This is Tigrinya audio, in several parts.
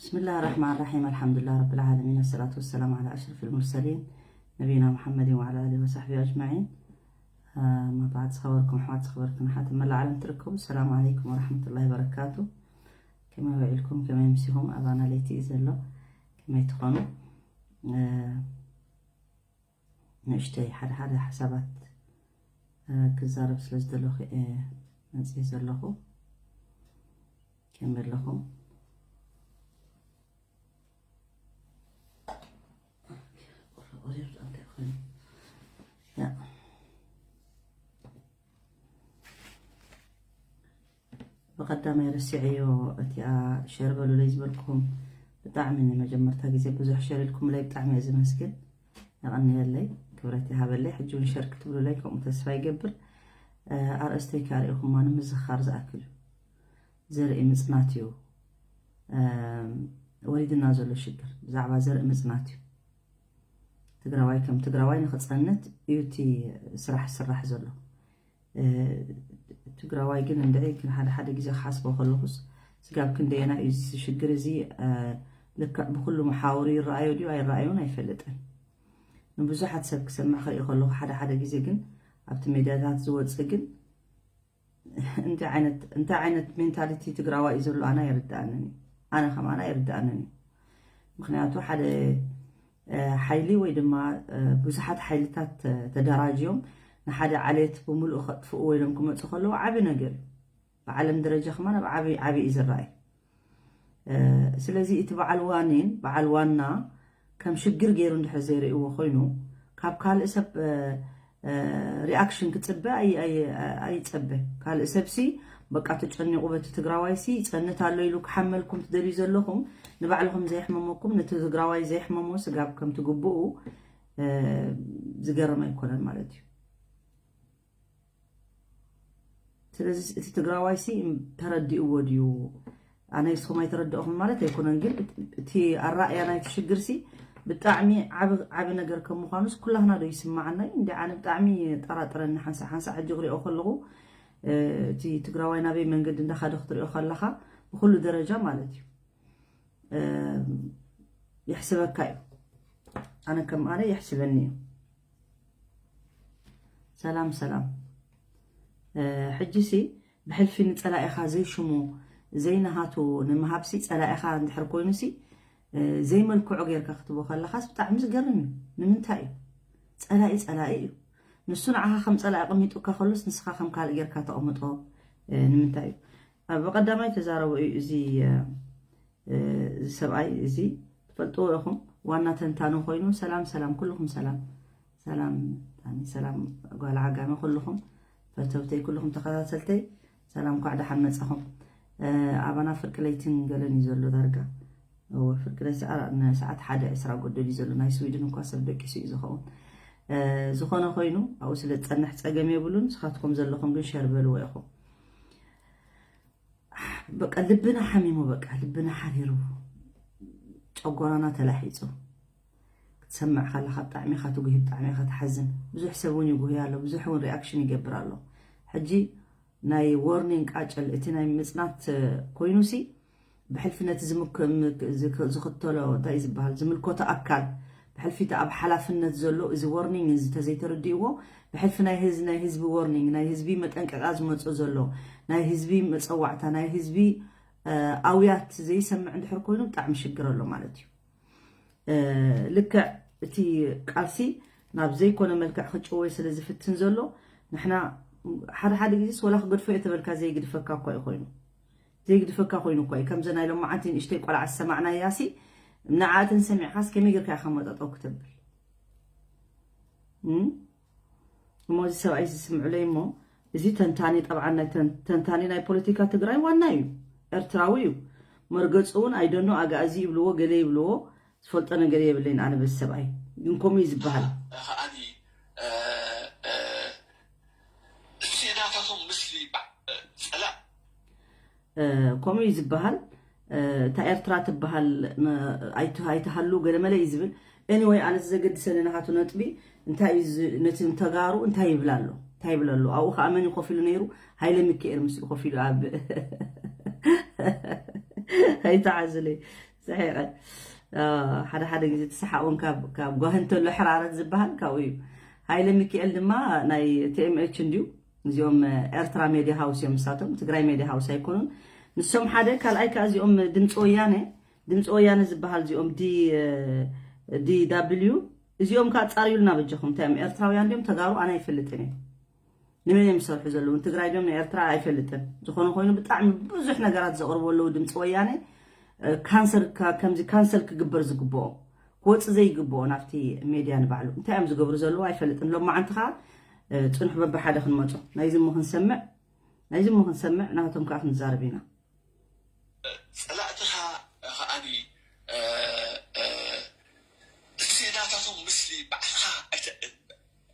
بسم الله الرحمن الرحيم. الحمد لله رب العالمين، والصلاة والسلام على أشرف المرسلين نبينا محمد وعلى آله وصحبه أجمعين. أما بعد، ዝኸበርኩም ኣሕዋት፣ ዝኸበርክን ኣሓት መላእ ዓለም ትርከቡ፣ ሰላም ዓለይኩም ወረሕመቱላሂ ወበረካቱ። ከመይ ውዒልኩም? ከመይ ምሲኹም? ኣባና ለይቲ እዩ ዘሎ። ከመይ ትኾኑ? ንእሽተይ ሓደ ሓደ ሓሳባት ክዛረብ ስለ ዝደለኹ እየ መፅየ ዘለኹ። ከመይ ኣለኹም? ብቐዳማይ ረሲዐዮ፣ እቲኣ ሸር በሉለይ ዝበልኩኹም ብጣዕሚ፣ ንመጀመርታ ግዜ ብዙሕ ሸር ኢልኩምለይ ብጣዕሚ እየ ዝመስግን። የቐንየለይ፣ ክብረት ይሃበለይ። ሕጂ እውን ሸር ክትብሉለይ ከምኡ ተስፋ ይገብር። ኣርእስተይ ከኣ ርኢኹማ፣ ንምዝኻር ዝኣክል እዩ። ዘርኢ ምጽናት እዩ። ወሪድና ዘሎ ሽግር ብዛዕባ ዘርኢ ምጽናት እዩ። ትግራዋይ ከም ትግራዋይ ንኽጸንት እዩ እቲ ስራሕ ዝስራሕ ዘሎ። ትግራዋይ ግን እንድዒ ግን ሓደ ሓደ ግዜ ክሓስቦ ከለኹስ፣ ስጋብ ክንደየና እዩ እዚ ሽግር እዚ ልክዕ ብኩሉ መሓውሩ ይረኣዮ ድዩ ኣይረኣዮን ኣይፈልጥን። ንብዙሓት ሰብ ክሰምዕ ክርኢ ከለኹ፣ ሓደ ሓደ ግዜ ግን ኣብቲ ሜድያታት ዝወፅእ ግን እንታይ ዓይነት እንታይ ዓይነት ሜንታሊቲ ትግራዋይ እዩ ዘሎ ኣነ ኣይርድኣንን እዩ። ኣነ ከም ኣነ ኣይርድኣንን እዩ። ምክንያቱ ሓደ ሓይሊ ወይ ድማ ብዙሓት ሓይልታት ተደራጅዮም ንሓደ ዓሌት ብምሉእ ከጥፍኡ ወይ ኢሎም ክመፁ ከለዉ ዓብዪ ነገር እዩ። ብዓለም ደረጃ ከማን ኣብ ዓብዪ ዓብዪ እዩ ዝረኣይ። ስለዚ እቲ በዓል ዋኒን በዓል ዋና ከም ሽግር ገይሩ እንድሕር ዘይርእይዎ ኮይኑ፣ ካብ ካልእ ሰብ ሪኣክሽን ክፅበ ኣይፀበ። ካልእ ሰብሲ በቃ ተጨኒቑ በቲ ትግራዋይሲ ይፀንት ኣሎ ኢሉ ክሓመልኩም ትደልዩ ዘለኹም፣ ንባዕልኹም ዘየሕመመኩም ነቲ ትግራዋይ ዘየሕመሞ ስጋብ ከም ትግብኡ ዝገርም ኣይኮነን ማለት እዩ። ስለዚ እቲ ትግራዋይሲ ተረዲእዎ ድዩ? ኣነ ንስኹም ኣይተረድእኹም ማለት ኣይኮነን፣ ግን እቲ ኣራእያ ናይቲ ሽግርሲ ብጣዕሚ ዓቢ ነገር ከም ምዃኑስ ኩላህና ዶ ይስማዓና እዩ? እንዲ ኣነ ብጣዕሚ ጠራጥረኒ ሓንሳእ ሓንሳእ ሕጂ ክሪኦ ከለኹ፣ እቲ ትግራዋይ ናበይ መንገዲ እንዳኻደ ክትሪኦ ከለኻ ብኩሉ ደረጃ ማለት እዩ ይሕስበካ እዩ። ኣነ ከም ኣነ ይሕስበኒ እዩ። ሰላም ሰላም። ሕጂሲ ብሕልፊ ንፀላኢኻ ዘይሽሙ ዘይናሃቱ ንምሃብሲ፣ ፀላኢኻ እንድሕር ኮይኑሲ ዘይመልክዑ ጌርካ ክትቦ ከለኻስ ብጣዕሚ ዝገርም እዩ። ንምንታይ እዩ? ፀላኢ ፀላኢ እዩ። ንሱ ንዓኻ ከም ፀላኢ ኣቐሚጡካ ከሎስ ንስኻ ከም ካልእ ጌርካ ተቐምጦ ንምንታይ እዩ? ኣብ ቀዳማይ ተዛረቦ እዩ እዚ እዚ ሰብኣይ እዚ ትፈልጥዎ ኢኹም፣ ዋና ተንታኒ ኮይኑ። ሰላም ሰላም ኩልኹም፣ ሰላም ሰላም ታኒ፣ ሰላም ጓል ዓጋመ ኩልኹም ፈተውተይ፣ ኩልኹም ተኸታተልተይ ሰላም፣ ኳዕ ደሓን መጻኹም። ኣባና ፍርቂ ለይትን ገለን እዩ ዘሎ ዳርጋ። እወ፣ ፍርቂ ለይቲ ሰዓ-፣ ንሰዓት ሓደ ዕስራ ጎደል እዩ ዘሎ። ናይ ስዊድን እኳ ሰብ ደቂሱ እዩ ዝኸውን። ዝኾነ ኮይኑ ኣብኡ ስለ ዝጸንሕ ጸገም የብሉን። ንስኻትኩም ዘለኹም ግን ሸር በልዎ ኢኹም። በቃ ልብና ሓሚሙ፣ በቃ ልብና ሓሪሩ፣ ጨጎራና ተላሒጹ። ክትሰምዕ ከለኻ ብጣዕሚ ኢኻ ትጉሂ፣ ብጣዕሚ ኢኻ ትሓዝን። ብዙሕ ሰብ እውን ይጉሂ ኣሎ፣ ብዙሕ እውን ሪኣክሽን ይገብር ኣሎ። ሕጂ ናይ ዎርኒንግ ቃጭል እቲ ናይ ምጽናት ኮይኑሲ ብሕልፊ ነቲ ዝምክ-፣ ምክ-፣ ዝክ-፣ ዝኽተሎ እንታይ እዩ ዝበሃል፣ ዝምልከቶ ኣካል ብሕልፊ እቲ ኣብ ሓላፍነት ዘሎ እዚ ዎርኒንግ እዚ ተዘይተረዲእዎ ብሕልፊ ናይ ህዝ-፣ ናይ ህዝቢ ዎርኒንግ፣ ናይ ህዝቢ መጠንቀቃ ዝመጾ ዘሎ፣ ናይ ህዝቢ መጸዋዕታ፣ ናይ ህዝቢ ኣውያት ዘይሰምዕ እንድሕር ኮይኑ ብጣዕሚ ሽግር ኣሎ ማለት እዩ። ልክዕ እቲ ቃልሲ ናብ ዘይኮነ መልክዕ ክጭወይ ስለ ዝፍትን ዘሎ ንሕና ሓደ ሓደ ግዜስ ወላ ክገድፎ እየ ተበልካ ዘይግድፈካ እኳ እዩ ኮይኑ። ዘይግድፈካ ኮይኑ እኳ እዩ። ከምዚ ናይ ሎማዓንቲ ንእሽተይ ቆልዓ ዝሰማዕናያሲ ንዓኣ ተንሰሚዕካስ ከመይ ጌርካ ኢኻ መጠጠው ክተብል? እም? እሞ እዚ ሰብኣይ እዚ ስምዑለይ እሞ፣ እዚ ተንታኒ፣ ጠብዓን ናይ ተን-፣ ተንታኒ ናይ ፖለቲካ ትግራይ ዋና እዩ። ኤርትራዊ እዩ። መርገጹ እውን ኣይደኖ ኣጋእዚ ይብልዎ፣ ገለ ይብልዎ፣ ዝፈልጦ ነገር የብለይን ኣነ በዚ ሰብኣይ። ግን ከምኡ እዩ ዝበሃል። ከኣኒ፣ እ፣ እ፣ እቲ ናታቶም ምስሊ በ-፣ እ፣ ጸላእ። እ፣ ከምኡ እዩ ዝበሃል። እ፣ እታ ኤርትራ ትበሃል፣ ን-፣ ኣይት-፣ ኣይትሃሉ ገለመለ እዩ ዝብል። ኤኒወይ፣ ኣነ ዘገድሰኒ ናቱ ነጥቢ እንታይ እዩ ዝ-፣ ነቲ ተጋሩ እንታይ ይብል ኣሎ? እንታይ ይብል ኣሎ? ኣብኡ ከኣ መን እዩ ኮፍ ኢሉ ነይሩ? ሃይለ ሚካኤል ምስ እዩ ኮፍ ኢሉ ኣብ ኣይተዓዝለይ። ስሒቐ። ሓደ ሓደ ግዜ እቲ ሰሓቕ እውን ካብ ጓሂ እንተሎ ሕራረት ዝበሃል ካብኡ እዩ። ሃይለ ሚኪኤል ድማ ናይ ቲኤምኤች እንድዩ። እዚኦም ኤርትራ ሜድያ ሃውስ እዮም ንሳቶም፣ ትግራይ ሜድያ ሃውስ ኣይኮኑን። ንሶም ሓደ፣ ካልኣይ ከዓ እዚኦም ድምፂ ወያነ፣ ድምፂ ወያነ ዝበሃል እዚኦም ዲ ዲ ዳብልዩ፣ እዚኦም ከዓ ፃርዩልና በጃኹም። እንታይ እዮም ኤርትራውያን ድዮም ተጋሩ ኣነ ኣይፈልጥን እየ። ንመን እዮም ዝሰርሑ ዘለዉ? ንትግራይ ድዮም ንኤርትራ ኣይፈልጥን። ዝኾነ ኮይኑ ብጣዕሚ ብዙሕ ነገራት ዘቕርቡ ኣለዉ ድምፂ ወያነ። ካንሰል ከምዚ ካንሰል ክግበር ዝግብኦ ክወፅ ዘይግብኦ ናብቲ ሜድያ ንባዕሉ እንታይ እዮም ዝገብሩ ዘለዉ ኣይፈልጥን። ሎም መዓንቲ ከዓ ፅንሑ በብሓደ ክንመፁ ናይዚ እሞ ክንሰምዕ ናይዚ እሞ ክንሰምዕ ናቶም ከዓ ክንዛረብ ኢና። ፀላእትኻ ከዓኒ እቲ ናታቶም ምስሊ ባዕልኻ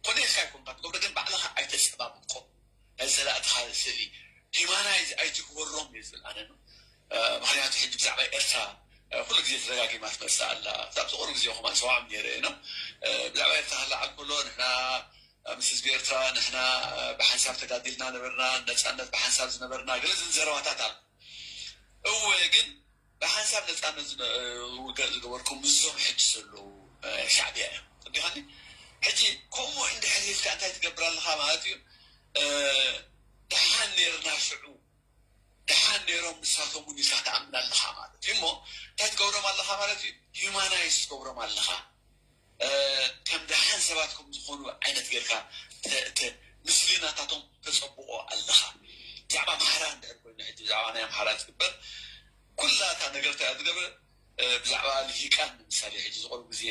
ኮነ ኢልካ ይኮንካ ትገብሮ ግን ባዕልኻ ኣይተፀባብቆ ናይ ፀላእትኻ ስእሊ ሂማናይዝ ኣይትግበሮም እዩ ዝብል ኣነ። ምክንያቱ ሕጂ ብዛዕባ ኤርትራ ኩሉ ግዜ ተደጋጊማ ትመፅእ ኣላ። ብዛዕባ ዝቆሩ ግዜ ከማን ሰማዕም ነይረ ዩ ብዛዕባ ኤርትራ ክለዓል ከሎ ንሕና ምስ ህዝቢ ኤርትራ ንሕና ብሓንሳብ ተጋዲልና ነበርና፣ ነፃነት ብሓንሳብ ዝነበርና ገለ ዝብል ዘረባታት ኣሎ። እወ ግን ብሓንሳብ ነፃነት ውግእ ዝገበርኩም ምስዞም ሕጂ ዘለዉ ሻዕብያ እዮም። ተረዲኻኒ? ሕጂ ከምኡ እንድሕር ኢልካ እንታይ ትገብር ኣለኻ ማለት እዩ? ደሓን ነይርና ሽዑ ደሓን ነይሮም ንሳቶም እውን ኢልካ ትኣምን ኣለኻ ማለት እዩ። እሞ እንታይ ትገብሮም ኣለኻ ማለት እዩ? ሂዩማናይዝ ትገብሮም ኣለኻ። ከም ደሓን ሰባት ከም ዝኾኑ ዓይነት ጌርካ እቲ ምስሊናታቶም ተፀብቆ ኣለኻ። ብዛዕባ ኣምሓራ እንድሕር ኮይኑ ሕጂ ብዛዕባ ናይ ኣምሓራ ዝግበር ኩላ እታ ነገር እንታይ እያ ትገብር? ብዛዕባ ልሂቃን ንምሳሌ ሕጂ ዝቆርብ ግዜ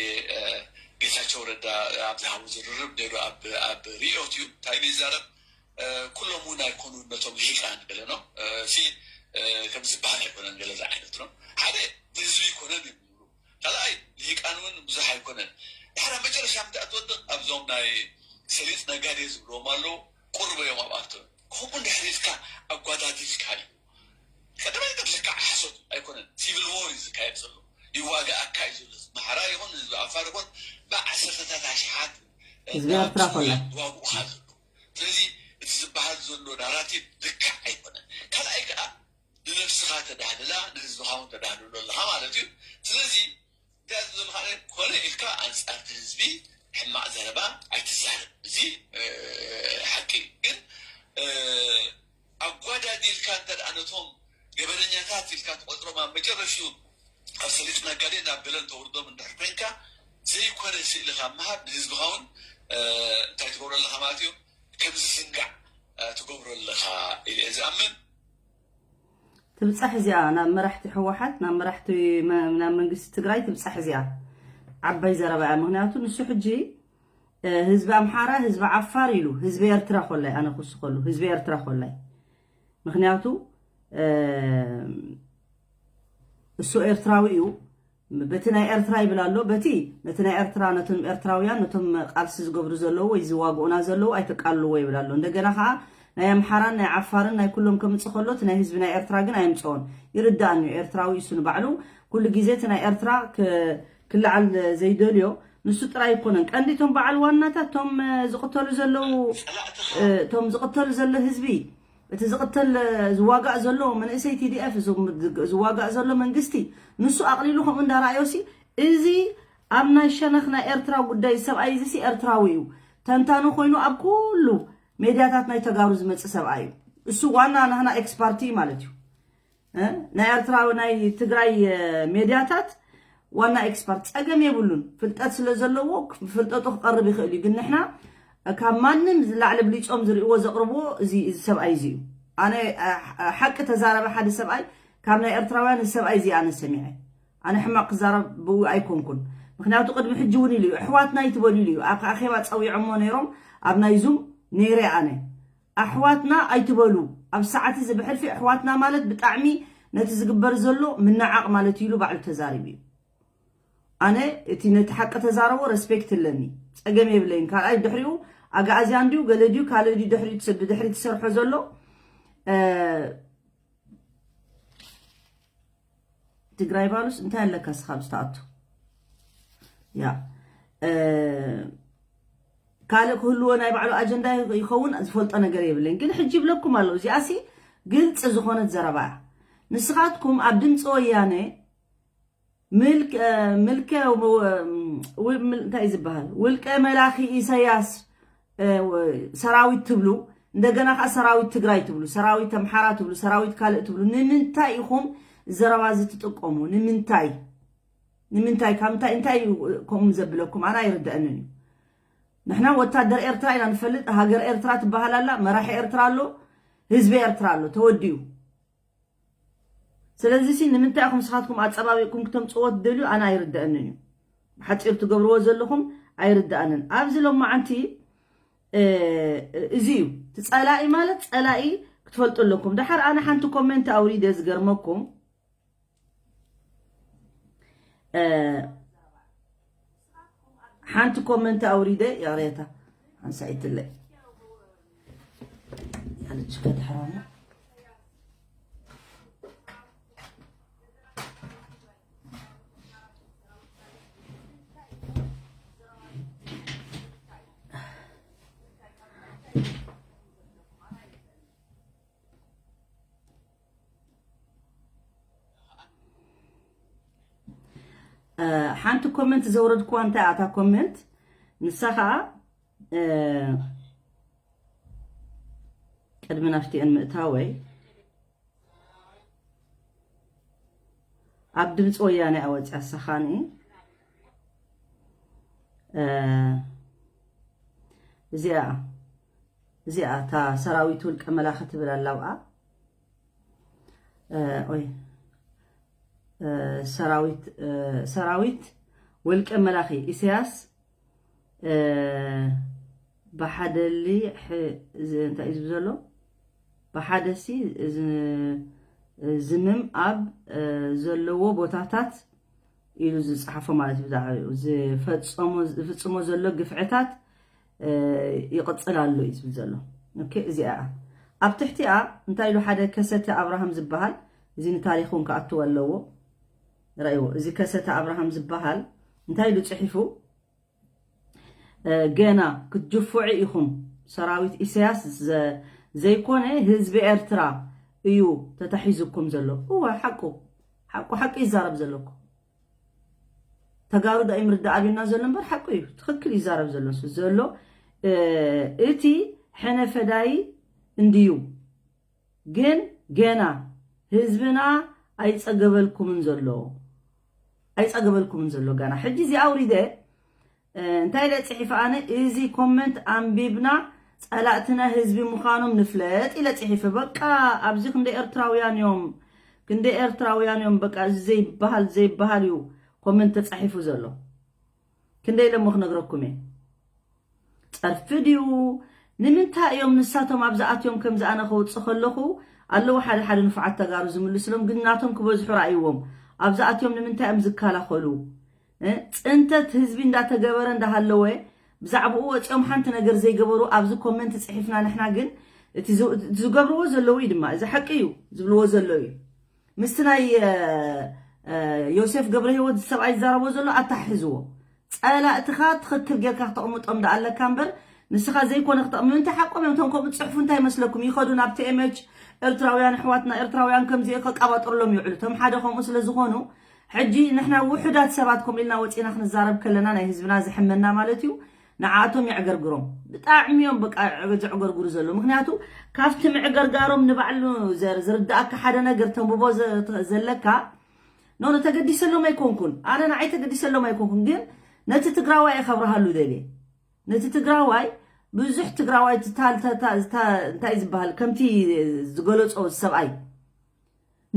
ጌታቸው ረዳ ኣብ ዝሃቦ ዝርርብ ነይሩ ኣብ ሪኦት እዩ እንታይ ኢሉ ይዛረብ ኩሎም እውን ኣይኮኑን ነቶም ልሂቃን ገለ ነው ሲ ከም ዝበሃል ኣይኮነን ገለ ዓይነት ነው ሓደ ህዝቢ ይኮነን እዩ ካልኣይ ልሂቃን እውን ብዙሕ ኣይኮነን ድሕር መጨረሻ ምንታይ ኣትወድቕ ኣብዞም ናይ ሰሊጥ ነጋዴ ዝብልዎም ኣለዉ ቁርበ እዮም ኣብኣቶም ከምኡ እንድሕር ኢልካ ኣጓዳዲልካ እዩ ቀዳማይ ነገር ልክዕ ሓሶት ኣይኮነን ሲቪል ዎር እዩ ዝካየድ ዘሎ ይዋጋኣካ እዩ ዘሎ ኣምሓራ ይኹን ህዝቢ ዓፋር ይኹን ብዓሰርተታት ኣሽሓት ህዝቢ ኤርትራ ኮላ ይዋግኡኻ ዘሎ ስለዚ እቲ ዝበሃል ዘሎ ናራቲቭ ልክዕ ኣይኮነን ካልኣይ ከዓ ንነብስኻ ተዳህልላ ንህዝብኻ እውን ተዳህልሎ ኣለኻ ማለት እዩ ስለዚ እንታይ ዝብል ካልእ ኮነ ኢልካ ኣንፃር ህዝቢ ሕማቕ ዘረባ ኣይትዛረብ እዚ ሓቂ ግን ኣጓዳዲልካ እንተ ነቶም ገበነኛታት ኢልካ ትቆፅሮም ኣብ መጨረሽኡ ኣብ ሰሊጥ ነጋዴ ናብ ገለን ተውርዶም እንድሕር ኮይንካ ዘይኮነ ስእሊ ካብ ምሃብ ንህዝብኻ እውን እንታይ ትገብሮ ኣለኻ ማለት እዩ ከምዚ ዝንጋዕ ትገብሮ ኣለኻ ኢለ ዝኣምን ትብፃሕ እዚኣ ናብ መራሕቲ ህወሓት ናብ መራሕቲ ናብ መንግስቲ ትግራይ ትብፃሕ እዚኣ ዓባይ ዘረባ እያ ምክንያቱ ንሱ ሕጂ ህዝቢ ኣምሓራ ህዝቢ ዓፋር ኢሉ ህዝቢ ኤርትራ ኮላይ ኣነ ክውስኸሉ ህዝቢ ኤርትራ ኮላይ ምክንያቱ እሱ ኤርትራዊ እዩ በቲ ናይ ኤርትራ ይብል ኣሎ በቲ ነቲ ናይ ኤርትራ ነቶም ኤርትራውያን ነቶም ቃልሲ ዝገብሩ ዘለዉ ወይ ዝዋግኡና ዘለዉ ኣይተቃልልዎ ይብል ኣሎ እንደገና ከዓ ናይ ኣምሓራን ናይ ዓፋርን ናይ ኩሎም ከምፅእ ከሎ እቲ ናይ ህዝቢ ናይ ኤርትራ ግን ኣየምፅኦን ይርዳእን እዩ ኤርትራዊ እሱ ንባዕሉ ኩሉ ግዜ እቲ ናይ ኤርትራ ክልዓል ዘይደልዮ ንሱ ጥራይ ኣይኮነን ቀንዲ እቶም በዓል ዋናታት እቶም ዝቕተሉ ዘለዉ እቶም ዝቕተሉ ዘሎ ህዝቢ እቲ ዝቕተል ዝዋጋእ ዘሎ መንእሰይ ቲዲኤፍ ዝዋጋእ ዘሎ መንግስቲ ንሱ ኣቕሊሉ ከምኡ እንዳረኣዮሲ እዚ ኣብ ናይ ሸነኽ ናይ ኤርትራ ጉዳይ ሰብኣይ እዚሲ ኤርትራዊ እዩ ተንታኒ ኮይኑ ኣብ ኩሉ ሜድያታት ናይ ተጋሩ ዝመፅእ ሰብኣይ እዩ እሱ ዋና ናህና ኤክስፓርቲ ማለት እዩ ናይ ኤርትራ ናይ ትግራይ ሜድያታት ዋና ኤክስፓርት ፀገም የብሉን ፍልጠት ስለ ዘለዎ ፍልጠጡ ክቀርብ ይኽእል እዩ ግን ንሕና ካብ ማንም ዝላዕሊ ብሊፆም ዝርእዎ ዘቕርብዎ እዚ እዚ ሰብኣይ እዚ እዩ ኣነ ሓቂ ተዛረበ ሓደ ሰብኣይ ካብ ናይ ኤርትራውያን እዚ ሰብኣይ እዚ ኣነ ሰሚዐ ኣነ ሕማቕ ክዛረብ ብኡ ኣይኮንኩን ምክንያቱ ቅድሚ ሕጂ እውን ኢሉ እዩ ኣሕዋትና ይትበሉ ኢሉ እዩ ኣብ ኣኼባ ፀዊዖሞ ነይሮም ኣብ ናይ ዙም ነይረ ኣነ ኣሕዋትና ኣይትበሉ ኣብ ሰዓት እዚ ብሕልፊ ኣሕዋትና ማለት ብጣዕሚ ነቲ ዝግበር ዘሎ ምንዓቕ ማለት እዩ ኢሉ ባዕሉ ተዛሪቡ እዩ ኣነ እቲ ነቲ ሓቂ ተዛረቦ ረስፔክት ኣለኒ ፀገም የብለይን ካልኣይ ድሕሪኡ ኣግኣዝያን ድዩ ገለ ድዩ ካልእ ድዩ ድሕሪኡ ብድሕሪ ትሰርሖ ዘሎ ትግራይ ቫሉስ እንታይ ኣለካ ስኻ ብዝተኣቱ ያ ካልእ ክህልዎ ናይ ባዕሉ ኣጀንዳ ይኸውን ዝፈልጦ ነገር የብለይን ግን ሕጂ ይብለኩም ኣለዉ እዚኣሲ ግልፂ ዝኾነት ዘረባ እያ ንስኻትኩም ኣብ ድምፂ ወያነ ምልክ ምልከ እንታይ እዩ ዝበሃል? ውልቀ መላኺ ኢሳያስ ሰራዊት ትብሉ፣ እንደገና ከዓ ሰራዊት ትግራይ ትብሉ፣ ሰራዊት ኣምሓራ ትብሉ፣ ሰራዊት ካልእ ትብሉ። ንምንታይ ኢኹም ዘረባ እዚ ትጥቀሙ? ንምንታይ? ንምንታይ? ካብ እንታይ እንታይ እዩ ከምኡ ዘብለኩም? ኣነ ኣይርድአንን እዩ። ንሕና ወታደር ኤርትራ ኢና ንፈልጥ። ሃገር ኤርትራ ትበሃል ኣላ፣ መራሒ ኤርትራ ኣሎ፣ ህዝቢ ኤርትራ ኣሎ፣ ተወዲኡ። ስለዚ ሲ ንምንታይ ኢኹም ንስኻትኩም ኣጸባቢቕኩም ክተምጽዎ ትደልዩ? ኣነ ኣይርድአንን እዩ። ብሓጺሩ ትገብርዎ ዘለኹም ኣይርድኣንን። ኣብዚ ሎማዓንቲ እዚ እዩ እቲ ጸላኢ ማለት፣ ጸላኢ ክትፈልጡ ኣለኩም። ደሓር ኣነ ሓንቲ ኮሜንት ኣውሪደ ዝገርመኩም፣ ሓንቲ ኮመንት ኣውሪደ ይቕሬታ ሓንሳኢትለይ። ሓንቲ ኮመንት ዘውረድኩዋ እንታይ ኣታ ኮመንት ንሳ ኸዓ ቅድሚ ናፍቲአን ምእታወይ ኣብ ድምፂ ወያነ ኣወፅያ ሰኻኒ እዚኣ እዚኣ እታ ሰራዊት ውልቀ መላኺ ትብል ኣላ ኣብኣ ኦይ ሰራዊት ሰራዊት ውልቀ መላኺ ኢሳያስ ብሓደሊ እንታይ እዩ ዝብል ዘሎ ብሓደሲ ዝምም ኣብ ዘለዎ ቦታታት ኢሉ ዝፅሓፎ ማለት እዩ። ዝፈፀሞ ዝፍፅሞ ዘሎ ግፍዕታት ይቕፅል ኣሎ እዩ ዝብል ዘሎ። ኦኬ እዚኣ ኣብ ትሕቲኣ እንታይ ኢሉ ሓደ ከሰተ ኣብርሃም ዝበሃል እዚ ንታሪክ እውን ክኣትዎ ኣለዎ። ረእይዎ እዚ ከሰተ ኣብርሃም ዝበሃል እንታይ ኢሉ ፅሒፉ ገና ክትጅፍዑ ኢኹም ሰራዊት ኢሳያስ ዘይኮነ ህዝቢ ኤርትራ እዩ ተታሒዙኩም ዘሎ። እወ ሓቁ ሓቁ ሓቂ ይዛረብ ዘለኩ። ተጋሩ ዳኢም ርዳእ ኣብዩና ዘሎ እምበር ሓቁ እዩ። ትኽክል ይዛረብ ዘሎ እሱ ዘሎ እቲ ሕነ ፈዳይ እንድዩ። ግን ገና ህዝብና ኣይጸገበልኩምን ዘሎ ኣይጸገበልኩምን ዘሎ ገና ሕጂ እዚ ኣውሪደ እንታይ ኢለ ጽሒፈ ኣነ እዚ ኮመንት ኣንቢብና ጸላእትና ህዝቢ ምዃኖም ንፍለጥ ኢለ ጽሒፈ በቃ ኣብዚ ክንደ ኤርትራውያን እዮም ክንደ ኤርትራውያን እዮም በቃ እዚ ዘይበሃል ዘይበሃል እዩ ኮመንት ተጻሒፉ ዘሎ ክንደ ኢለ እሞ ክነግረኩም እየ ጸርፊ ድዩ ንምንታይ እዮም ንሳቶም ኣብዝኣትዮም ከምዚ ኣነ ከውፅእ ከለኹ ኣለዉ ሓደ ሓደ ንፉዓት ተጋሩ ዝምልስሎም ግን ናቶም ክበዝሑ ረኣይዎም ኣብዝኣትዮም ንምንታይ እዮም ዝከላኸሉ ፅንተት ህዝቢ እንዳተገበረ እንዳሃለወ ብዛዕባኡ ወፂኦም ሓንቲ ነገር ዘይገበሩ ኣብዚ ኮመንት ፅሒፍና ንሕና ግን እቲ ዝገብርዎ ዘለዉ እዩ ድማ እዚ ሓቂ እዩ ዝብልዎ ዘሎ እዩ ምስቲ ናይ ዮሴፍ ገብረ ህይወት ሰብኣይ ዝዛረቦ ዘሎ ኣተሓሕዝዎ ጸላእትኻ ትኽክል ጌርካ ክተቕምጦም ደኣ ኣለካ እምበር ንስኻ ዘይኮነ ክተቕምም እንታይ ሓቆም እዮም እቶም ከምኡ ዝፅሕፉ እንታይ መስለኩም ይኸዱ ናብ ቲኤምኤች ኤርትራውያን ኣሕዋትና ኤርትራውያን ከምዚ ከቃባጥርሎም ይውዕሉ እቶም ሓደ ከምኡ ስለ ዝኾኑ ሕጂ ንሕና ውሑዳት ሰባት ከምኡ ኢልና ወፂና ክንዛረብ ከለና ናይ ህዝብና ዝሕመና ማለት እዩ ንዓኣቶም የዕገርግሮም ብጣዕሚ እዮም በቃ ዘዕገርግሩ ዘለዉ ምክንያቱ ካብቲ ምዕገርጋሮም ንባዕሉ ዝርዳእካ ሓደ ነገር ተንብቦ ዘለካ ኖ ተገዲሰሎም ኣይኮንኩን ኣነ ንዓይ ተገዲሰሎም ኣይኮንኩን ግን ነቲ ትግራዋይ እየ ከብርሃሉ ደልየ ነቲ ትግራዋይ ብዙሕ ትግራዋይ እንታይ ዝበሃል ከምቲ ዝገለፆ ሰብኣይ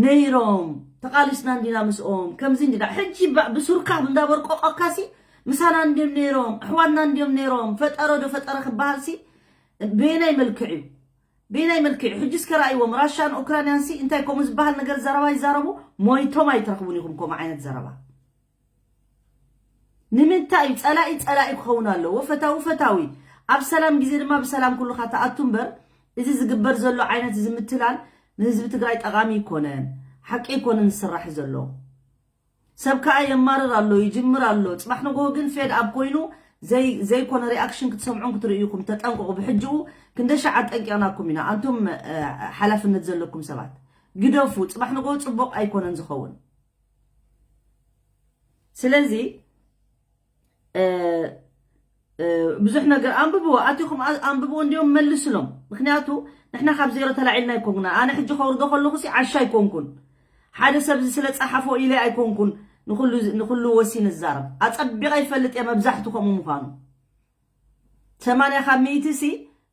ነይሮም ተቓሊስና እንዲና ምስኦም ከምዚ እንዲና ሕጂ ብሱርካ እንዳበርቆቐካሲ ምሳና እንዲዮም ነይሮም ኣሕዋትና እንዲዮም ነይሮም ፈጠረ ዶ ፈጠረ ክበሃልሲ በየናይ መልክዕ እዩ በየናይ መልክዕ እዩ ሕጂ እስከ ረኣይዎም ራሻን ኡክራንያን ሲ እንታይ ከምኡ ዝበሃል ነገር ዘረባ ይዛረቡ ሞይቶም ኣይትረኽቡን ኢኹም ከምኡ ዓይነት ዘረባ ንምንታይ እዩ ጸላኢ ጸላኢ ክኸውን ኣለዎ ፈታዊ ፈታዊ ኣብ ሰላም ግዜ ድማ ብሰላም ኩልኻ ተኣቱ እምበር እዚ ዝግበር ዘሎ ዓይነት እዚ ምትላል ንህዝቢ ትግራይ ጠቓሚ ይኮነን ሓቂ ይኮነን ዝስራሕ ዘሎ ሰብ ከዓ የማርር ኣሎ ይጅምር ኣሎ ፅባሕ ንግሆ ግን ፌድ ኣብ ኮይኑ ዘይኮነ ሪኣክሽን ክትሰምዑን ክትርእዩኩም ተጠንቅቑ ብሕጅኡ ክንደ ሸዓ ጠንቂቕናኩም ኢና ኣንቱም ሓላፍነት ዘለኩም ሰባት ግደፉ ፅባሕ ንግሆ ፅቡቕ ኣይኮነን ዝኸውን ስለዚ ብዙሕ ነገር ኣንብብዎ፣ ኣቲኹም ኣንብብዎ፣ እንዲዮም መልስሎም። ምክንያቱ ንሕና ካብ ዜሮ ተላዒልና ኣይኮንና። ኣነ ሕጂ ከውርዶ ከለኹ ሲ ዓሻ ኣይኮንኩን፣ ሓደ ሰብ እዚ ስለ ጸሓፎ ኢለ ኣይኮንኩን ንኩሉ ወሲን እዛረብ። ኣጸቢቐ ይፈልጥ እየ መብዛሕቱ ከምኡ ምዃኑ። ሰማንያ ካብ ሚእቲ ሲ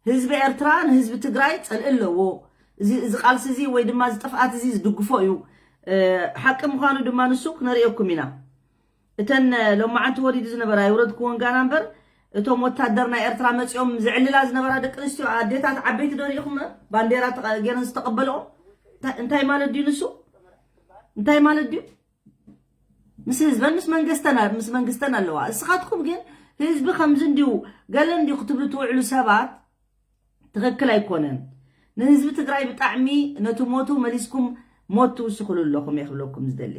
ህዝቢ ኤርትራ ንህዝቢ ትግራይ ጸልኢ ኣለዎ። እዚ ቃልሲ እዚ ወይ ድማ እዚ ጥፍኣት እዚ ዝድግፎ እዩ። ሓቂ ምዃኑ ድማ ንሱ ክነርእየኩም ኢና። እተን ሎማዓንቲ ወሪዱ ዝነበራ ኣይውረድክዎን ጋና እምበር፣ እቶም ወታደር ናይ ኤርትራ መጺኦም ዝዕልላ ዝነበራ ደቂ ኣንስትዮ ኣዴታት ዓበይቲ ዶ ርኢኹም? ባንዴራ ገይረን ዝተቐበልኦ እንታይ ማለት ድዩ ንሱ? እንታይ ማለት ድዩ? ምስ ህዝበን ምስ መንግስተን ምስ መንግስተን ኣለዋ። እስኻትኩም ግን ህዝቢ ከምዚ እንዲዩ ገለ እንዲዩ ክትብሉ ትውዕሉ ሰባት ትኽክል ኣይኮነን። ንህዝቢ ትግራይ ብጣዕሚ ነቲ ሞቱ መሊስኩም ሞት ትውስኽሉ ኣለኹም እየ ክብለኩም ዝደሊ።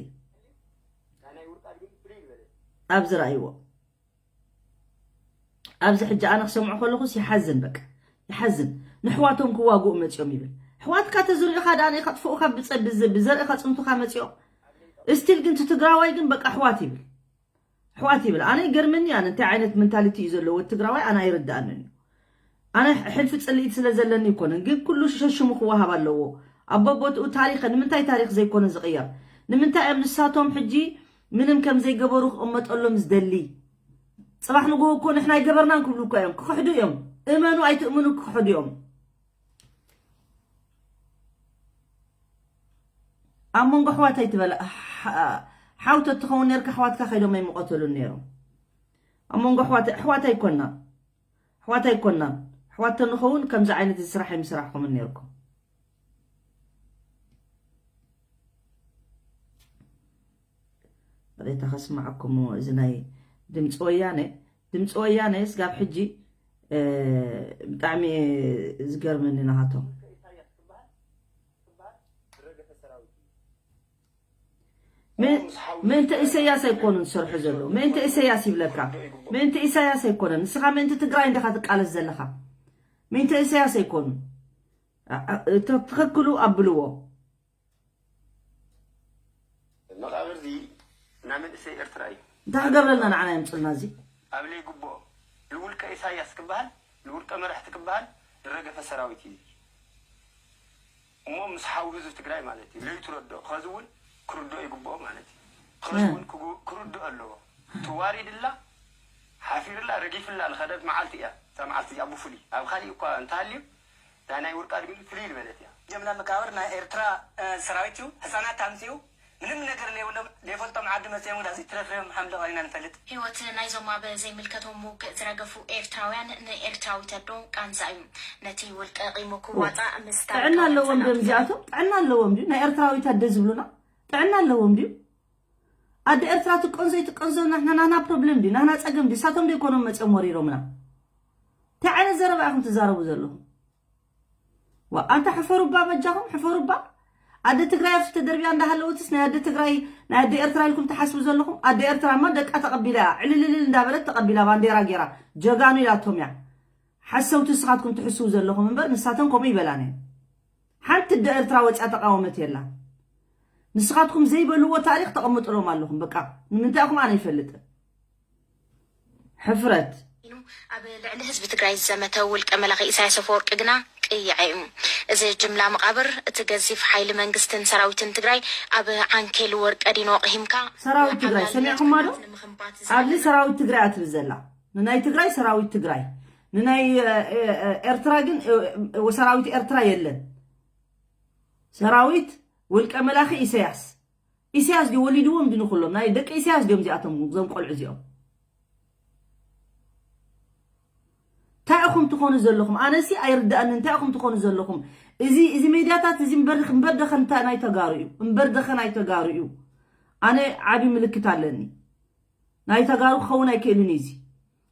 ኣብዚ ረኣይዎ። ኣብዚ ሕጂ ኣነ ክሰምዖ ከለኹስ ይሓዝን፣ በቃ ይሓዝን። ንሕዋቶም ክዋግኡ መፂኦም ይብል። ኣሕዋትካ ተዝሪኡኻ ደኣ ከጥፍኡኻ ብዘርኢ ከፅንቱኻ መፂኦም። እስቲል ግን ትግራዋይ ግን በቃ ኣሕዋት ይብል። ኣሕዋት ይብል። ኣነ ይገርመኒ ኣነ እንታይ ዓይነት መንታሊቲ እዩ ዘለዎ ትግራዋይ ኣነ ኣይርዳእንን እዩ። ኣነ ሕልፊ ፅልኢት ስለ ዘለኒ ይኮነን ግን ኩሉ ሸሽሙ ክወሃብ ኣለዎ። ኣቦቦትኡ ታሪኸ ንምንታይ ታሪኽ ዘይኮነ ዝቕየር? ንምንታይ እዮም ንሳቶም ሕጂ ምንም ከም ዘይገበሩ ክቕመጠሎም ዝደሊ? ፅባሕ ንግሆ እኮ ንሕና ኣይገበርናን ክብሉ እኮ እዮም። ክኽሕዱ እዮም። እመኑ ኣይትእምኑ ክኽሕዱ እዮም። ኣብ መንጎ ኣሕዋት ኣይትበል። ሓው ተትኸውን ነርካ ኣሕዋትካ ከይዶም ኣይምቐተሉን ነይሮም። ኣብ መንጎ ኣሕዋት ኣሕዋት ኣይኮና ኣሕዋት ኣይኮናን። ኣሕዋት ተንኸውን ከምዚ ዓይነት እዚ ስራሕ ኣይምስራሕኩምን ነርኩም። ሬታ ከስማዓኩም እዚ ናይ ድምፂ ወያነ ድምፂ ወያነ ስጋብ ሕጂ ብጣዕሚ ዝገርመኒ ናሃቶም ምእንተ ኢሰያስ ኣይኮኑን ዝሰርሑ ዘለዉ ምእንተ ኢሰያስ ይብለካ ምእንተ ኢሰያስ ኣይኮነን ንስኻ ምእንቲ ትግራይ እንዲኻ ትቃለስ ዘለኻ ምእንተ ኢሰያስ ኣይኮኑን ትኽክሉ ኣብልዎ መቓብር እዚ ናይ መንእሰይ ኤርትራ እዩ። እንታይ ክገብረልና ንዓና የምፅልና እዚ? ኣብ ለይግብኦ ልውልቀ ኢሳያስ ክበሃል ልውልቀ መራሕቲ ክበሃል ዝረገፈ ሰራዊት እዩ። እሞ ምስ ሓው ህዝቢ ትግራይ ማለት እዩ ለይትረድኦ ኸዚ እውን ክርድኦ ይግብኦ ማለት እዩ። ኸዚ እውን ክርድኦ ኣለዎ። ትዋሪድላ ሓፊርላ ረጊፍላ ልኸደት መዓልቲ እያ እዛ መዓልቲ እዚኣ ብፍሉይ ኣብ ካሊእ እኳ እንተሃልዩ እታ ናይ ውርቃ ድሚሉ ፍልይ ዝበለት እያ። ጀምላ መቃብር ናይ ኤርትራ ሰራዊት እዩ። ህፃናት ኣምፅኡ ምንም ነገር ለይብሎም ለይፈልጦም ዓዲ መፅኦም ግዳ ዘይትረፍርዮም ሓምለቕ ኢና ንፈልጥ። ህይወት ናይዞም ኣብ ዘይምልከቶም ውግእ ዝረገፉ ኤርትራውያን ንኤርትራዊት ኣዶ ቃንዛ እዩ። ነቲ ውልቀ ቂሙ ክዋፃእ ምስታ ጥዕና ኣለዎም ዶ እዚኣቶም? ጥዕና ኣለዎም ድዩ? ናይ ኤርትራዊት ኣደ ዝብሉና ጥዕና ኣለዎም ድዩ? ኣደ ኤርትራ ትቀንዞ ይትቀንዞ ናህና ናህና ፕሮብለም ድዩ? ናህና ፀገም ድዩ? ሳቶም ዶ ይኮኖም መፅኦም ወሪሮምና? እንታይ ዓይነት ዘረባ ኢኹም ትዛረቡ ዘለኹም? ዋ ኣንታ ሕፈሩባ በጃኹም ሕፈሩባ ኣደ ትግራይ ኣብቲ ተደርቢያ እንዳሃለወትስ ናይ ኣደ ትግራይ ናይ ኣደ ኤርትራ ኢልኩም ትሓስቡ ዘለኹም ኣደ ኤርትራ እማ ደቃ ተቐቢላ እያ ዕልልልል እንዳበለት ተቐቢላ ባንዴራ ጌራ ጀጋኑ ኢላቶም እያ ሓሰውቲ ንስኻትኩም ትሕስቡ ዘለኹም እምበር ንሳተን ከምኡ ይበላን እየን ሓንቲ ኣደ ኤርትራ ወፅያ ተቃወመት የላን ንስኻትኩም ዘይበልዎ ታሪኽ ተቐምጥሎም ኣለኹም በቃ ንምንታይ ኢኹም ኣነ ይፈልጥን ሕፍረት። ኢሉ ኣብ ልዕሊ ህዝቢ ትግራይ ዝዘመተ ውልቀ መላኺ ኢሳያስ ኣፈወርቂ ግና ቅይዐ እዩ። እዚ ጅምላ መቓብር እቲ ገዚፍ ሓይሊ መንግስትን ሰራዊትን ትግራይ ኣብ ዓንኬል ወርቀ ዲኖ ኣቕሂምካ ሰራዊት ትግራይ ሰሚዕኹማ ዶ? ኣብዚ ሰራዊት ትግራይ እያ ትብል ዘላ። ንናይ ትግራይ ሰራዊት ትግራይ ንናይ ኤርትራ ግን ሰራዊት ኤርትራ የለን። ሰራዊት ውልቀ መላኺ ኢሳያስ ኢሳያስ ድዩ ወሊድዎም ድዩ ንኩሎም ናይ ደቂ ኢሳያስ ድዮም እዚኣቶም እዞም ቆልዑ እዚኦም እንታይ ኢኹም ትኾኑ ዘለኹም ኣነሲ ኣይርዳእኒ እንታይ ኢኹም ትኾኑ ዘለኹም እዚ እዚ ሜድያታት እዚ እምበር እምበር ደኸ እንታይ ናይ ተጋሩ እዩ እምበር ደኸ ናይ ተጋሩ እዩ ኣነ ዓቢ ምልክት ኣለኒ ናይ ተጋሩ ክኸውን ኣይክእልን እዩ እዚ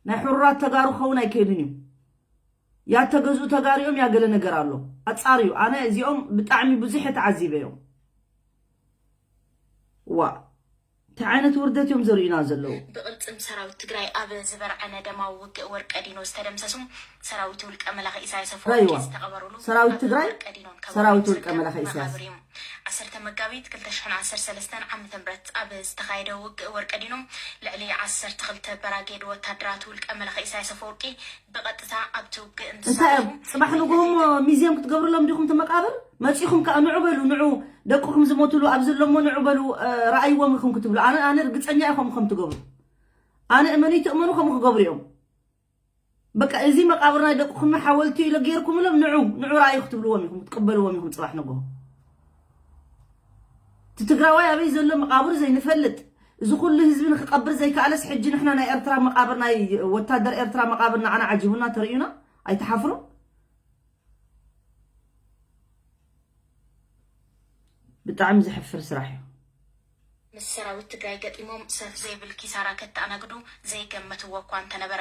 ናይ ሕሩራት ተጋሩ ክኸውን ኣይክእልን እዩ ያተገዝኡ ተጋሪኦም ያገለ ነገር ኣሎ ኣጻርዩ ኣነ እዚኦም ብጣዕሚ ብዙሕ ተዓዚበዮም ዋ እንታይ ዓይነት ውርደት እዮም ዘርእዩና ዘለዉ? ብቕልጽም ሰራዊት ትግራይ ኣብ ዝበርዐነ ደማዊ ውግእ ወርቀዲኖ ዝተደምሰሱ ሰራዊት ውልቀ መላኺ ኢሳያስ ኣፈወርቂ ዝተቐበሩሉ ሰራዊት ትግራይ ሰራዊት ውልቀ መላኺ ኢሳያስ ዓሰርተ መጋቢት ክልተ ሽሕን ዓሰርተ ሰለስተን ዓመተ ምህረት ኣብ ዝተኻየደ ውግእ ወርቀዲኖ ልዕሊ ዓሰርተ ክልተ በራጌድ ወታደራት ውልቀ መላኺ ኢሳያስ ኣፈወርቂ ብቐጥታ ኣብቲ ውግእ እንታይ እዮም? ጽባሕ ንግሆ እሞ ሚዝየም ክትገብርሎም ዲኹም እቲ መቃብር? መጺኹም ከኣ ንዑ በሉ፣ ንዑ ደቅኹም ዝሞትሉ ኣብዚ ኣሎ እሞ ንዑ በሉ፣ እ፣ ረኣይዎም ኢኹም ክትብሉ። ኣነ፣ ኣነ ርግጸኛ እየ ከምኡ ከም ትገብሩ። ኣነ እመኑይ ትእመኑ ከምኡ ክገብሩ እዮም። በቃ እዚ መቃብር ናይ ደቅኹም ሓወልቲ ኢለ ጌርኩምሎም ንዑ፣ ንዑ ረኣዩ ክትብልዎም ኢኹም፣ ክትቅበልዎም ኢኹም ጽባሕ ንግሆ። እቲ ትግራዋይ ኣበይ ዘሎ መቃብሩ ዘይንፈልጥ፣ እዚ ኩሉ ህዝቢ ንክቀብር ዘይከኣለስ፣ ሕጂ ንሕና ናይ ኤርትራ መቃብር፣ ናይ ወታደር ኤርትራ መቃብር ንዓና ዓጂቡና ተርእዩና? ኣይትሓፍሩን? ብጣዕሚ ዘሕፍር ስራሕ እዩ። ምስ ሰራዊት ትግራይ ገጢሞም ሰፍ ዘይብል ኪሳራ ከተኣናግዱ ዘይገመትዎ እኳ እንተነበረ፣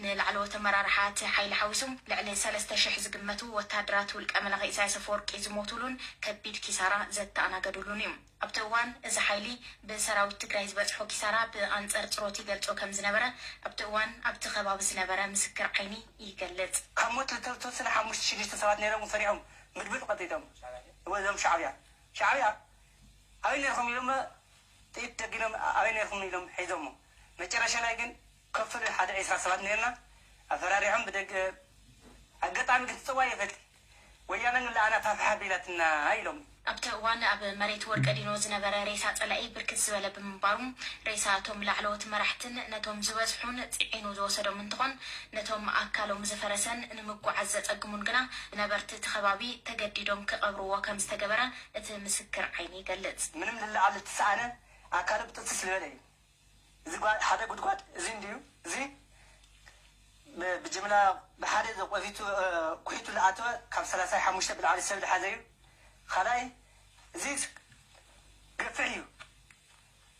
ንላዕለዎት ኣመራርሓ እቲ ሓይሊ ሓዊሱ ልዕሊ ሰለስተ ሽሕ ዝግመቱ ወታደራት ውልቀ መላኺ ኢሳያስ ኣፈወርቂ ዝሞቱሉን ከቢድ ኪሳራ ዘተኣናገዱሉን እዩ። ኣብቲ እዋን እዚ ሓይሊ ብሰራዊት ትግራይ ዝበፅሖ ኪሳራ ብኣንፀር ፅሮት ይገልፆ ከም ዝነበረ ኣብቲ እዋን ኣብቲ ከባቢ ዝነበረ ምስክር ዓይኒ ይገልፅ። ካብ ሞት ዝተወሰነ ሓሙሽተ ሽዱሽተ ሰባት ነይሮም ፈሪሖም ምድብል ቀጢጦም እዞም ሻዕብያ ሻዕብያ ኣበይ ነርኩም ኢሎም ጥይት ደጊኖም ኣበይ ነርኩም ኢሎም ሒዞሞ መጨረሻ ላይ ግን ከፍሉ ሓደ ዒስራ ሰባት ነርና ኣፈራሪሖም ብደገ ኣጋጣሚ ግን ትፅዋ የፈልጥ ወያነ ግን ለኣና ፋፍሓ ቢላትና ኢሎም ኣብቲ እዋን ኣብ መሬት ወርቀዲኖ ዝነበረ ሬሳ ፀላኢ ብርክት ዝበለ ብምንባሩ ሬሳ እቶም ላዕለዎት መራሕትን ነቶም ዝበዝሑን ፅዒኑ ዝወሰዶም እንትኾን ነቶም ኣካሎም ዝፈረሰን ንምጉዓዝ ዘፀግሙን ግና ነበርቲ እቲ ከባቢ ተገዲዶም ክቐብርዎ ከም ዝተገበረ እቲ ምስክር ዓይኒ ይገልፅ። ምንም ልለዓል እተሰኣነ ኣካሉ ብጥስስ ዝበለ እዩ። እዚ ጓ- ሓደ ጉድጓድ እዚ እንድዩ። እዚ ብ- ብጅምላ ብሓደ ዘቆፊቱ እ፣ ኩሒቱ ዝኣተወ ካብ ሰላሳ ሓሙሽተ ብላዕሊ ሰብ ዝሓዘ እዩ። ካልኣይ እዚ ገፍሕ እዩ።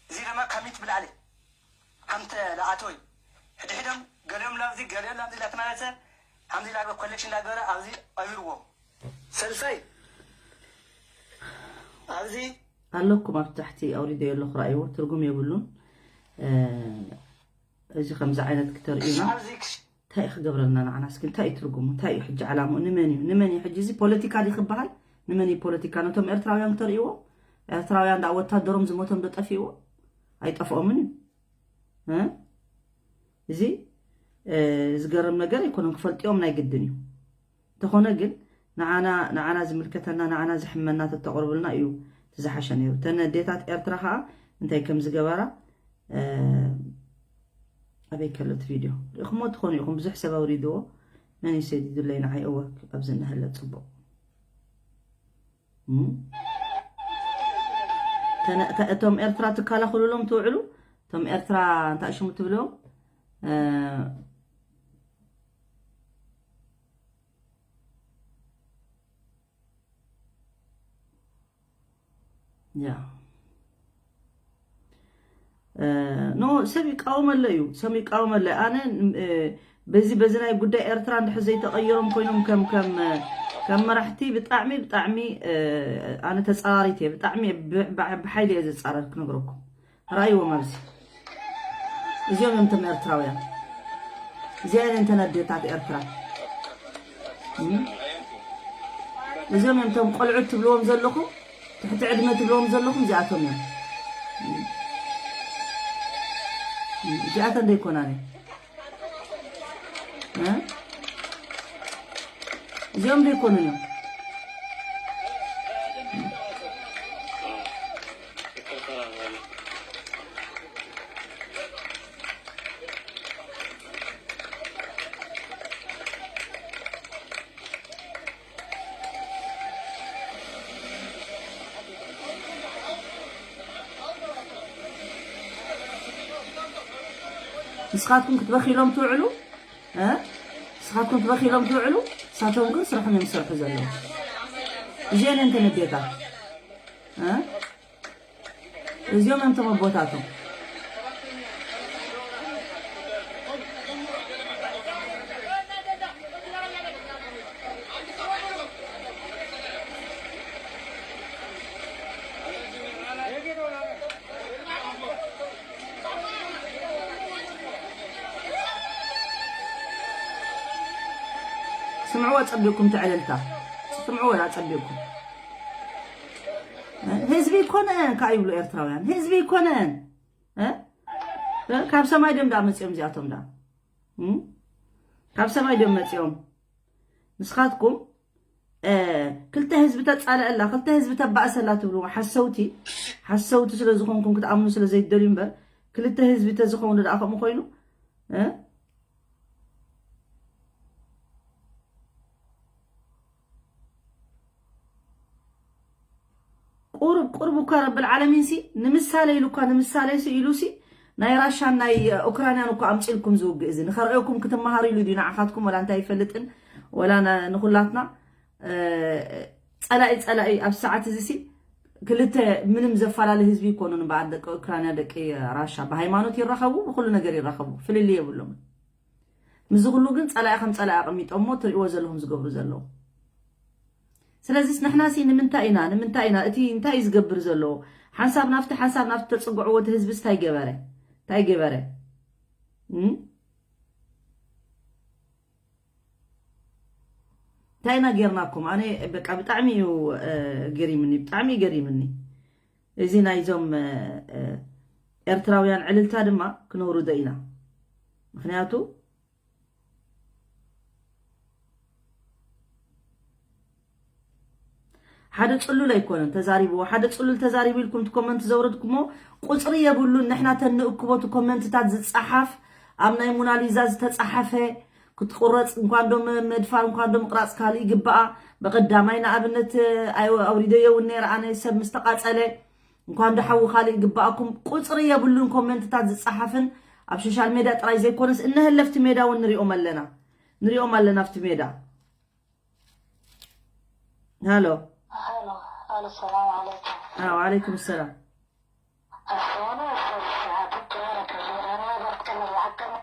እዚ ድማ ካብ ሚት ብላዕሊ ሓምተ ዝኣተወ እዩ። ሕድሕዶም ገሊኦም ናብዚ ገሊኦም ናብዚ እንዳተመላለሰ ሓምዚ ላገ ኮሌክሽን እንዳገበረ ኣብዚ ቀቢርዎ። ሰልሳይ ኣብዚ ኣለኩም ኣብ ታሕቲ ኣውሪደዮ ኣለኹ ረኣይዎ ትርጉም የብሉን እዚ ከምዚ ዓይነት ክተርእዩና እንታይ እዩ ክገብረልና ንዓና እስኪ እንታይ እዩ ትርጉሙ እንታይ እዩ ሕጂ ዓላምኡ ንመን እዩ ንመን እዩ ሕጂ እዚ ፖለቲካ ድዩ ክበሃል ንመን እዩ ፖለቲካ ነቶም ኤርትራውያን ክተርእይዎ ኤርትራውያን ደኣ ወታደሮም ዝሞቶም ዶ ጠፊእዎ ኣይጠፍኦምን እዩ እዚ ዝገርም ነገር ኣይኮነን ክፈልጥዮም ናይ ግድን እዩ እንተኾነ ግን ንዓና ንዓና ዝምልከተና ንዓና ዘሕመና ተተቕርብልና እዩ እቲ ዝሓሸ ነይሩ። እተን ኣዴታት ኤርትራ ኸኣ እንታይ ከም ዝገበራ ኣበይ ከሎ እቲ ቪድዮ ርኢኹሞ ትኾኑ ኢኹም ብዙሕ ሰብ ኣውሪድዎ መን እዩ ሰዲዱለይ ንዓይ እወ ኣብዚ እነሀለ ጽቡቕ እቶም ኤርትራ ትከላኸሉሎም ትውዕሉ እቶም ኤርትራ እንታይ ሽሙ ትብልዎም ያ ኖ ሰብ ይቃወመለ እዩ ሰብ ይቃወመለ ኣነ በዚ በዚ ናይ ጉዳይ ኤርትራ እንድሕር ዘይተቐይሮም ኮይኖም ከም ከም ከም መራሕቲ ብጣዕሚ ብጣዕሚ ኣነ ተፃራሪት እየ ብጣዕሚ ብሓይሊ እየ ዝፃረር ክነግረኩም ራእይዎም ኣብዚ እዚኦም እዮም እቶም ኤርትራውያን እዚኣን እየን ተን ኣዴታት ኤርትራ እዚኦም እዮም እቶም ቆልዑት ትብልዎም ዘለኹም ትሕቲ ዕድመ ትብልዎም ዘለኹም እዚኣቶም እዮም እዚኣተን ዘይኮናን እዚኦም ዘይኮኑን እዮም ንስኻትኩም ክትበኺሎም ትውዕሉ ንስኻትኩም ትበኺሎም ትውዕሉ ንሳቶም ግን ስርሖም እዮም ዝሰርሑ ዘለዉ እዚአን እየን ተነዴታት እዚኦም እዮም ተመቦታቶም ኣጸቢቕኩም ትዕልልታ። ስምዕዎ ኣጸቢቕኩም። ህዝቢ ኣይኮነን ከኣ ይብሉ ኤርትራውያን። ህዝቢ ኣይኮነን። እ? እ? ካብ ሰማይ ድዮም ደኣ መጺኦም እዚኣቶም ደኣ? እም? ካብ ሰማይ ድዮም መጺኦም? ንስኻትኩም፣ እ፣ ክልተ ህዝቢ ተጻልኣላ፣ ክልተ ህዝቢ ተባእሰላ ትብሉ ሓሰውቲ፣ ሓሰውቲ ስለ ዝኾንኩም ክትኣምኑ ስለ ዘይትደልዩ እምበር፣ ክልተ ህዝቢ ተዝኸውን ደኣ ከምኡ ኮይኑ፣ እ? ቁሩብ ቁሩብ እኳ ረብል ዓለሚን ሲ ንምሳሌ ኢሉ እኳ ንምሳሌ ሲ ኢሉ ሲ ናይ ራሻን ናይ ኡክራንያን እኳ ኣምፂልኩም ዝውግእ እዚ ንኸርእየኩም ክትመሃሩ ኢሉ ድዩ ንዓኻትኩም ወላ እንታይ ይፈልጥን ወላ ና- ንኹላትና እ፣ ፀላኢ ፀላኢ ኣብ ሰዓት እዚ ሲ ክልተ ምንም ዘፈላለ ህዝቢ ይኮኑን እምበኣር ደቂ ኡክራንያ ደቂ ራሻ ብሃይማኖት ይራኸቡ ብኩሉ ነገር ይራኸቡ ፍልልይ የብሎምን። ምስዚ ኩሉ ግን ጸላኢ ከም ጸላኢ ኣቐሚጦሞ ትርእይዎ ዘለኹም ዝገብሩ ዘለዉ። ስለዚስ ንሕናሲ ንምንታይ ኢና ንምንታይ ኢና እቲ እንታይ እዩ ዝገብር ዘሎ ሓንሳብ ናብቲ ሓንሳብ ናብቲ ተጽግዕዎ እቲ ህዝብስ እንታይ ገበረ እንታይ ገበረ እም? እንታይ ኢና ጌርናኩም ኣነ በቃ ብጣዕሚ እዩ እ፣ ገሪምኒ ብጣዕሚ እዩ ገሪምኒ እዚ ናይዞም እ፣ እ፣ ኤርትራውያን ዕልልታ ድማ ክነውርዶ ኢና ምክንያቱ ሓደ ጽሉል ኣይኮነን ተዛሪብዎ ሓደ ጽሉል ተዛሪቡ ኢልኩም እቲ ኮመንት ዘውረድኩሞ ቁጽሪ የብሉን ንሕና ተንእክቦ እቲ ኮመንትታት ዝጸሓፍ ኣብ ናይ ሞናሊዛ ዝተጸሓፈ ክትቁረጽ እንኳን ዶ መድፋር እንኳን ዶ ምቅራጽ ካልእ ይግባኣ በቀዳማይ ንኣብነት ኣውሪደዮ እውን ነረ ኣነ ሰብ ምስ ተቃጸለ እንኳን ዶ ሓዊ ካልእ ይግባኣኩም ቁጽሪ የብሉን ኮመንትታት ዝጸሓፍን ኣብ ሶሻል ሜድያ ጥራይ ዘይኮነስ እነሀለፍቲ ሜዳ እውን ንሪኦም ኣለና ንሪኦም ኣለና ኣብቲ ሜዳ ሃሎ ሃሎ ሃሎ ሰላም ዓለይኩም። ኣዎ ዓለይኩም ሰላም ኣስዋና ሰብስሓ ትጀረ ከዘረና በርትከነ ዝዓቀመ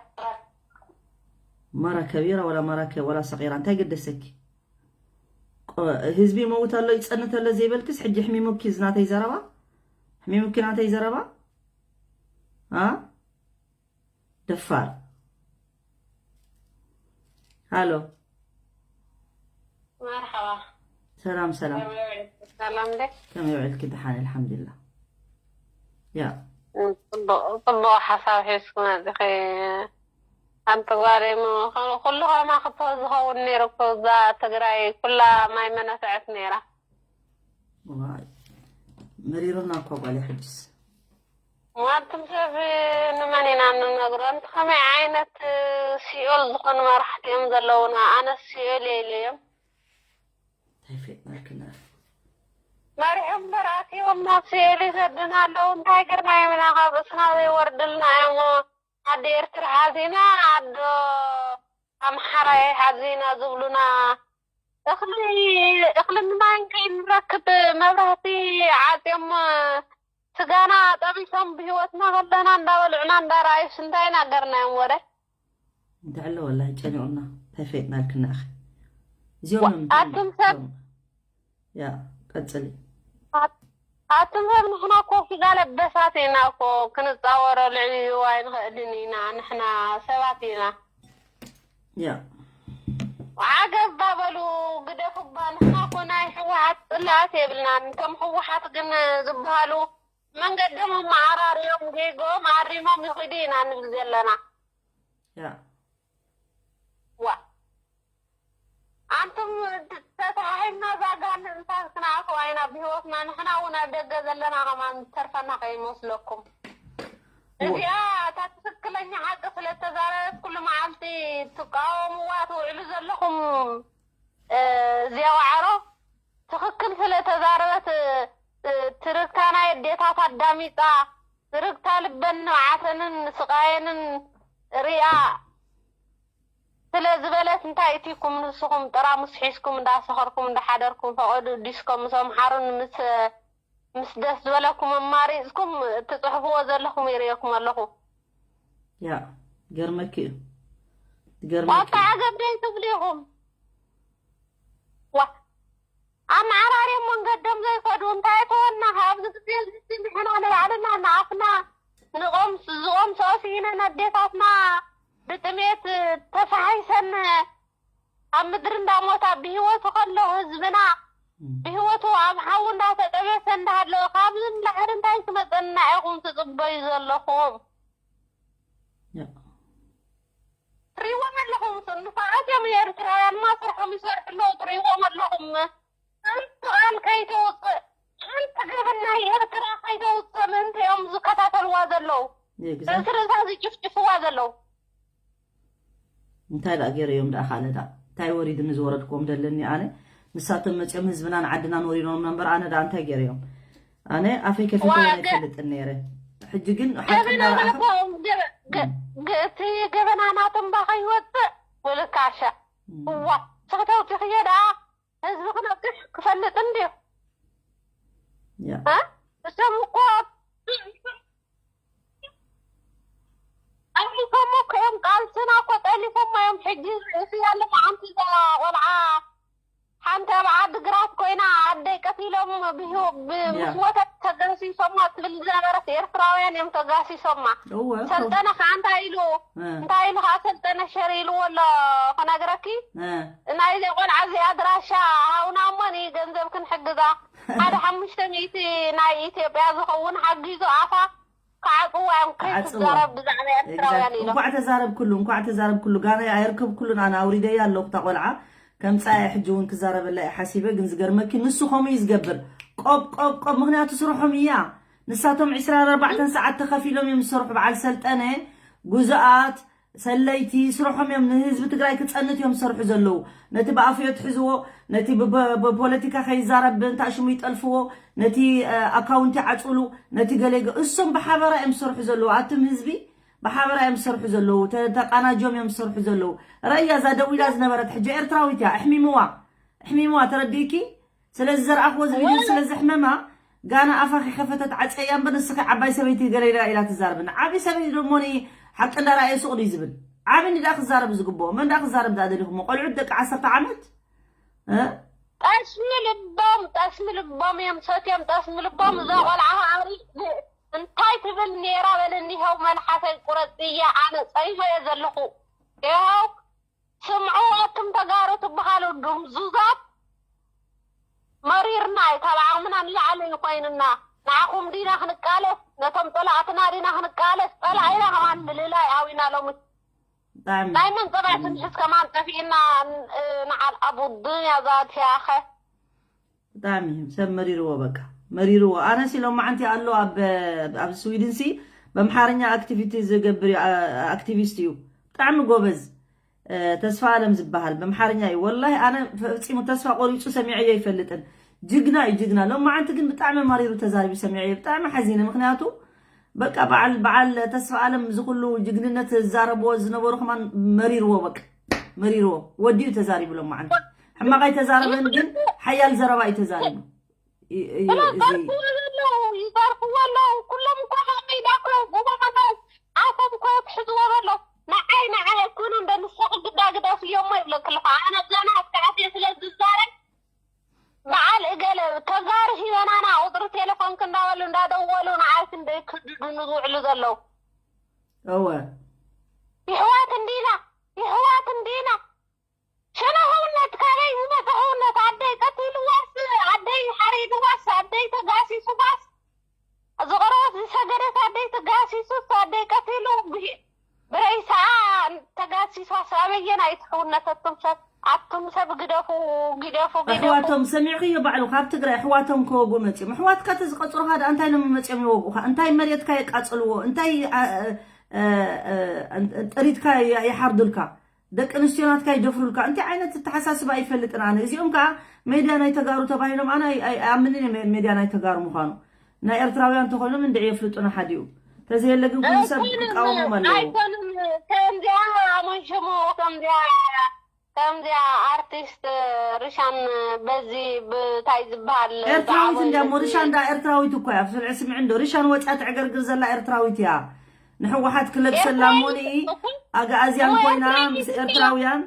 መራ ከቢራ ወላ መራ ከ- ወላ ሰቂራ እንታይ ገደሰኪ ቆ- ህዝቢ ይመውት ኣሎ ይፀንት ኣሎ ዘይበልክስ ሕጂ ሕሚሙኪ ዝናተይ ዘረባ ሕሚሙኪ ናተይ ዘረባ ኣ ደፋር ሃሎ መርሓባ ሰላም ሰላም ሰላም ደ ከመይ ውዕልኪ ደሓን ኣልሓምዱላ ያ ጽቡቅ ጽቡቅ ሓሳብ ሒዝኩ መጽኺ ሓንቲ ጓል እሞ ኩሉ ከማኺ እኮ ዝኸውን ነይሩ እኮ እዛ ትግራይ ኩላ ማይ መነፍዐት ነይራ ዋይ መሪሩና እኳ ጓል ሕጅስ ማለትም ሰብ ንመን ኢና እንነግሮ? እንቲ ከመይ ዓይነት ሲኦል ዝኾኑ መራሕቲ እዮም ዘለውና? ኣነ ሲኦል እየ ኢለዮም። እንታይ ፈጥናልክና? መሪሖም እምበር ኣትዮም ናብ ሲኦል ይሰዱና ኣለዉ። እንታይ ገርና እዮም ኢና ካብ ርእስና ዘይወርድልና እዮም? ኣደ ኤርትራ ሓዚና፣ ኣዶ ኣምሓራይ ሓዚና ዝብሉና እኽሊ እኽልን ማይን ከይንረክብ መብራህቲ ዓፅዮም ስጋና ጠቢሶም ብሂወትና ከለና እንዳበልዑና እንዳረኣዩስ እንታይ ናገርናዮም ወረ እንተዕለ ወላሂ ጨኒቑና እንታይ ፈይጥናልክና ኢኺ እዚኦም እዮም ኣቱም ሰብ ያ ቀፅሊ ኣቱም ሰብ ንሕና እኮ ስጋ ለበሳት ኢና እኮ ክንፃወረሉ ዕብዩ ኣይንኽእልን ኢና ንሕና ሰባት ኢና ያ ዓገብ ዳ በሉ ግደፉ እባ ንሕና እኮ ናይ ህወሓት ፅላኣት የብልናን ከም ህወሓት ግን ዝበሃሉ መንገዶም ኣመዓራርዮም ጌግኦም ኣሪሞም ይኺዱ ኢና ንብል ዘለና ያ ዋ ኣንቱም ተተሓሒዝና እዛ ጋል ምእንታን ክንኣትዋ ኢና ብህይወትና ንሕና እውን ኣብ ደገ ዘለና ከማን ዝተርፈና ከይመስለኩም እዚኣ እታ ትክክለኛ ሓቂ ስለተዛረበት ኩሉ መዓልቲ ትቃወምዋ ትውዕሉ ዘለኹም እዚኣ ዋዕሮ ትኽክል ስለ ተዛረበት ትርግታ ናይ ኣዴታት ኣዳሚፃ ትርግታ ልበን ንብዓተንን ስቃየንን ሪኣ ስለ ዝበለት እንታይ እቲኩም ንስኹም ጥራሙስ ሒዝኩም እንዳሰኸርኩም እንዳሓደርኩም ፈቐዱ ዲስኮ ምስ ኣምሓሩን ምስ ምስ ደስ ዝበለኩም ኣማሪፅኩም ትፅሕፍዎ ዘለኹም ይርእየኩም ኣለኹ ያ ገርመኪ እዩ ገርመኪ ዋታ ዓገብ ደይ ትብሉ ኢኹም ዋ ኣመዓራርዮም መንገዶም ዘይከዱ እንታይ ተወና ኣብዚ ግዜ እዚ ንሕና ንባዕልና ንኣፍና ንቆምስ ዝቆምስኦ ስኢነን ኣዴታትና ብጥሜት ተፋሒሰን ኣብ ምድሪ እንዳሞታ ብህይወቱ ከሎ ህዝብና ብህይወቱ ኣብ ሓዊ እንዳተጠበሰ እንዳሃለወ ካብዚ ንላዕሊ እንታይ ክመፀና ኢኹም ትፅበዩ ዘለኹም? ትሪእዎም ኣለኹም። ንፋዓት እዮም ኤርትራውያን ማስርሖም ይሰርሑ ኣለዉ። ትሪእዎም ኣለኹም። ሓንቲ ቃል ከይተውፅእ፣ ሓንቲ ገበን ናይ ኤርትራ ከይተውፅእ ምእንቲ እዮም ዝከታተልዋ ዘለዉ። ርእሲ ርእሳ ዝጭፍጭፍዋ ዘለዉ። እንታይ ደኣ ገይረዮም ደኣ ካልእ ደኣ እንታይ ወሪድኒ ዝወረድክዎም ደለኒ ኣነ። ንሳቶም መፅኦም ህዝብናን ዓድናን ወሪሮምና እምበር ኣነ ደኣ እንታይ ገይረዮም? ኣነ ኣፈይ ከፊተ ኣይፈልጥን ነይረ። ሕጂ ግን ሓቂ እንዳረኣኹ እቲ ገበና ናቶም ባ ከይወፅእ ወለካሻ እዋ ስኽተውፅኽዮ ደኣ ህዝቢ ክነቅሕ ክፈልጥ እንድዩ። እሶም እኮ ጠሊፎሞ እኮ እዮም፣ ቃልስና እኮ ጠሊፎሞ እዮም። ሕጂ ርእሲ ያለ መዓንቲ እዛ ቆልዓ ሓንቲ ኣብ ዓዲ ግራት ኮይና ኣደይ ቀቲሎም ምስ ሞተት ተገሲሶማ ትብል ዝነበረት ኤርትራውያን እዮም ተጋሲሶማ። ሰልጠነ ከዓ እንታይ ኢሉ እንታይ ኢሉ ከዓ ሰልጠነ ሸር ኢልዎ ኣሎ ክነግረኪ ናይዚ ቆልዓ እዚ ኣድራሻ ሃውና እሞ ንገንዘብ ክንሕግዛ ሓደ ሓሙሽተ ሚእቲ ናይ ኢትዮጵያ ዝኸውን ሓጊዙ ኣፋ ክዓፅዋ እዮም ከይትዛረብ ብዛዕባ ኤርትራውያን ኢሎም። እንኳዕ ተዛረብክሉ እንኳዕ ተዛረብክሉ ጋና ኣየርከብክሉን ኣነ ኣውሪደያ ኣለኹ እታ ቆልዓ ከምፃ እየ ሕጂ እውን ክዛረበላ እየ ሓሲበ ግን ዝገርመኪ ንሱ ከምኡ እዩ ዝገብር ቆብ ቆብ ቆብ ምክንያቱ ስርሖም እያ ንሳቶም ዕስራን ኣርባዕተን ሰዓት ተኸፊሎም እዮም ዝሰርሑ በዓል ሰልጠነ ጉዙኣት ሰለይቲ ስርሖም እዮም ንህዝቢ ትግራይ ክፀንት እዮም ዝሰርሑ ዘለዉ ነቲ ብኣፉ የትሕዝዎ ነቲ ብፖለቲካ ከይዛረብ ብእንታ ሽሙ ይጠልፍዎ ነቲ ኣካውንቲ ዓፅሉ ነቲ ገሌ እሶም ብሓበራ እዮም ዝሰርሑ ዘለዉ ኣቱም ህዝቢ ብሓበራ እዮም ዝሰርሑ ዘለዉ ተቃናጆም እዮም ዝሰርሑ ዘለዉ ረእያ እዛ ደዊላ ዝነበረት ሕጂ ኤርትራዊት እያ ኣሕሚምዋ ኣሕሚምዋ ተረዲእኪ ስለዚ ዘርኣኽዎ እዚ ቪድዮ ስለ ዘሕመማ ጋና ኣፋ ከይከፈተት ዓፀያ እምበር ንስኺ ዓባይ ሰበይቲ ገለ ኢላ ኢላ ትዛረበኒ ዓብይ ሰበይቲ ደሞኒ ሓቂ እንዳረኣየ ሱቕ ድዩ ዝብል ዓብይ እንዳ ክዛረብ ዝግብኦ መን ዳ ክዛረብ ዳ ደሊኹሞ ቆልዑት ደቂ ዓሰርተ ዓመት ጠስሚ ልቦም ጠስሚ ልቦም እዮም ሰትዮም ጠስሚ ልቦም እዛ ቆልዓ ከዓሪ እንታይ ትብል ኔራ በለኒ ይኸው መልሓሰይ ቁረፅ እያ ኣነ ፀይፈ እየ ዘለኹ ይኸው ስምዑ ኣቱም ተጋሩ ትበሃሉ ድምዙዛት መሪርና እዩ ካብ ዓቕምና ንላዕሊ እዩ ኮይኑና ንዓኹም ዲና ክንቃለስ ነቶም ፀላእትና ዲና ክንቃለስ ፀላኢና ከማን ምልላይ ኣዊና ሎሚ ናይ መን ፀባይ ክንሕዝ ከማን ጠፊእና ንዓል ኣቡ ዱንያ ዛት ያኸ ብጣዕሚ እዩ ሰብ መሪርዎ በቃ መሪርዎ ኣነስ ኢሎም መዓንቲ ኣሎ ኣብ ኣብ ስዊድን ሲ በምሓርኛ ኣክቲቪቲ ዝገብር ኣክቲቪስት እዩ ብጣዕሚ ጎበዝ ተስፋ ኣለም ዝበሃል በምሓርኛ እዩ ወላሂ ኣነ ፈፂሙ ተስፋ ቆሪፁ ሰሚዐዮ ኣይፈልጥን ጅግና እዩ ጅግና ሎም መዓንቲ ግን ብጣዕሚ መሪሩ ተዛሪቡ ሰሚዐዮ ብጣዕሚ ሓዚነ ምክንያቱ በቃ በዓል በዓል ተስፋ ኣለም ዝኩሉ ጅግንነት ዝዛረብዎ ዝነበሩ ከማን መሪርዎ በቃ መሪርዎ ወዲኡ ተዛሪቡ ሎም መዓንቲ ሕማቕ ኣይተዛረበን ግን ሓያል ዘረባ እዩ ተዛሪቡ ይዛርፍዎ ኣለዉ ኩሎም እኮ ካብ ሜዳ እኮ ጎቦ ኣለዉ ኣፎም እኮ ክሕዝዎ በሎ ንዓይ ንዓይ ኣይኮኑን ዶ ንስኺ ግዳ ግደፍዮ እሞ ይብለኪ ኣለኹ ኣነ ኣብዛ ናት ከዓትየ ስለ ዝዛረብ በዓል እገለ ተጋሩ ሂበናና ቁፅሪ ቴሌፎንኪ እንዳበሉ እንዳደወሉ ንዓይ ክንደይ ክድዱኒ ዝውዕሉ ዘለዉ እወ ይሕዋት እንዲና ይሕዋት እንዲና ሸነኽውነት ካበይ ዝመፀ ኽውነት ኣደይ ቀቲልዋስ ኣደይ ሓሪድዋስ ኣደይ ተጋሲሱዋስ ዝቐረወት ዝሰገደት ኣደይ ተጋሲሱስ ኣደይ ቀቲሉ ብረይሳኣ ተጋሲሷስ ኣበየናይ ትሕውነት ኣቱም ሰብ ኣቱም ሰብ ግደፉ ግደፉ ግደፉ ኣሕዋቶም ሰሚዕኽዮ ባዕሉ ካብ ትግራይ ኣሕዋቶም ከወጉ መፂኦም ኣሕዋትካ ተዝቀፅሩኻ ደኣ እንታይ ሎም መፂኦም ይወጉኻ እንታይ መሬትካ የቃፅልዎ እንታይ ጥሪትካ ይሓርዱልካ ደቂ ኣንስትዮ ናትካ ይደፍሩልካ እንታይ ዓይነት ኣተሓሳስባ ኣይፈልጥን ኣነ እዚኦም ከዓ ሜድያ ናይ ተጋሩ ተባሂሎም ኣነ ኣይኣምንን እየ ሜድያ ናይ ተጋሩ ምዃኑ ናይ ኤርትራውያን እንተኮይኖም እንድዒ የፍልጡና ሓዲኡ ተዘየለ ግን ኩሉ ሰብ ክቃወሞም ኣለዎ ኣይኮኑም ከምዚኣ ኣመንሽሙ ከምዚኣ ከምዚኣ ኣርቲስት ርሻን በዚ ብታይ ዝበሃል ኤርትራዊት እንዲያ እሞ ርሻን ዳ ኤርትራዊት እኮ እያ ስምዒ እንዶ ርሻን ወፅያ ትዕገርግር ዘላ ኤርትራዊት እያ ንሕወሓት ክለብሰላ እሞ ንኢ ኣግኣዝያን ኮይና ምስ ኤርትራውያን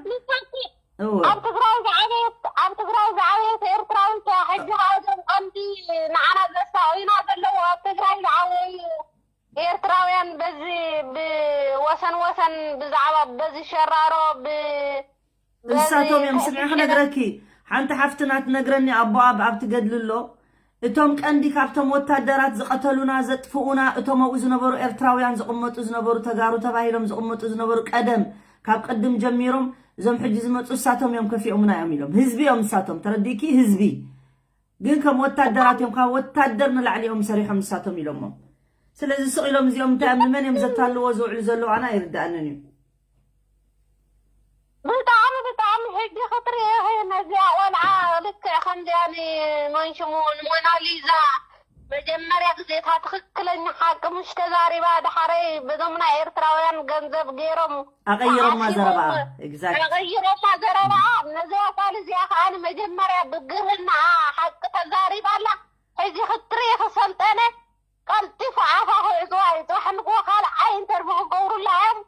እወ ኣብ ትግራይ ዝዓበየት ኣብ ትግራይ ዝዓበየት ኤርትራዊት እያ ሕጂ ከዓ እዞም ቀንዲ ንዓና ዘሳቑዩና ዘለዉ ኣብ ትግራይ ዝዓበዩ ኤርትራውያን በዚ ብወሰን ወሰን ብዛዕባ በዚ ሸራሮ ብ እሳ እቶም እዮም ስምዒ ክነግረኪ። ሓንቲ ሓፍትና ትነግረኒ ኣቦኣ ብኣብ ትገድሊ ኣሎ። እቶም ቀንዲ ካብቶም ወታደራት ዝቐተሉና ዘጥፍኡና እቶም ኣብኡ ዝነበሩ ኤርትራውያን ዝቕመጡ ዝነበሩ ተጋሩ ተባሂሎም ዝቕመጡ ዝነበሩ ቀደም ካብ ቅድም ጀሚሮም እዞም ሕጂ ዝመፁ እሳቶም እዮም ከፊኦምና እዮም ኢሎም። ህዝቢ እዮም እሳቶም ተረዲእኪ ህዝቢ ግን ከም ወታደራት እዮም ካብ ወታደር ንላዕሊ እዮም ሰሪሖም ንሳቶም ኢሎሞም። ስለዚ ስቕ ኢሎም እዚኦም እንታይ እዮም ንመን እዮም ዘታልዎ ዝውዕሉ ዘለዉ ኣና ኣይርዳእንን እዩ። ብጣዕሚ ብጣዕሚ ሕጂ ክትሪኦ ነዚኣ ቆልዓ ልክዕ ከምዚኣ ንመንሽሙ ንሞናሊዛ መጀመርያ ግዜ እታ ትኽክለኛ ሓቂ ምሽ ተዛሪባ ዳሕረይ በዞም ናይ ኤርትራውያን ገንዘብ ገይሮም ኣቐይሮማ ዘረባኣ exact ተቐይሮማ ዘረባኣ ነዚኣ ጓል እዚኣ ከዓ ንመጀመርያ ብግርህናኣ ሓቂ ተዛሪባ ኣላ። ሕጂ ክትርኢ ክሰልጠነ ቀልጢፉ ኣፋ ክዕፅዋ እዩ። ፅባሕ ንግሆ ካልኣይ ኢንተርቪው ክገብሩላ እዮም።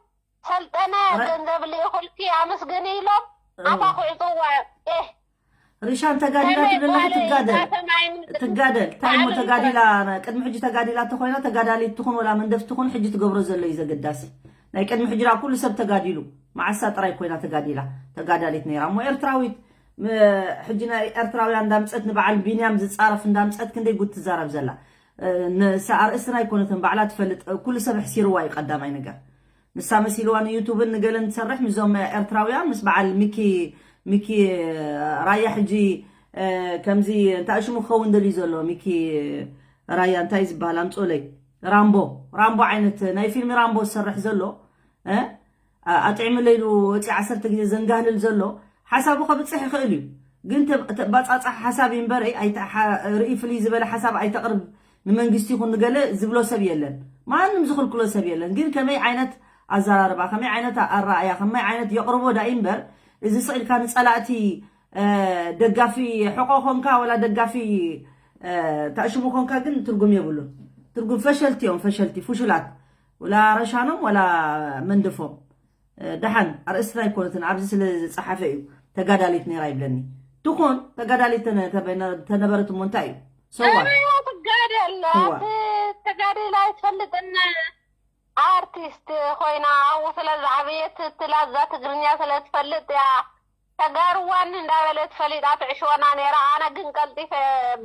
ሰልጠነ ገንዘብ ልኢኹልኪ ኣመስግኒ ኢሎም ኣፋ ክዕፅዋ እዮም። ኤህ ሪሻን ተጋዲላ ትብል ኣለኺ ትጋደል ትጋደል እንታይ እሞ ተጋዲላ ቅድሚ ሕጂ ተጋዲላ ተኮይና ተጋዳሊት ትኹን ወላ መንደፍ ትኹን ሕጂ ትገብሮ ዘሎ እዩ ዘገዳሲ ናይ ቅድሚ ሕጂ ዳ ኩሉ ሰብ ተጋዲሉ መዓሳ ጥራይ ኮይና ተጋዲላ ተጋዳሊት ነይራ እሞ ኤርትራዊት ሕጂ ናይ ኤርትራውያን እንዳምፀት ንበዓል ቢንያም ዝፃረፍ እንዳምፀት ክንደይ ጉድ ትዛረብ ዘላ ንሳ ኣርእስትና ኣይኮነትን ባዕላ ትፈልጥ ኩሉ ሰብ ሕሲርዋ እዩ ቀዳማይ ነገር ንሳ መሲልዋ ንዩቱብን ንገለን ትሰርሕ ምስዞም ኤርትራውያን ምስ በዓል ሚኪ ሚኪ ራያ ሕጂ ከምዚ እንታይ ሽሙ ክኸውን ደልዩ ዘሎ ሚኪ ራያ እንታይ ዝበሃል ኣምጾለይ ራምቦ ራምቦ ዓይነት ናይ ፊልሚ ራምቦ ዝሰርሕ ዘሎ ኣጥዕምለይ ኢሉ ወፂ ዓሰርተ ግዜ ዘንጋህልል ዘሎ ሓሳቡ ከብፅሕ ይኽእል እዩ ግን ተባፃፃሒ ሓሳብ እዩ እምበረይ ርኢ ፍልይ ዝበለ ሓሳብ ኣይተቕርብ ንመንግስቲ ይኹን ንገለ ዝብሎ ሰብ የለን ማንም ዝኽልክሎ ሰብ የለን ግን ከመይ ዓይነት ኣዘራርባ ከመይ ዓይነት ኣረኣያ ከመይ ዓይነት የቕርቦ ዳኢ እምበር እዚ ስቕ ኢልካ ንፀላእቲ ደጋፊ ሕቆ ኮንካ ወላ ደጋፊ ታእሽሙ ኮንካ ግን ትርጉም የብሉን ትርጉም ፈሸልቲ እዮም ፈሸልቲ ፍሹላት ወላ ረሻኖም ወላ መንደፎም ደሓን ኣርእስትና ኣይኮነትን ኣብዚ ስለ ዝፀሓፈ እዩ ተጋዳሊት ነይራ ይብለኒ ትኾን ተጋዳሊት ተነበረት እሞ እንታይ እዩ ሰዋ ትጋደል ተጋዲላ ኣይትፈልጥን ኣርቲስት ኮይና ኣብኡ ስለ ዝዓበየት ትላዛ ትግርኛ ስለ ትፈልጥ እያ ተጋርዋኒ እንዳበለት ፈሊጣ ትዕሽወና ነይራ ኣነ ግን ቀልጢፈ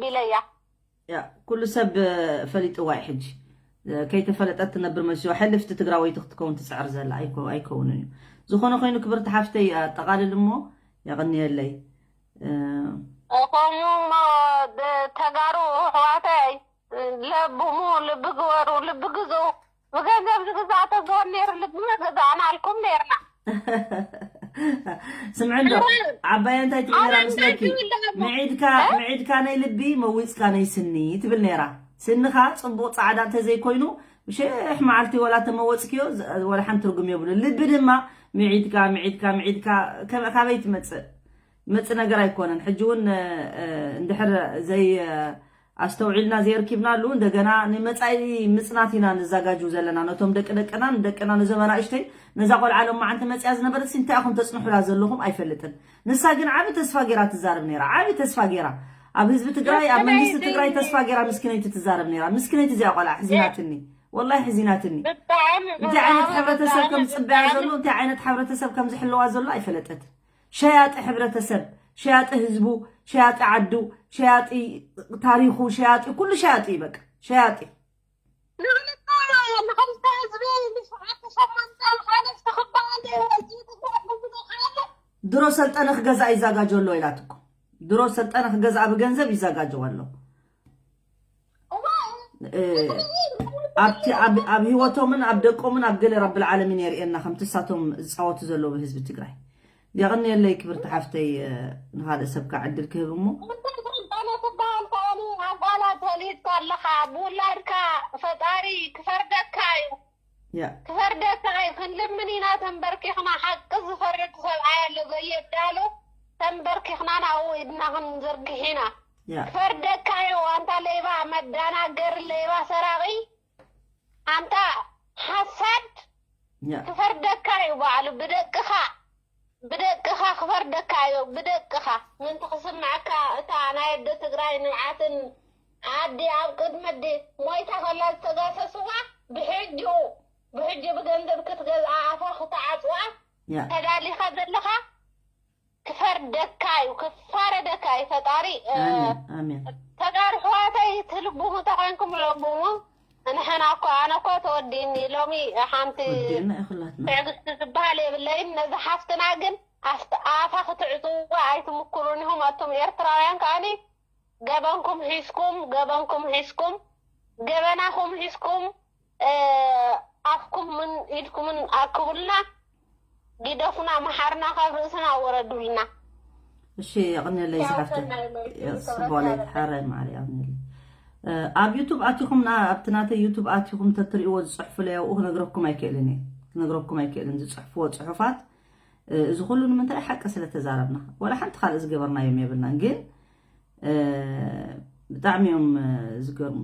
ቢለያ ያ ኩሉ ሰብ ፈሊጥዋ እዩ ሕጂ ከይተፈለጠት ትነብር መስዋ ሕልፍቲ ትግራወይቲ ክትከውን ትፅዕር ዘላ ኣይኮ- ኣይከውንን እዩ ዝኾነ ኮይኑ ክብርቲ ሓፍተይ ኣጠቓልል እሞ የቐንየለይ እ፣ ከምኡ እሞ ተጋሩ ኣሕዋተይ ለብሙ ልቢ ግበሩ ልቢ ግዙ ብገንዘብ ዝግዛእ ተዝኾን ነይሩ ልቢ መገዛእናልኩም ነይርና ስምዒ እንዶ ዓባያ እንታይ ትብል ነራ ምስለኪ ምዒድካ ምዒድካ ናይ ልቢ መዊፅካ ናይ ስኒ ትብል ነራ ስንኻ ፅቡቕ ፃዕዳ እንተዘይኮይኑ ብሽሕ መዓልቲ ወላ ተመወፅክዮ ወላ ሓንቲ ትርጉም የብሉ ልቢ ድማ ምዒድካ ምዒድካ ምዒድካ ካበይ ትመፅእ መፅእ ነገር ኣይኮነን ሕጂ እውን እንድሕር ዘይ ኣስተውዒልና ዘየርኪብናሉ እንደገና ንመጻኢ ምጽናት ኢና ንዛጋጁ ዘለና ነቶም ደቂ ደቅና ንደቅና ነዞም ኣናእሽተይ ነዛ ቆልዓ ሎም መዓንቲ መጽያ ዝነበረት እንታይ ኢኹም ተጽንሑላ ዘለኹም ኣይፈልጥን ንሳ ግን ዓቢ ተስፋ ገይራ ትዛረብ ነይራ ዓቢ ተስፋ ገይራ ኣብ ህዝቢ ትግራይ ኣብ መንግስቲ ትግራይ ተስፋ ገይራ ምስኪነይቲ ትዛረብ ነይራ ምስኪነይቲ እዚኣ ቆልዓ ሕዚናትኒ ወላሂ ሕዚናትኒ እንታይ ዓይነት ሕብረተሰብ ከም ዝፅበያ ዘሎ እንታይ ዓይነት ሕብረተሰብ ከም ዝሕለዋ ዘሎ ኣይፈለጠትን ሸያጢ ሕብረተሰብ፣ ሸያጢ ህዝቡ፣ ሸያጢ ዓዱ፣ ሸያጢ ታሪኹ፣ ሸያጢ ኩሉ ሸያጢ እዩ በቃ ሸያጢ። ንክልተ ንክልተ ህዝቢ ንሽዓተ ሸሞንተ ሓለፍቲ ክበሃል እዩ። እዚ ትግባእ ብዝኾነ ድሮ ሰልጠነ ክገዝኣ ይዛጋጆ ኣሎ ኢላትኩም። ድሮ ሰልጠነ ክገዝኣ ብገንዘብ ይዛጋጀው ኣሎ። ኣብቲ ኣብ ህይወቶምን ኣብ ደቆምን ኣብ ገለ ረብል ዓለሚን የርእየና ከምቲ እሳቶም ዝፃወቱ ዘለዉ ህዝቢ ትግራይ። የቐንየለይ ክብርቲ ሓፍተይ ንኻልእ ሰብ ከዓ ዕድል ክህብ እሞ። ኣባላት ፈሊጥካ ኣለኻ ብውላድካ ፈጣሪ ክፈርደካ እዩ። ክፈርደካ እዩ ክንልምን ኢና ተንበርኪኽና ሓቂ ዝፈርድ ሰብኣይ ኣሎ ዘየዳሉ ተንበርኪኽና ናብኡ ኢድና ክንዝርግሕ ኢና። ክፈርደካ እዩ ኣንታ ሌባ መዳናገሪ ሌባ ሰራቒ ኣንታ ሓሳድ ክፈርደካ እዩ ባዕሉ ብደቅኻ ብደቅኻ ክፈርደካ እዩ ብደቅኻ ምንቲ ክስምዐካ እታ ናይ ኣደ ትግራይ ንብዓትን ኣዲ ኣብ ቅድሚ ኣዲ ሞይታ ከላ ዝተጋሰስዋ ብሕጂኡ ብሕጂ ብገንዘብ ክትገዝኣ ኣፋ ክትዓፅዋ ተዳሊኻ ዘለኻ ክፈርደካ እዩ፣ ክፋረደካ እዩ ፈጣሪ። ተጋሩ ሕዋተይ ትልብሙ ተኮንኩም ለብሙ። ንሕና እኮ ኣነ እኮ ተወዲኒ ሎሚ ሓንቲ ትዕግስቲ ዝበሃል የብለይን። ነዚ ሓፍትና ግን ኣፍት ኣፋ ክትዕፅዋ ኣይትምኩሩን ኢኹም ኣቱም ኤርትራውያን። ከኣኒ ገበንኩም ሒዝኩም ገበንኩም ሒዝኩም ገበናኹም ሒዝኩም ኣፍኩም ምን ኢድኩምን ኣክቡልና። ግደፉና፣ መሓርና ካብ ርእስና ወረዱልና። እሺ፣ የቕንየለይ ዝሓፍተ። ጽቡቕ ለይቲ ሓራይ ማዕረ፣ የቕንየለይ። ኣብ ዩቱብ ኣቲኹም፣ ኣብቲ ናተይ ዩቱብ ኣቲኹም ተትርእይዎ ዝጽሕፉለይ ኣብኡ ክነግረኩም ኣይክእልን እየ። ክነግረኩም ኣይክእልን ዝጽሕፍዎ ጽሑፋት። እዚ ኩሉ ንምንታይ? ሓቂ ስለ ተዛረብና። ዋላ ሓንቲ ካልእ ዝገበርናዮም የብልናን፣ ግን ብጣዕሚ እዮም ዝገርሙ።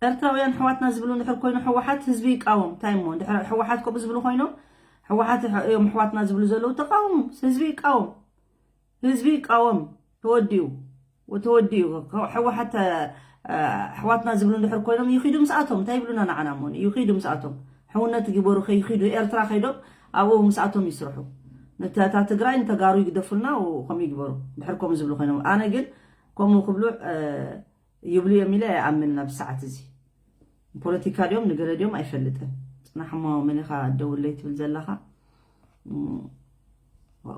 ኤርትራውያን ኣሕዋትና ዝብሉ እንድሕር ኮይኑ ሕወሓት ህዝቢ ይቃወም። እንታይ እሞ እንድሕር ሕወሓት ከምኡ ዝብሉ ኮይኖም ሕወሓት እዮም ኣሕዋትና ዝብሉ ዘለዉ ተቃወሙ። ህዝቢ ይቃወም። ህዝቢ ይቃወም። ተወዲኡ። ተወዲኡ። ሕወሓት ኣሕዋትና ዝብሉ እንድሕር ኮይኖም ይኺዱ ምስኣቶም። እንታይ ይብሉና ንዓና እሞ ይኺዱ ምስኣቶም። ሕውነት ይግበሩ ከይኺዱ ኤርትራ ከይዶም ኣብኡ ምስኣቶም ይስርሑ። ነታ ትግራይ ንተጋሩ ይግደፉልና ከምኡ ይግበሩ። እንድሕር ከምኡ ዝብሉ ኮይኖም ኣነ ግን ከምኡ ክብሉ ይብሉ እዮም ኢለ ኣይኣምንን ኣብዚ ሰዓት እዚ። ፖለቲካ ድዮም ንገለ ድዮም ኣይፈልጥን። ጽናሕ እሞ መን ኢኻ ደውለይ ትብል ዘለኻ?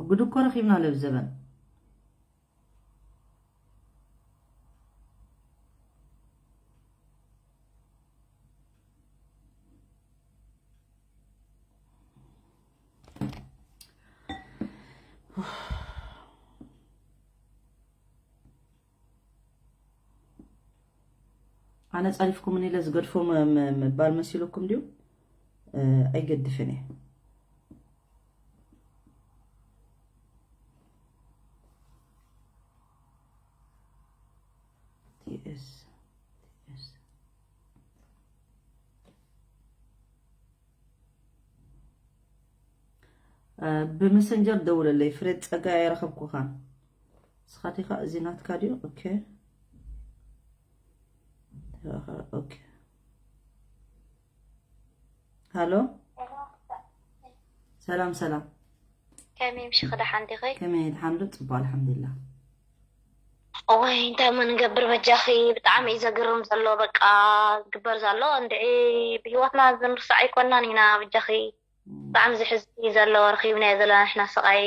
ጉድ እኮ ረኺብና ለብ ዘበን። ኣነ ጸሪፍኩምኒ ኢለ ዝገድፎ ምባል መሲሉኩም ድዩ? ኣይገድፍን እየ። ቲኤስ ቲኤስ ብመሰንጀር ደውለለይ። ፍሬድ ጸጋይ ኣይረኸብኩኻን። ንስኻ ዲኻ? እዚ ናትካ ድዩ? ኦኬ። ኦኬ። ሃሎ። ሰላም ሰላም። ከመይ ምሽኺ፣ ደሓን ዲኺ? ከመይ፣ ደሓን ዶ? ጽቡቕ፣ ኣልሓምዱሊላህ። እዋይ፣ እንታይ እሞ ንገብር በጃኺ? ብጣዕሚ እዩ ዘግርም ዘሎ። በቃ ዝግበር ዘሎ እንድዒ ብህይወትና ዝንርሳዕ ኣይኮናን ኢና በጃኺ። ብጣዕሚ ዝሕዝን እዩ ዘሎ። ረኺብናዮ ዘለና ንሕና ስቓይ።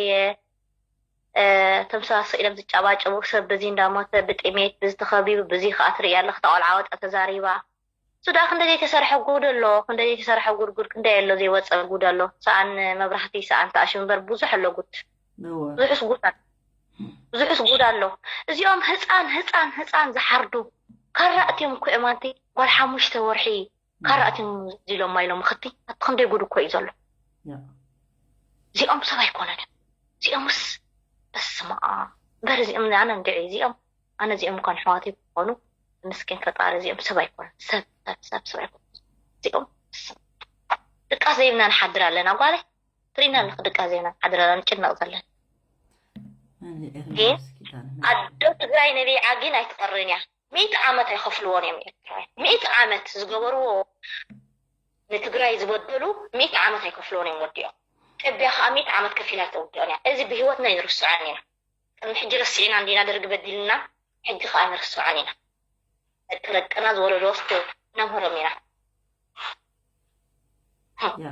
እቶም ሰባት ስቕ ኢሎም ዝጨባጨቡ፣ ሰብ በዚ እንዳሞተ፣ ብጥሜት፣ ብዚ ተኸቢቡ፣ ብዚ ከኣ ትርኢ ኣለኺ፣ እታ ቆልዓ ወጣ ተዛሪባ። እሱ ደኣ ክንደይ ዘይተሰርሐ ጉድ ኣሎ፣ ክንደይ ዘይተሰርሐ ጉድ፣ ጉድ ክንደይ ኣሎ ዘይወፀ ጉድ ኣሎ። ሰኣን መብራህቲ፣ ሰኣን ተኣሽሙ እምበር ብዙሕ ኣሎ ጉድ። እወ። ብዙሕስ ጉድ ኣሎ። ብዙሕስ ጉድ ኣሎ። እዚኦም ህፃን፣ ህፃን፣ ህፃን ዝሓርዱ ካራ እትዮም እኮ እዮም። ኣንቲ ጓል ሓሙሽተ ወርሒ ካራ እትዮም ዝሎም ኢሎም ምኽቲ፣ ኣቲ ክንደይ ጉድ እኮ እዩ ዘሎ። ያ። እዚኦም ሰብ ኣይኮነን እዮም። እዚኦምስ በስመ ኣብ። እምበር እዚኦም ኣነ እንድዒ እዚኦም ኣነ እዚኦም እኳ ኣሕዋተይ ክኾኑ ምስኪን ፈጣሪ እዚኦም ሰብ ኣይኮኑን። ሰብ ሰብ ሰብ ሰብ ኣይኮኑን። እዚኦም ሰብ ድቃስ ዘይብና ንሓድር ኣለና ጓለይ። ትሪእና ኣለኺ ድቃስ ዘይብና ንሓድር ኣለና ንጭነቕ ዘለና። ግን ኣዶ ትግራይ ነቢዓ ግን ኣይትቐርን እያ። ሚእቲ ዓመት ኣይኸፍልዎን እዮም ኤርትራውያን። ሚእቲ ዓመት ዝገበርዎ ንትግራይ ዝበደሉ ሚእቲ ዓመት ኣይከፍልዎን እዮም ወዲኦም። ጠቢያ ከዓ ሚእቲ ዓመት ከፊላ ኣይተውድኦን እያ። እዚ ብህይወትና ኣይንርስዖን ኢና። ቅድሚ ሕጂ ረሲዕና እንዲና ደርጊ በዲልና፣ ሕጂ ከዓ ኣይንርስዖን ኢና። ደቂ ደቅና ዝወለዶ ወስቲ ነምህሮም ኢና። ያ።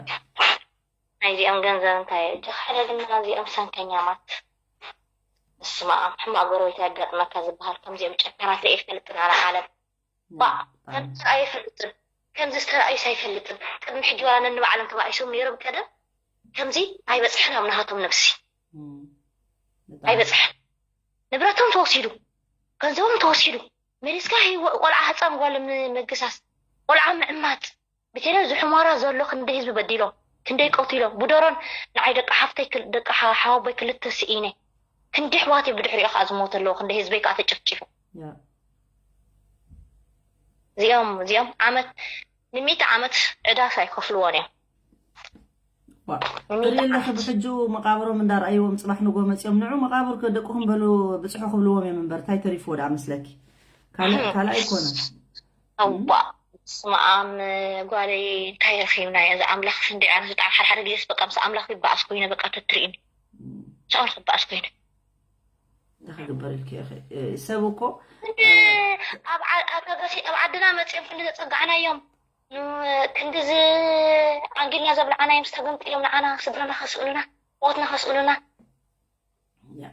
ናይዚኦም ገንዘብ እንታይ እዩ? እጅ ሓደ ድማ እዚኦም ሰንከኛማት። እስማ ሕማቅ ጎረቤት ያጋጥመካ ዝበሃል ከምዚኦም ጨካናት ርኤ ይፈልጥን ኣነ ዓለም። ባ ከምዚ ተራእዩ ኣይፈልጥን። ከምዚ ዝተራእዩስ ኣይፈልጥን። ቅድሚ ሕጂ ዋላ ነንባዕሎም ተባኢሶም ነይሮም ቀደም። ከምዚ ኣይበፅሕን ኣብ ናሃቶም ነብሲ። እም፣ በጣም። ኣይበፅሕን። ንብረቶም ተወሲዱ፣ ገንዘቦም ተወሲዱ። መሊስካ ህይወ-፣ ቆልዓ ህፃን ጓል ምግሳስ፣ ቆልዓ ምዕማፅ። ብቴለ ዝሕሞራ ዘሎ ክንደይ ህዝቢ በዲሎም፣ ክንደይ ቀቲሎም። ብደሮን ንዓይ ደቂ ሓፍተይ ክል-፣ ደቂ ሓ-፣ ሓወቦይ ክልተ ስኢነ። ክንደይ ኣሕዋተይ ብድሕሪኡ ከዓ ዝሞተ ኣለዎ፣ ክንደይ ህዝበይ ከዓ ተጨፍጪፉ። ያ። እዚኦም፣ እዚኦም ዓመት፣ ንሚእቲ ዓመት ዕዳስ ኣይከፍልዎን እዮም። ዋ፣ ንሚእቲ ትርኢ ኣለኺ ዓመት። ብሕጂ መቃብሮም እንዳረኣይዎም ጽባሕ ንጎ መጺኦም ንዑ መቃብር ከ ደቅኹም በሉ ብጽሑ ክብልዎም እዮም እምበር፣ እንታይ ተሪፍዎ ደኣ መስለኪ? ካልእ፣ ካልእ ኣይኮነን። እዋ፣ ስማኣም ጓለይ እንታይ ረኺብና እያ? እዚ ኣምላኽ ክንደይ ዓይነት ብጣዕሚ ሓደ ሓደ ግዜስ በቃ ምስ ኣምላኽ ይበኣስ ኮይነ በቃ ተትርእኒ። ሳኡን ክበኣስ ኮይነ። እንታይ ክግበር ኢልኪ ኢኺ? ሰብ እኮ ክንዲ ኣብ ዓ- ኣብ ሃገር ኣብ ዓድና መፅኦም ክንዲ ዘፀጋዕናዮም ን- ክንዲ ዝ ኣንጊልና ዘብልዓናዮም ዝተገምጢሎም ንዓና ስድራና ከስእሉና ሞትና ከስእሉና ያ።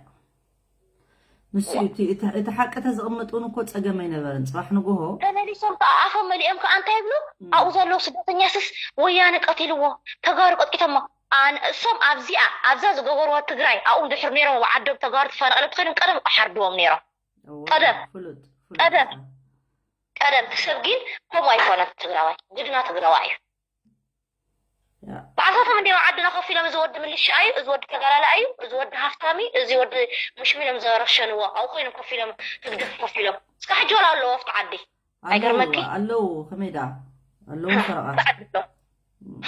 ንሱ እዩ እቲ- እቲ- እቲ ሓቂ ተዘቕመጥ እውን እኮ ፀገም ኣይነበረን። ፅባሕ ንጎሆ ተመሊሶም ከዓ ኣፎም መሊኦም ከዓ እንታይ ይብሉ ኣብኡ ዘለዉ ስደተኛስስ ወያነ ቀቲልዎ ተጋሩ ቀጥቂቶሞ ኣን እሶም ኣብዚኣ ኣብዛ ዝገበርዎ ትግራይ ኣብኡ እንድሕር ነይሮም ኣብ ዓዶም ተጋሩ ተፈናቐለ ተኾይኖም ቀደም ሓርድዎም ነይሮም እዎ፣ ቀደም፣ ፍሉጥ ፍሉጥ ቀደም። እያ። ቀደም ሰብ ግን ከምኡ ኣይኮነን ትግራዋይ ግድና ትግራዋይ እዩ ያ። ባዕልታቶም እንዲኦም ዓድና ኮፍ ኢሎም እዚ ወዲ ምልሻ እዩ እዚ ወዲ ተጋላላ እዩ እዚ ወዲ ሃፍታሚ እዚ ወዲ ሙሽሚሎም ዘረሸንዎ ኣብኡ ኮይኖም ኮፍ ኢሎም ህግደፍ ኮፍ ኢሎም እስካ ሕጂ ወላ ኣለዎ ኣብቲ ዓዲ ኣለዉ ኣይገርመኪ? ኣለዉ ከመይ ደኣ ኣለዉ ፈረቓ ብዓዲ ኣሎ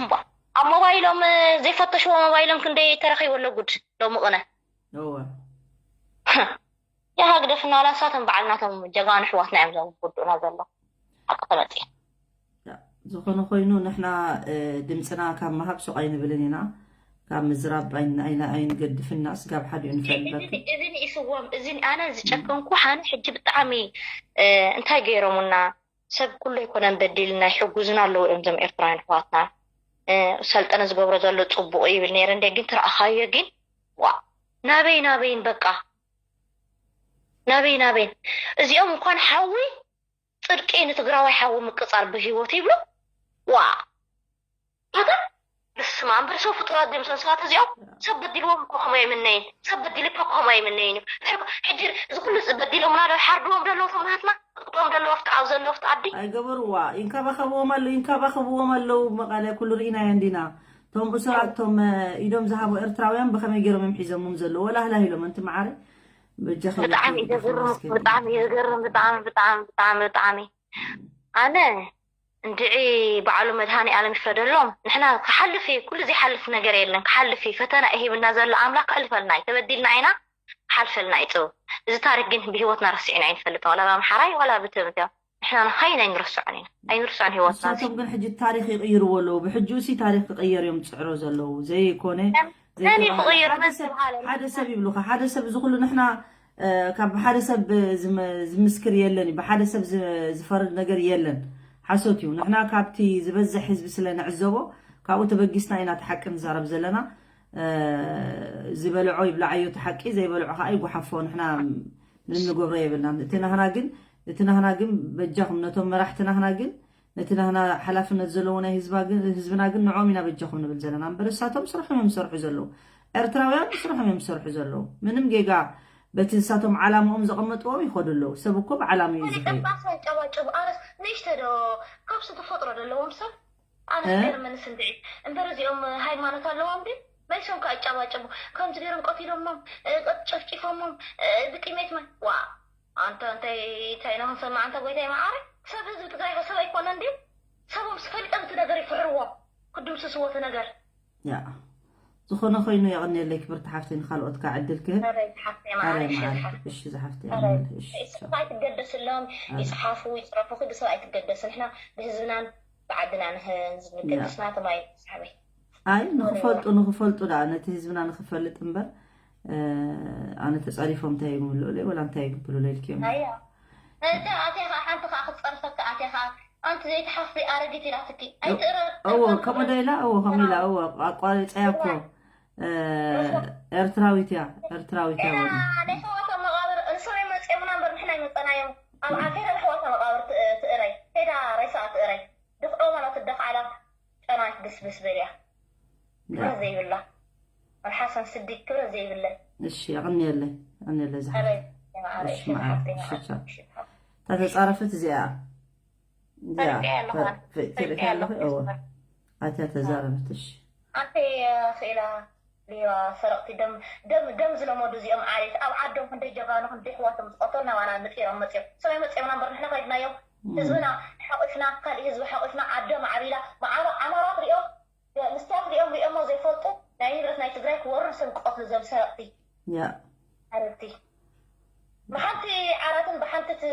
እምባ ኣብ ሞባይሎም ዘይፈተሽዎ ሞባይሎም ክንደይ ተረኺቡ ኣሎ ጉድ ሎሚ ቅነ እወ ያ ህግደፍና ዋላ ንሳቶም በዓል ናቶም ጀጋኑ ኣሕዋትና እዮም ዘጉድኡና ዘሎ ሓቂ ተመፅእ ዝኾነ ኮይኑ ንሕና ድምፅና ካብ ምሃብ ሱቕ ኣይንብልን ኢና ካብ ምዝራብ ኣይንገድፍና ስጋብ ሓዲኡ ንፈልበክ እዚ ንእስዎም እዚ ኣነ ዝጨከንኩ ሓነ ሕጂ ብጣዕሚ እንታይ ገይሮሙና ሰብ ኩሉ ኣይኮነን በዲልና ይሕጉዝና ኣለዉ እዮም ዞም ኤርትራውያን ኣሕዋትና ሰልጠነ ዝገብሮ ዘሎ ፅቡቅ ይብል ነይረ እንደ ግን ትረኣኻዮ ግን ዋ ናበይ ናበይን በቃ ናበይ ናበይን እዚኦም እንኳን ሓዊ ፅድቂ ንትግራዋይ ሓዊ ምቅፃር ብህይወት ይብሉ ዋ ኣታ ብስማ እምበር ሰብ ፍጡራት ድም ሰንሰባት እዚኦም ሰብ በዲልዎም እኮ ከምኡ ኣይምነይን ሰብ በዲሉ እኮ ከምኡ ኣይምነይን እዩ ሕጂ እዚ ኩሉ በዲሎምና ዶ ሓርድዎም ደለዉ ተምህትና ቅጥዎም ደለዎ ኣብቲ ኣብ ዘለዎ ኣብቲ ዓዲ ኣይገበርዋ ይንከባኸብዎም ኣለዉ ይንከባኸብዎም ኣለዉ መቐለ ኩሉ ርኢናዮ እንዲና እቶም እሱራት እቶም ኢዶም ዝሃቡ ኤርትራውያን ብኸመይ ገይሮም እዮም ሒዞምም ዘለዉ ወላ ህላህ ኢሎም ኣንቲ መዓረ በጃኺ ብጣዕሚ እዩ ዘግርም ብጣዕሚ እዩ ዘገርም ብጣዕሚ ብጣዕሚ ብጣዕሚ ብጣዕሚ ኣነ እንድዒ ባዕሉ መድሃኒ ኣለም ይፍረደሎም ንሕና ክሓልፍ እዩ ኩሉ ዘይሓልፍ ነገር የለን ክሓልፍ እዩ ፈተና እዩ ሂብና ዘሎ ኣምላኽ ከሕልፈልና እዩ ተበዲልና ኢና ክሓልፈልና እዩ ፅቡብ እዚ ታሪክ ግን ብሂወትና ረሲዕና ኣይንፈልጥን ዋላ ብኣምሓራይ ዋላ ብትምትዮ ንሕና ንኸይን ኣይንርስዖን ኢና ኣይንርስዖን ሂወትና ንሳቶም ግን ሕጂ ታሪክ ይቅይርዎ ኣለዉ ብሕጂ ሲ ታሪክ ክቅየር እዮም ዝፅዕሮ ዘለዉ ዘይኮነ መን እዩ ክቅይር መን ሓደ ሰብ ይብሉካ ሓደ ሰብ እዚ ኩሉ ንሕና ካብ ሓደ ሰብ ዝምስክር የለን እዩ ብሓደ ሰብ ዝፈርድ ነገር የለን ሓሶት እዩ ንሕና ካብቲ ዝበዝሕ ህዝቢ ስለ ንዕዘቦ ካብኡ ተበጊስና ኢና እቲ ሓቂ ንዛረብ ዘለና ዝበልዖ ይብልዓዮ እቲ ሓቂ ዘይበልዖ ከዓ ይጓሓፎ ንሕና ምንም ንገብሮ የብልናን እቲ ናህና ግን እቲ ናህና ግን በጃኹም ነቶም መራሕቲ ናህና ግን ነቲ ናህና ሓላፍነት ዘለዎ ናይ ህዝብና ግን ንዕኦም ኢና በጃኹም ንብል ዘለና እምበር እሳቶም ስርሖም እዮም ዝሰርሑ ዘለዉ ኤርትራውያን ስርሖም እዮም ዝሰርሑ ዘለዉ ምንም ጌጋ በቲ ንሳቶም ዓላምኦም ዘቐመጥዎም ይኸዱ ኣለዉ ሰብ እኮ ብዓላም እዩ ዝኸይድ ቀባስ ኣንጨባጭቡ ኣነስ ንእሽተ ዶ ካብሲ ተፈጥሮ ዘለዎም ሰብ ኣነስ ገርመንስ እንድዒ እምበር እዚኦም ሃይማኖት ኣለዎም ድዩ መሊሶም ከዓ ይጨባጨቡ ከምዚ ገይሮም ቀቲሎሞም ጨፍጪፎሞም ብጥሜት መ ዋ ኣንተ እንታይ እንታይ ኢና ክንሰማዕ ኣንተ ጎይታይ መዓረ ሰብ ህዝቢ ትግራይ ከ ሰብ ኣይኮነን ድዩ ሰቦም ስፈልጦም እቲ ነገር ይፍሕርዎም ክድምስስዎ እቲ ነገር ያ ዝኾነ ኮይኑ የቐንየለይ ክብርቲ ሓፍተይ ንካልኦት ከዓ ዕድል ክህብ ኣረይ ሓፍተይ ኣረይ መዓረ መዓረ ሓፍተይ እሺ ዝሓፍተይ ኣረይ የቐንየለይ እሺ ሰብ ኣይትገደስሎም ይፅሓፉ ይፅረፉ ግን ሰብ ኣይትገደስ ንሕና ብህዝብናን ብዓድና ንህዝቢ ንገደስ ናቶም ኣይ ሓበይ ኣይ ንክፈልጡ ንክፈልጡ ደኣ ነቲ ህዝብና ንክፈልጥ እምበር ኣነ ተፃሪፎም እንታይ ይምልኡለይ ወላ እንታይ ይግብሩለይ ኢልክዮም ኣያ እዛ ኣትያ ከዓ ሓንቲ ከዓ ክትፀርፈካ ኣትያ ከዓ ኣንቲ ዘይትሓፍሪ ኣረጊት ኢላትኪ ኣይትእረ እዎ ከምኡ ዶ ኢላ እዎ ከምኡ ኢላ እዎ ኣቋሪፀያ እኮ ኤርትራዊት እያ ኤርትራዊት እያ ወዲ ናይ ሕዋቶም መቃብር ንሶም መፅኦምና እምበር ንሕና ይመፀናዮም ኣብ ዓፌረ ሕዋታ መቃብር ትእረይ ሄዳ ሬሳ ትእረይ ድፍዖ ማለት ደፍዓላ ጨናት ብስብስ በልያ ክብረት ዘይብላ ኣብ ሓሰን ስዲ ክብረት ዘይብለን እሺ ኣቕንየለይ ኣቕንየለይ ዝሓ ኣበይ የማዓረ እሺ እሺ መዓረ ዝሓፍተይ እሺ መዓረ ቻው እሺ ዝሓፍተይ እታ ተፃረፈት እዚኣ እዚኣ ፈሪቀ ኣለኹ ፈ- ፈ- ፈሪቀ ፈሪቀ ኣለኹ ኣለኹ እወ ኣትያ ተዛረበት እሺ ኣንተ ክኢላ ሊዋ ሰረቕቲ ደም ደም ደም ዝለመዱ እዚኦም ዓሌት ኣብ ዓዶም ክንደይ ጀጋኑ ክንደይ ኣሕዋቶም ዝቐተሉ ናባና ምጢሮም መፅኦም ሰበይ መፅኦምና እምበር ንሕና ከይድናዮም ህዝብና ሓቂፍና ካሊእ ህዝቢ ሓቂፍና ዓዶም ኣዕቢላ መዓሮ ዓማራት ሪኦም ኣንስትያት ሪኦም ሪኦሞ ዘይፈልጡ ናይ ንብረት ናይ ትግራይ ክወሩ ሰብ ዝቐትሉ እዞም ሰረቕቲ ያ ዓረብቲ ብሓንቲ ዓራትን ብሓንቲ እቲ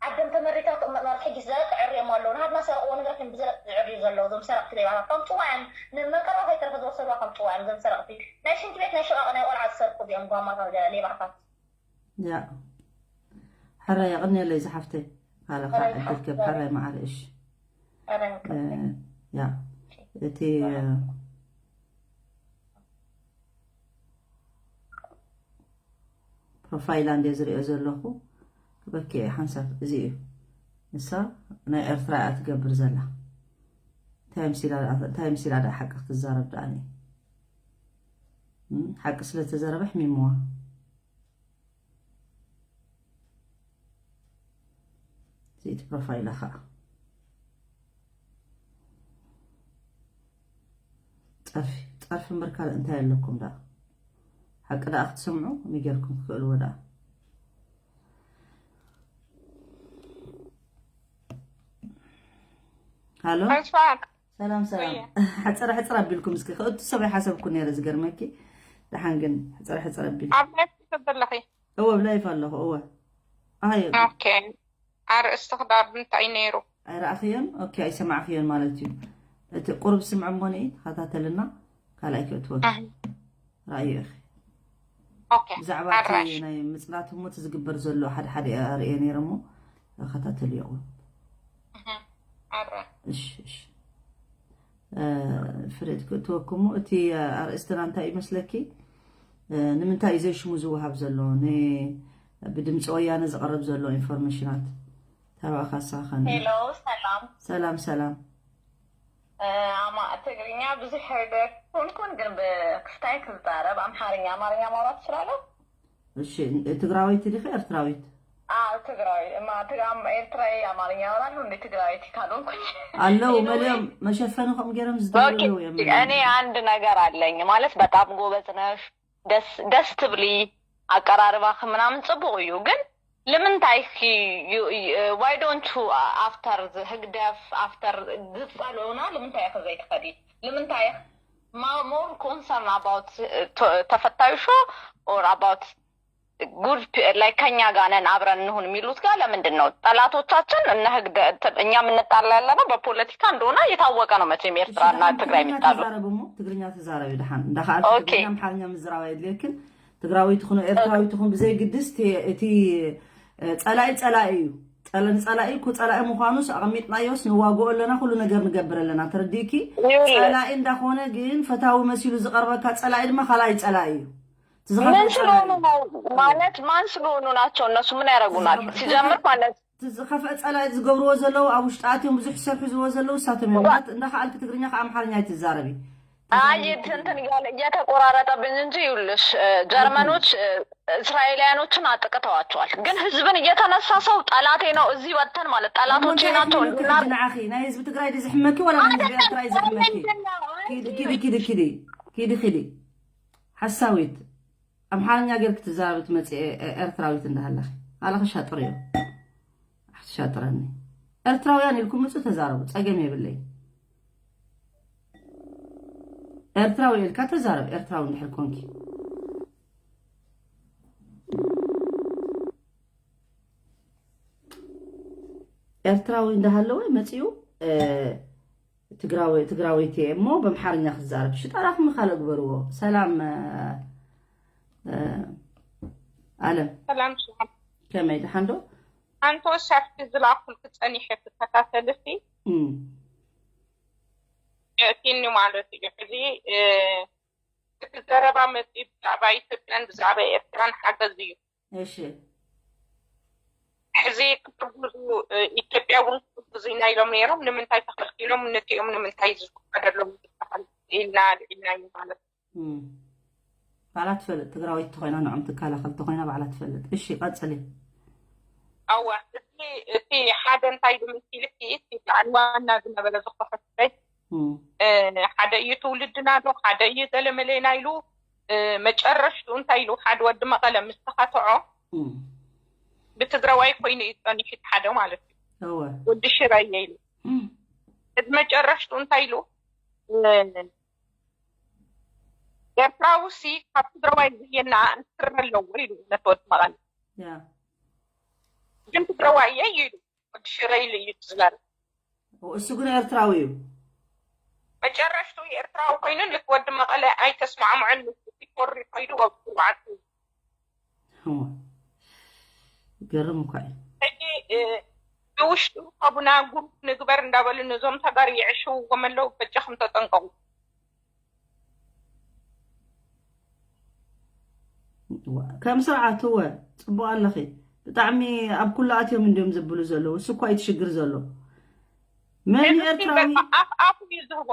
ዓዶም ተመሪታ ትቕመጥ ማለት ሕጂ ዘረጥ ዕርዮም ኣለዉ። ንሃድና ሰረቕዎ ንብረት እዮም ብዘረጥ ዝዕርዩ ዘለዉ። እዞም ሰረቕቲ ሌባታት ከም ጥዋዮም ንመቀርባ ከይተረፈ ዝወሰድዋ ከም ጥዋዮም እዞም ሰረቕቲ። ናይ ሽንቲ ቤት ናይ ሽቓቕ ናይ ቆልዓ ዝሰርቁ እዚኦም ጓማታት ሌባታት። ያ ሕራይ የቕንየለይ ዝሓፍተይ። ካለኻ ዕድል ከብ ሕራይ መዓር እሽ። ያ እቲ ፕሮፋይላ እንደ ዝሪኦ ዘለኹ ክበኪ እየ ሓንሳብ እዚ እዩ። ንሳ ናይ ኤርትራ እያ ትገብር ዘላ። እንታይ ምሲላ ደኣ ሓቂ ክትዛረብ ደኣ ሓቂ ስለተዘረበ ሕሚምዋ። እዚእቲ ፕሮፋይላ ከዓ ጸርፊ ጸርፊ እምበር ካልእ እንታይ ኣለኩም ደኣ ሓቂ ደኣ ክትሰምዑ ሚጌርኩም ክትክእልዎ ደኣ ሃሎ ሰላም ሰላም። ሕፅር ሕፅር ኣቢልኩም እስኪ ክእቱ ሰብ ኣይሓሰብኩ ነይረ ዝገርመኪ። ደሓን ግን ሕፅር ሕፅር ኣቢል ኣብ ላይፍ ትከተለኺ? እወ ኣብ ላይፍ ኣለኹ። እወ ኣይ ኦኬ። ኣርእስቲ ክዳብ እንታይ ነይሩ? ኣይረኣኽዮን? ኦኬ ኣይሰማዕኽዮን ማለት እዩ። እቲ ቁሩብ ስምዕ እሞ ንኢ ተኸታተልና ካልኣይ ክእትወኪ። ረኣዩ ኢኺ። ኦኬ ብዛዕባ እቲ ኣራሽ ናይ ምፅናት እሞ እቲ ዝግበር ዘሎ ሓደ ሓደ እየ ርእየ ነይረ እሞ እኸታተል እየ። እህ፣ ኣረ እሺ እሺ። እ፣ ፍሬድ ክእትወኩሞ እቲ ኣርእስትና እንታይ ይመስለኪ? እ፣ ንምንታይ እዩ ዘይሽሙ ዝወሃብ ዘሎ? ን ብድምፂ ወያነ ዝቐርብ ዘሎ ኢንፎርሜሽናት ተባእካ ሳኸን። ሄሎ ሰላም። ሰላም ሰላም። ኣማ ትግርኛ ብዙሕ ደኩንኩን ግን ብክስታይ ክዛረብ ኣምሓርኛ ኣማርኛ ማውራት ትችላለህ? እሺ ትግራወይቲ ዲኺ ኤርትራዊት? ትግራዊ እማ ትግራም ኤርትራዊ ኣማርኛ ያወራሉ እንዴ ትግራዊት ካልሆንኩኝ። ኣለዉ መሊኦም መሸፈኒ ከምኡ ገይሮም ዝደውሉ ኣለዉ እዮም። እኔ አንድ ነገር አለኝ ማለት በጣም ጎበዝ ነሽ፣ ደስ ትብሊ፣ አቀራርባኺ ምናምን ጽቡቕ እዩ ግን ልምንታይ ኪ why don't you after ህግደፍ after ዝጸልኡና ልምንታይ ኢኺ ዘይትኸዲ? ልምንታይ ኢኺ more concern about ተፈታዊ show or about good like ከኛ ጋር ነን አብረን እንሁን የሚሉት ጋር ለምንድን ነው ጠላቶቻችን እነ ህግደፍ እኛ የምንጣላ ያለነው በፖለቲካ እንደሆነ የታወቀ ነው። መቼም ኤርትራና ትግራይ የሚጣሉ ትግርኛ ተዛረቢ ደሓን እንዳኸኣልኪ ትግርኛ ኣምሓርኛ ምዝራብ ኣይድልየክን። ትግራዊት ትኹን ኤርትራዊት ትኹን ብዘይ ግድስ እቲ ጸላኢ ጸላኢ እዩ። ንጸላኢ እኮ ጸላኢ ምዃኑስ ኣቐሚጥናዮስ ንዋግኦ ኣለና፣ ኩሉ ነገር ንገብር ኣለና። ተረዲእኪ? ጸላኢ እንዳኾነ ግን ፈታዊ መሲሉ ዝቐርበካ ጸላኢ ድማ ካልኣይ ጸላኢ እዩ። ምን ስለሆኑ ነው ማለት ማን ስለሆኑ ናቸው እነሱ ምን ያደርጉናል? ሲጀምር ማለት ዝኸፍአ ጸላኢ ዝገብርዎ ዘለዉ ኣብ ውሽጢ ኣትዮም ብዙሕ ዝሰርሑ ዝዎ ዘለዉ እሳቶም እዮም። እንዳኸኣልኪ ትግርኛ ከ ኣምሓርኛ ኣይትዛረቢ። አይ እንትን እያለ እየተቆራረጠብኝ እንጂ ይኸውልሽ ጀርመኖች እስራኤላውያኖችን አጥቅተዋቸዋል። ግን ህዝብን እየተነሳ ሰው ጠላቴ ነው እዚህ ወጥተን ማለት ጠላቶቼ ናቸው እንድናር ንዓኺ ናይ ህዝቢ ትግራይ ድዩ ዝሕመኪ ወላ ናይ ህዝቢ ኤርትራ እዩ ዝሕመኪ? ኪዲ ኪዲ ኪዲ ኪዲ ኪዲ ኪዲ ሓሳዊት ኣምሓርኛ ጌርኪ ትዛረቢ ትመፅእ ኤርትራዊት እንዳሃለኺ ኣለኺ ሻጥር እዮም። ኣሕትሻጥረኒ ኤርትራውያን ኢልኩም ምፁ ተዛረቡ፣ ፀገም የብለይ። ኤርትራዊ ኢልካ ተዛረብ፣ ኤርትራዊ እንድሕር ኮንኪ። ኤርትራዊ እንዳሃለወ መፂኡ ትግራዊ ትግራወይቲ እየ እሞ በምሓርኛ ክዛረብ ሽጣራኹም ካልእ ግበርዎ። ሰላም ኣለም ሰላም ሰላም። ከመይ ደሓን ዶ? ሓንቲ ወሳሕቲ ዝላኩልክ ጸኒሐ ክከታተልኪ እም፣ የእቲኒ ማለት እዩ። ሕዚ እቲ ዘረባ መፂ ብዛዕባ ኢትዮጵያን ብዛዕባ ኤርትራን ሓገዝ እዩ። እሺ ሕዚ ክትጉዙ ኢትዮጵያ እውን ክትጉዙ ኢና ኢሎም ነይሮም። ንምንታይ ተኸልኪሎም? ነቲኦም ንምንታይ ዝፍቀደሎም ዝበሃል ኢልና ልዒልና እዩ ማለት እዩ። ባዕላ ትፈልጥ ትግራወይቲ ተኮይና ንዖም ትከላኸል ተኮይና ባዕላ ትፈልጥ። እሺ ቀፅሊ። ኣዋ እቲ እቲ ሓደ እንታይ ኢሉ ምስ ኢልኪ እቲ በዓል ዋና ዝነበረ ዝኮፈትለይ ሓደ እዩ ትውልድና ዶ ሓደ እዩ ገለመሌና ኢሉ መጨረሽቱ እንታይ ኢሉ ሓደ ወዲ መቐለ ምስ ተኻትዖ ብትግራዋይ ኮይኑ እዩ ፀኒሑ ሓደ ማለት እዩ። ወዲ ሽረ እየ ኢሉ እዚ መጨረሽቱ እንታይ ኢሉ ኤርትራውሲ ካብ ትግራዋይ ዝየና ስረ ኣለዎ ኢሉ ነቲ ወዲ መቐለ። ያ ግን ትግራዋይ እየ ኢሉ ወዲ ሽረ ኢሉ እዩ ዝዛረብ። እሱ ግን ኤርትራዊ እዩ። መጨረሽቱ ኤርትራዊ ኮይኑ ልክ ወዲ መቐለ ኣይተስማዕምዐን ሪፖርት ከይዱ ወብዓቱ እዋ፣ ይገርም እኳ እዩ። ሕጂ እ፣ ብውሽጡ ከቡና ግሩፕ ንግበር እንዳበሉ ነዞም ተጋሩ የዕሽውዎም ኣለዉ። በጃኹም ተጠንቀቑ። እዋ፣ ከም ስርዓት እወ፣ ጽቡቅ ኣለኺ። ብጣዕሚ ኣብ ኩሉ ኣትዮም እንዲዮም ዝብሉ ዘለዉ። እሱ እኳ እዩ እቲ ሽግር ዘሎ። መን እዚ ኤርትራዊ በቃ ኣፍ ኣፉ እዩ ዝህቦ።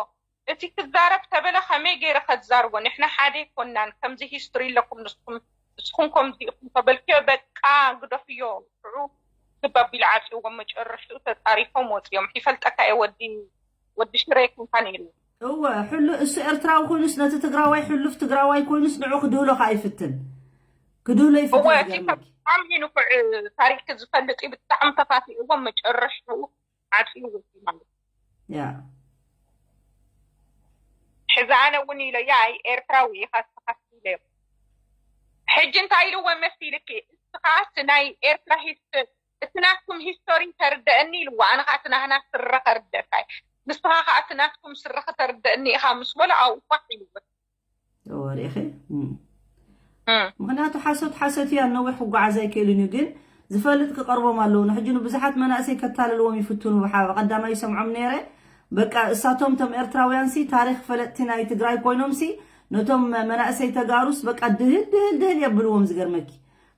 እቲ ክዛረብ ተበለ ከመይ ገይረ ከዛርቦ? ንሕና ሓደ ኣይኮናን። ከምዚ ሂስትሪ ኣለኩም ንስኩም ንስኩም ከምዚ ኢኹም ተበልክዮ በቃ ግደፍዮ። ሽዑ ግባብ ኢሉ ዓጽይዎም። መጨረሽትኡ ተጻሪፎም ወጽዮም። ይፈልጠካ እየ ወዲ ወዲ ሽረ ኣይኮንካን ኢሉ። እወ፣ ሕሉ እሱ ኤርትራዊ ኮይኑስ ነቲ ትግራዋይ ሕሉፍ ትግራዋይ ኮይኑስ ንዑ ክድህሎ ከኣ ይፍትን። ክድህሎ እወ ይፍትን እቲ ዝገርመኪ። ብጣዕሚ ንፉዕ ታሪክ ዝፈልጥ እዩ። ብጣዕሚ ተካፊእዎም መጨረሽትኡ ዓጽይዎ ማለት እዩ። ያ ሕዚ ኣነ እውን ኢለያ ኣይ ኤርትራዊ ኢኻ እስኻስ ኢለዮ። ሕጂ እንታይ ኢልዎ መሲልኪ? እስኻ እቲ ናይ ኤርትራ ሂስቶሪ እቲ ናትኩም ሂስቶሪ ተርደአኒ ኢልዎ። ኣነ ከዓ እቲ ናህና ስረ ከርደካ እየ። ንስኻ ከዓ እቲ ናትኩም ስረ ከተርደአኒ ኢኻ ምስ በሎ ኣብኡ ፋሕ ኢልዎ። ወሪኺ እም። ምክንያቱ ሓሶት ሓሶት እያ ነዊሕ ክጓዓዝ ኣይክእልን እዩ ግን ዝፈልጥ ክቀርቦም ኣለዉ ንሕጂ ንብዙሓት መናእሰይ ከታልልዎም ይፍትኑ ብሓ ቀዳማይ ይሰምዖም ነይረ በቃ እሳቶም ቶም ኤርትራውያን ሲ ታሪክ ፈለጥቲ ናይ ትግራይ ኮይኖም ሲ ነቶም መናእሰይ ተጋሩስ በቃ ድህል ድህል ድህል የብልዎም ዝገርመኪ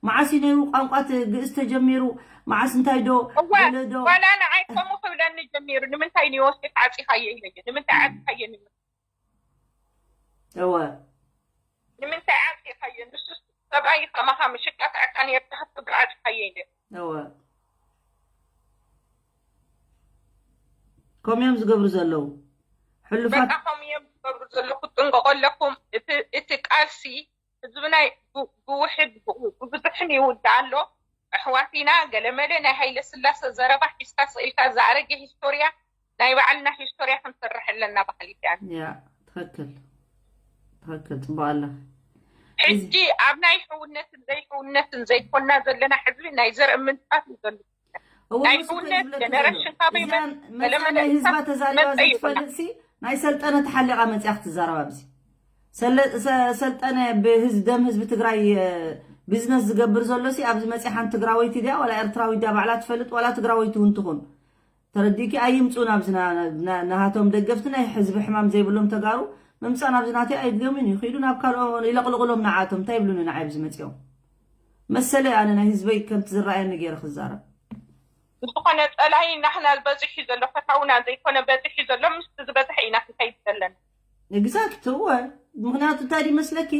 መዓስ እዩ ነይሩ ቋንቋ ት- ግእዝ ተጀሚሩ መዓስ እንታይ ዶ እወ ገለ ዶ ዋላ ንዓይ ከምኡ ክብለኒ ጀሚሩ። ንምንታይ ንዮሴፍ ዓፂኻዮ ኢለየ። ንምንታይ ዓፂኻዮ? እወ ንምንታይ ዓፂኻዮ? ንሱ ሰብኣይ ከማኻ ምሽቃ ተዕካ ነርካ ክትብሎ ዓፂኻዮ ኢለ። እወ ከምኡ እዮም ዝገብሩ ዘለዉ ሕሉፋት በቃ ከምኡ እዮም ዝገብሩ ዘለዉ። ክትጥንቀቁ ኣለኩም። እቲ እቲ ቃልሲ ህዝብና ብ- ብውሕድ ብኡ ብብዙሕን ይውዳእ ኣሎ። ኣሕዋት ኢና ገለመለ ናይ ሃይለ ስላሰ ዘረባ ሒዝካ ስኢልካ ዝኣረገ ሂስቶርያ ናይ ባዕልና ሂስቶርያ ክንሰርሕ ኣለና ባህሊ ያ ያ ትኽክል ትኽክል ፅቡቅ ኣለ ሕጂ ኣብ ናይ ሕውነትን ዘይሕውነትን ዘይኮና ዘለና ሕዝቢ ናይ ዘርኢ ምንፃፍ እዩ ዘሎ። እወ ናይ ንሱ እኮ እዩ ሕውነት ዝብለኪ ዘሎ ጀነሬሽን ካበይ እዚኣ መ- መፅያ ገለመለ ናይ ህዝባ እንስሳት ተዛሪባ መፀ ይኾና ዘይትፈልጥ ሲ ናይ ሰልጠነ ተሓሊቓ መፅያ ክትዛረብ ኣብዚ ሰለ- ሰ- ሰልጠነ ብህዝ ደም ህዝቢ ትግራይ እ፣ ቢዝነስ ዝገብር ዘሎ ሲ ኣብዚ መፅያ ሓንቲ ትግራወይቲ ድያ ዋላ ኤርትራዊት ድያ ባዕላ ትፈልጥ ዋላ ትግራወይቲ እውን ትኹን ተረዲእኪ ኣይምፁን ኣብዚ ና- ና- ናሃቶም ደገፍቲ ናይ ህዝቢ ሕማም ዘይብሎም ተጋሩ ምምፃእ ናብዚ ናተይ ኣይድገምን እዩ ኪዱ ናብ ካልኦ ይለቕልቕሎም ንዓቶም እንታይ ይብሉኒ ንዓይ ኣብዚ መፅኦም መሰለይ ኣነ ናይ ህዝበይ ከምቲ ዝረኣየኒ ገይረ ክዛረብ ዝኾነ ፀላኢ ናህና በፂሑ ዘሎ ፈታውና ዘይኮነ በፂሑ ዘሎ ምስቲ ዝበዝሐ ኢና ክንከይድ ዘለና። ኤግዛክት እወ ምክንያቱ እንታይ ድዩ መስለኪ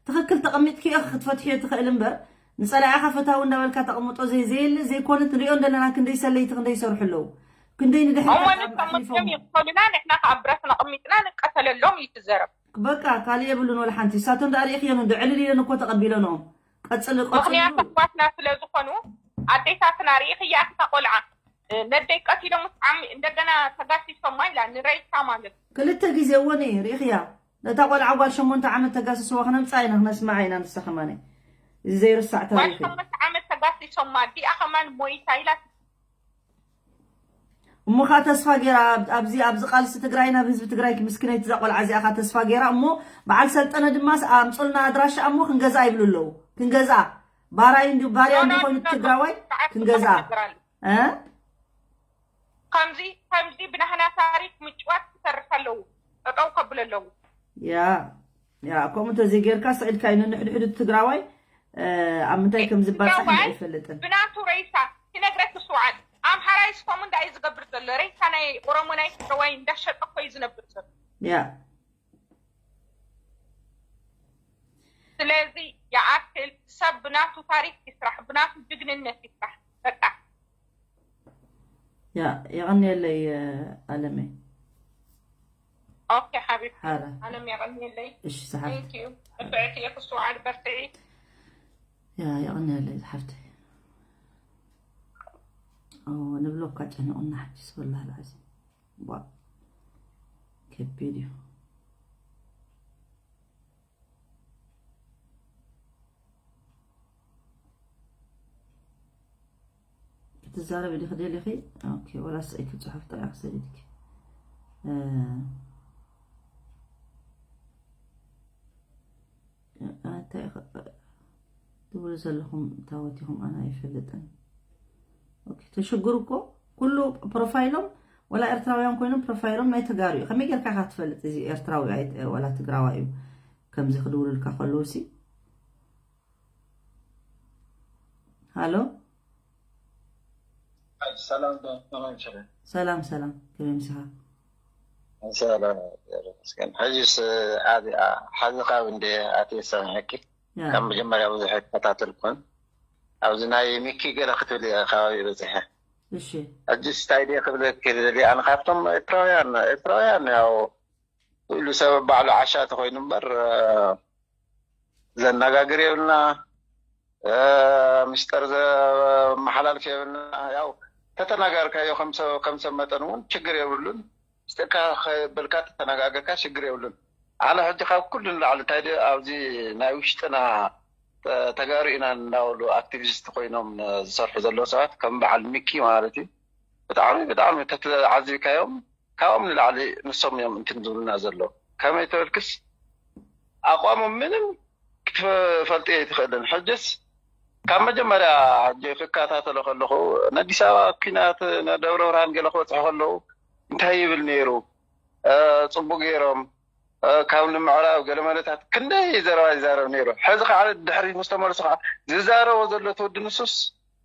ትኽክል ተቐሚጥኪ ኢኺ ክትፈትሕዮ ትኽእል እምበር ንፀላኢኻ ፈታዊ እንዳበልካ ተቐምጦ ዘይ ዘየለ ዘይኮነ ንሪኦ እንደለና ክንደይ ሰለይቲ ክንደይ ይሰርሑ ኣለዉ ክንደይ ንድሕር እሞ ቀርቃር ንሶም ኣሕሊፎም እዮም ይኽፈሉና ንሕና ከዓ ብረት ነቕሚጥና ንቀተለሎም እዩ ትዘረብ። በቃ ካልእ የብሉን ወላ ሓንቲ እሳቶም ደኣ ርኢኽዮን እንዶ ዕልል ኢለን እኮ ተቐቢለንኦም ቀፅሊ ቀፅሉ ምክንያቱ ኣሕዋትና ስለ ዝኾኑ ኣዴታትና ርኢኽያ እታ ቆልዓ እ፣ ነደይ ቀቲሎም ውስዓሚ እንደገና ተጋሲሶማ ኢላ ንረይሳ ማለት ክልተ ግዜ እወ ነይ ርኢኽያ ነታ ቆልዓ ጓል ሸሞንተ ዓመት ተጋስስዋ ክነምፃ ኢና ክነስምዓ ኢና ንሳ ከማነ እዚ ዘይርሳዕ ጓል ታሪክ እዩ ሸሞንተ ዓመት ተጋሲሶማ እዲኣ ከማን ሞይታ ኢላ እሞ ከዓ ተስፋ ገይራ ኣብ- ኣብዚ ኣብዚ ቃልሲ ትግራይ ናብ ህዝቢ ትግራይ ምስክነይቲ እዛ ቆልዓ እዚኣ ከዓ ተስፋ ገይራ እሞ በዓል ሰልጠነ ድማ ኣምፁልና ኣድራሻ እሞ ክንገዝኣ ይብሉ ኣለዉ ክንገዝኣ ባራይ እንዲ ባርያ እንዲኾይኑ ትግራዋይ ክንገዝኣ እ? ከምዚ ከምዚ ብናህና ታሪክ ምጭዋት ክሰርሕ ኣለዉ ጠጠው ከብሉ ኣለዉ ያ ያ ከምኡ እንተዘይጌርካ ስዒድካ እዩ ነንሕድሕዱ ትግራዋይ እ፣ ኣብ ምንታይ ከም ዝባፃሕ ትግራዋይ ኣይፈልጥን ብናቱ ረይሳ ክነግረክ ስውዓል ኣምሓራይ ስኮም እንዳ እዩ ዝገብር ዘሎ ረይሳ ናይ ኦሮሞ ናይ ትግራዋይ እንዳሸጠ እኮ እዩ ዝነብር ዘሎ ያ ስለዚ ይኣክል ሰብ ብናቱ ታሪክ ይስራሕ ብናቱ ጅግንነት ይስራሕ በቃ ያ የቐንየለይ ኣለመይ ኦኬ ሓቢብ ሓረ ኣለም የቐንየለይ እሺ ሰሓብ ንፍዕቲ እየ ክስዋዓድ በርትዒ ያ የቐንየለይ ዝሓፍተይ ንብሎ እኳ ጨኒቑና ሕጂ ስበላ ልዓዚ ከቢድ እዩ ትዛረቢ ዲኺ ደሊኺ? ኦኬ፣ ወላ ስእኪ ጽሑፍ ጥራይ ክሰዲድኪ። እ፣ እንታይ ኢኸ ትብሉ ዘለኹም? ታወት ኢኹም፣ ኣነ ኣይፈልጥን። ኦኬ፣ ተሽግሩ እኮ ኩሉ ፕሮፋይሎም፣ ወላ ኤርትራውያን ኮይኖም ፕሮፋይሎም ናይ ተጋሩ እዩ። ከመይ ጌርካ ኢኻ ትፈልጥ እዚ ኤርትራዊ ኣይ-፣ ወላ ትግራዋይ እዩ? ከምዚ ክድውሉልካ ከለዉ ሲ። ሃሎ፣ ሰላም ዶ? ከመይ ትሽረ? ሰላም ሰላም፣ ከመይ ምሳኻ? ሰላም፣ ይመስገን። ሕጂስ ኣዚኣ ሓዚ ካብ እንደ ኣትየ ሰሚዐኪ። ያ፣ ካብ መጀመርያ ብዙሕ ይከታተልኩን። ኣብዚ ናይ ሚኪ ገለ ክትብል እየ ከባቢ በፂሐ። እሺ፣ ሕጂስ እንታይ ድየ ክብለኪ ዝደሊ፣ ኣነ ካብቶም ኤርትራውያን፣ ኤርትራውያን ያው ኩሉ ሰብ ባዕሉ ዓሻ ተኮይኑ እምበር፣ እ፣ ዘነጋግር የብልና፣ እ፣ ምስጢር ዘመሓላልፍ የብልና። ያው ተተናጋርካዮ ከም ሰብ፣ ከም ሰብ መጠን እውን ችግር የብሉን። ምስጢርካ ከበልካ ተተነጋገርካ ችግር የብሉን። ኣነ ሕጂ ካብ ኩሉ ንላዕሊ እንታይ ድየ ኣብዚ ናይ ውሽጥና፣ እ፣ ተጋሩ ኢና እናበሉ ኣክቲቪስት ኮይኖም ዝሰርሑ ዘለዉ ሰባት ከም በዓል ሚኪ ማለት እዩ። ብጣዕሚ፣ ብጣዕሚ ተተዓዚብካዮም ካብኦም ንላዕሊ ንሶም እዮም እንትን ዝብሉና ዘለዉ። ከመይ ተበልክስ ኣቋሞም ምንም ክትፈልጥዮ ኣይትኽእልን። ሕጅስ ካብ መጀመርያ ሕጂ ክከታተሎ ከለኹ ንኣዲስ ኣበባ ኲናት፣ ንደብረ ብርሃን ገለ ክበጽሑ ከለዉ እንታይ ይብል ነይሩ? እ፣ ጽቡቅ ገይሮም፣ እ፣ ካብ ንምዕራብ ገለ መለታት ክንደይ ዘረባ ይዛረብ ነይሩ። ሕዚ ከዓ ድሕሪ ምስ ተመልሱ ከዓ ዝዛረቦ ዘሎ ትወዲ ንሱስ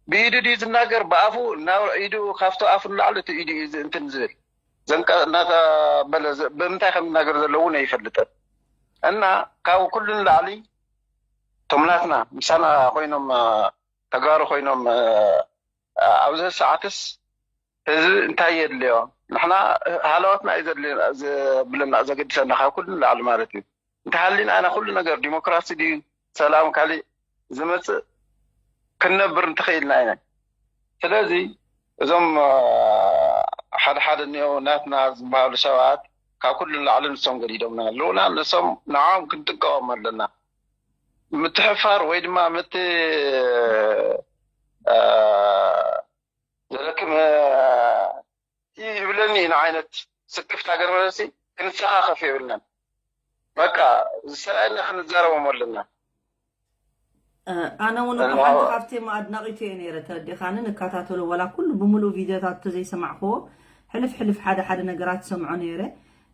ብኢዱ ድዩ ዝናገር? ብኣፉ ናብ ኢዱ፣ ካብቲ ኣፉ ንላዕሊ እቲ ኢዱ እዩ ዝ-፣ እንትን ዝብል። ዘንቀ-፣ እናተበለ ዘ-፣ ብምንታይ ከም ዝናገር ዘሎ እውን ኣይፈልጥን። እና ካብ ኩሉ ንላዕሊ እቶም ናትና ምሳና ኮይኖም፣ እ፣ ተጋሩ ኮይኖም፣ እ፣ ኣብዚ ሰዓትስ ህዝቢ እንታይ የድልዮ? ንሕና ሃለዋትና እዩ ዘድልየና፣ ዘብለና፣ ዘገድሰና ካብ ኩሉ ንላዕሊ ማለት እዩ። እንተሃሊና ኣነ ኩሉ ነገር ዲሞክራሲ ድዩ ሰላም ካሊእ ዝመጽእ ክንነብር እንተኽኢልና ኢና። ስለዚ እዞም፣ እ፣ ሓደ ሓደ እኒኦ ናትና ዝበሃሉ ሰባት ካብ ኩሉ ንላዕሊ ንሶም ገዲዶምና ኣለዉና። ንሶም ንዕኦም ክንጥቀቖም ኣለና። ምትሕፋር ወይ ድማ ምት-፣ እ፣ ዘለክም፣ እ፣ ይብለኒ ኢና ዓይነት ስክፍታ ገርበለሲ ክንሰኻኸፍ የብልናን። በቃ ዝሰራየና ክንዛረቦም ኣለና። እ፣ ኣነ እውን እኮ ሓንቲ ካብቲ ኣድናቂቱ እየ ነይረ፣ ተረዲኻኒ፣ ንከታተሎ፣ ዋላ ኩሉ ብምሉእ ቪድዮታት ተዘይሰማዕክዎ፣ ሕልፍ ሕልፍ ሓደ ሓደ ነገራት ሰምዖ ነይረ፣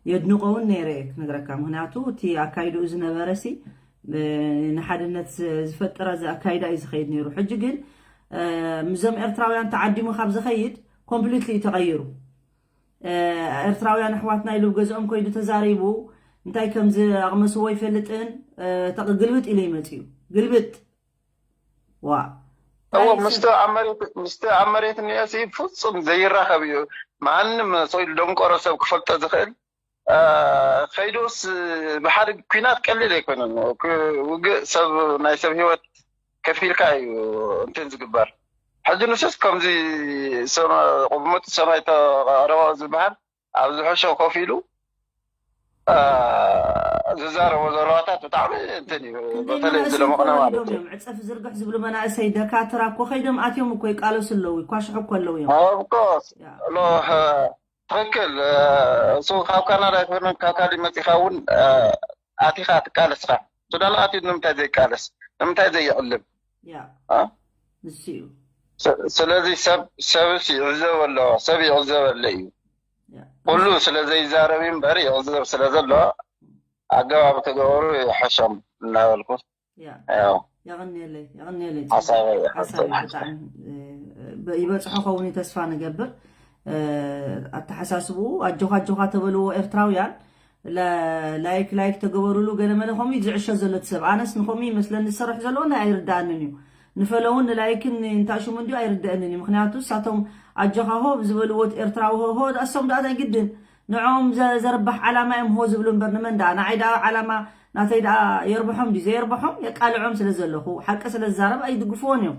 የድንቆ እውን ነይረ እየ ክነግረካ። ምክንያቱ እቲ ኣካይድኡ ዝነበረ ሲ፣ እ፣ ንሓድነት ዝ-፣ ዝፈጥር እዚ ኣካይዳ እዩ ዝኸይድ ነይሩ። ሕጂ ግን፣ እ፣ ምስዞም ኤርትራውያን ተዓዲሙ ካብ ዝኸይድ ኮምፕሊትሊ እዩ ተቐይሩ። እ፣ ኤርትራውያን ኣሕዋትና ኢሉ ገዝኦም ኮይዱ ተዛሪቡ፣ እንታይ ከም ዝኣቕመስዎ ኣይፈልጥን። እ፣ ተቕ-፣ ግልብጥ ኢሉ ይመጽእ እዩ። ግልብጥ። ዋ። እዎ፣ እንታይ ምስቲ ሰብ ኣብ መሬት፣ ምስቲ ኣብ መሬት እኒኦ ሲ ፍጹም ዘይራኸብ እዩ። ማንም ሰው ኢሉ ደንቆሮ ሰብ ክፈልጦ ዝኽእል፣ እ፣ ከይዱስ ብሓደ ኲናት ቀሊል ኣይኮነን። ክ-፣ ውግእ ሰብ፣ ናይ ሰብ ህይወት ከፊልካ እዩ እንትን ዝግበር። ሕጂ ንሱስ ከምዚ ሰማ-፣ ብሞት ሰማይ ተቐረቦ ዝበሃል ኣብዚ ሕሾ ኮፍ ኢሉ፣ እ፣ ዝዛረቦ ዘረባታት ብጣዕሚ እንትን እዩ። ክንደይ በተለይ እዚ መናእሰይ ለመቕነ እኮ ማለት ወሪዶም እዩ። እዮም። ዕጸፍ ዝርግሕ ዝብሉ መናእሰይ ደካትራ እኮ ከይዶም ኣትዮም እኮ ይቃለሱ ኣለዉ፣ ይኳሽሑ እኮ ኣለዉ እዮም። Of course። ያ። ሎ፣ እ፣ ትኽክል። እ፣ እሱ ካብ ካናዳ ኣይኮነን፣ ካብ ካሊእ መፂኻ እውን፣ እ፣ ኣቲኻ ትቃለስኻ። ሱዳን ኣትዩ ንምንታይ ዘይቃለስ? ንምንታይ ዘይዕልም? ያ። እ? ንሱ እዩ። ስ-፣ ስለዚ ሰብ፣ ሰብስ ይዕዘብ ኣሎ፣ ሰብ ይዕዘበለ እዩ። ያ። ኩሉ ስለ ዘይዛረብ እዩ እምበር ይዕዘብ ስለ ዘሎ ኣገባብ ተገበሩ ይሕሸም እናበልኩ። ያ። ያው። የቐንየለይ፣ የቐንየለይ። ሓሳበይ፣ ሓሳበይ ሓሳብ። ብጣዕሚ፣ እ፣ ይበጽሖ ኸውን እዩ ተስፋ ንገብር። እ፣ ኣተሓሳስብኡ ኣጆኻ፣ ኣጆኻ ተበልዎ ኤርትራውያን፣ ለ-፣ ላይክ፣ ላይክ ተገበሩሉ፣ ገለ መለ ከምኡ እዩ ዝዕሾ ዘሎ እቲ ሰብ። ኣነስ ንከምኡ ይመስለኒ ዝሰርሕ ዘሎ ናይ ኣይርድኣንን እዩ። ንፈለውን ንላይክን ንእንታ ሽሙ እንድዩ ኣይርድኣንን እዩ። ምክንያቱ እሳቶም ኣጆኻ ሆ ዝበልዎ እቲ ኤርትራዊ ሆ፣ ሆ፣ እሶም ደኣ እንታይ ግድን ንዕኦም ዘ-፣ ዘርባሕ ዓላማ እዮም ሆ ዝብሉ እምበር ንመን ደኣ? ንዓይ ደኣ ዓላማ ናተይ ደኣ የርብሖም ድዩ ዘየርብሖም የቃልዖም ስለ ዘለኹ፣ ሓቂ ስለ ዝዛረብ ኣይድግፍዎን እዮም።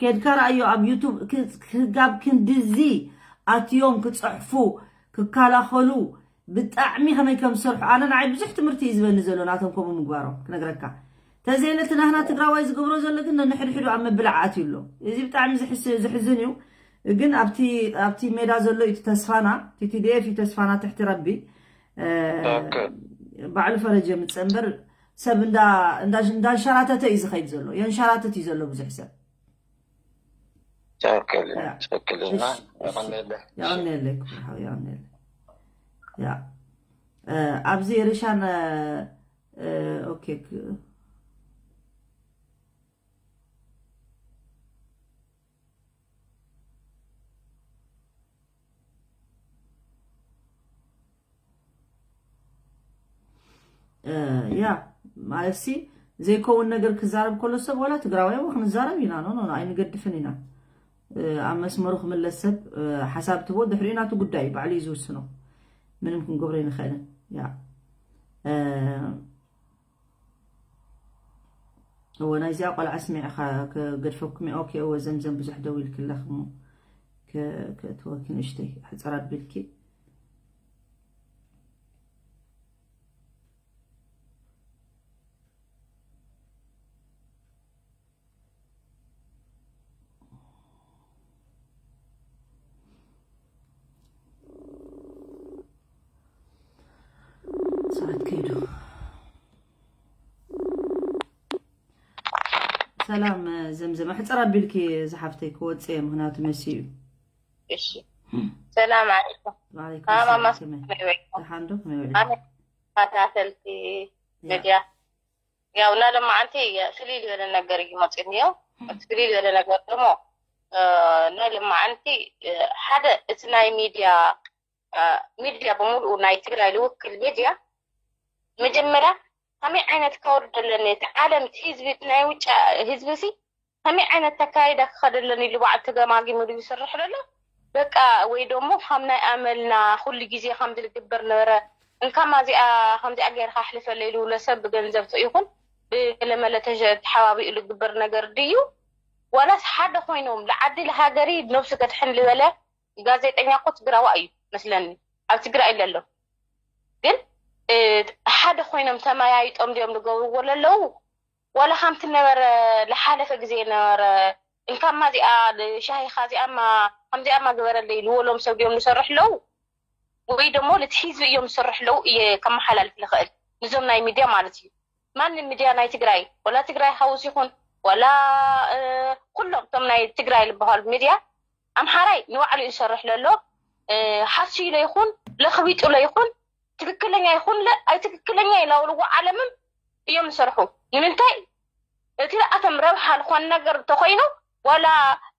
ኬድካ ረኣዮ ኣብ ዩቱብ ክ-፣ ክጋብ ክንድዚ ኣትዮም ክጸሕፉ፣ ክከላኸሉ፣ ብጣዕሚ ከመይ ከም ዝሰርሑ፣ ኣነ ንዓይ ብዙሕ ትምህርቲ እዩ ዝበኒ ዘሎ ናቶም ከምኡ ምግባሮም ክነግረካ። ተዘይለ እቲ ናህና ትግራዋይ ዝገብሮ ዘሎ ግን ነንሕድሕዱ ኣብ ምብላዕ ኣትዩ ኣሎ። እዚ ብጣዕሚ ዝሕስ-፣ ዝሕዝን እዩ። ግን ኣብቲ ኣብቲ ሜዳ ዘሎ እዩ ተስፋና። ቲ ቲ ዲ ኤፍ እዩ ተስፋና ትሕቲ ረቢ። ባዕሉ ፈረጀ ምፀ እምበር ሰብ እንዳንሸራተተ እዩ ዝኸይድ ዘሎ። የንሸራተት እዩ ዘሎ ብዙሕ ሰብ። ትክክል ትክክል። እና ያቀንለ ያቀንለ ክብርሓው ያቀንለ ያ ኣብዚ ርሻን ኦኬ ያ ማለት ሲ ዘይከውን ነገር ክዛረብ ከሎ ሰብ ዋላ ትግራዋይ እውን ክንዛረብ ኢና ኖ ኖ ኣይንገድፍን ኢና ኣብ መስመሩ ክምለስ ሰብ ሓሳብ ትቦ ድሕሪኡ ናቱ ጉዳይ ባዕሉ እዩ ዝውስኖ ምንም ክንገብሮ ይንኽእልን ያ እወ ናይዚኣ ቆልዓ ስሚዕኻ ክገድፈኩም እየ ኦኬ እወ ዘምዘም ብዙሕ ደው ኢልክለኽ እሞ ከእትወኪ ንእሽተይ ሕፅር ኣቢልኪ ሰዓት ከይዱ ሰላም ዘምዘም ኣሕፅር ኣቢልኪ ዝሓፍተይ ክወፅእ እየ ምክንያቱ መሲ እዩ እሺ ሰላም ዓለይኩም ዋለይኩም ሰላም ከመይ ደሓን ዶ ከመይ ውዒልኪ ተከታተልቲ ሚድያ ያው እና ለማዓንቲ ፍልይ ዝበለ ነገር እዩ መፅእኒዮ እቲ ፍልይ ዝበለ ነገር ደግሞ ናይ ለማዓንቲ ሓደ እቲ ናይ ሚድያ ሚድያ ብምሉኡ ናይ ትግራይ ዝውክል ሚድያ መጀመርያ ከመይ ዓይነት ከውርድ ኣለኒ እቲ ዓለም እቲ ህዝቢ እቲ ናይ ውጭ ህዝቢ ሲ ከመይ ዓይነት ተካይዳ ክኸደለን ኢሉ ባዕሉ ተገማጊሙ ድዩ ዝስርሕ ዘሎ በቃ ወይ ደሞ ከም ናይ ኣመልና ኩሉ ግዜ ከምዚ ዝግበር ነበረ እንካማ እዚኣ ከምዚኣ ገይርካ ኣሕልፈለ ኢሉ ለሰብ ብገንዘብ ይኹን ብገለመለ ተሓባቢኡ ዝግበር ነገር ድዩ ዋላስ ሓደ ኮይኖም ለዓዲ ለሃገሪ ነብሱ ከድሕን ዝበለ ጋዜጠኛ እኮ ትግራዋ እዩ መስለኒ ኣብ ትግራይ ለሎ ግን ሓደ ኮይኖም ተመያይጦም ድዮም ዝገብርዎ ለለዉ ዋላ ከምቲ ነበረ ዝሓለፈ ግዜ ነበረ እንካማ እዚኣ ሻሂኻ እዚኣማ ከምዚኣማ ግበረለይ ልወሎም ሰብ ድዮም ዝሰርሕ ኣለዉ ወይ ደሞ ልቲ ህዝቢ እዮም ዝሰርሕ ኣለዉ እየ ከመሓላልፍ ልኽእል ንዞም ናይ ሚድያ ማለት እዩ ማንም ሚድያ ናይ ትግራይ ወላ ትግራይ ሃውስ ይኹን ወላ ኩሎም እቶም ናይ ትግራይ ዝበሃሉ ሚድያ ኣምሓራይ ንባዕሉ እዩ ዝሰርሕ ለሎ ሓስዩ ሎ ይኹን ለኽቢጡ ሎ ይኹን ትክክለኛ ይኹን ለ ኣይትክክለኛ ኢላውልዎ ዓለምም እዮም ዝሰርሑ ንምንታይ እቲ ኣቶም ረብሓ ዝኾነ ነገር እንተኮይኑ ዋላ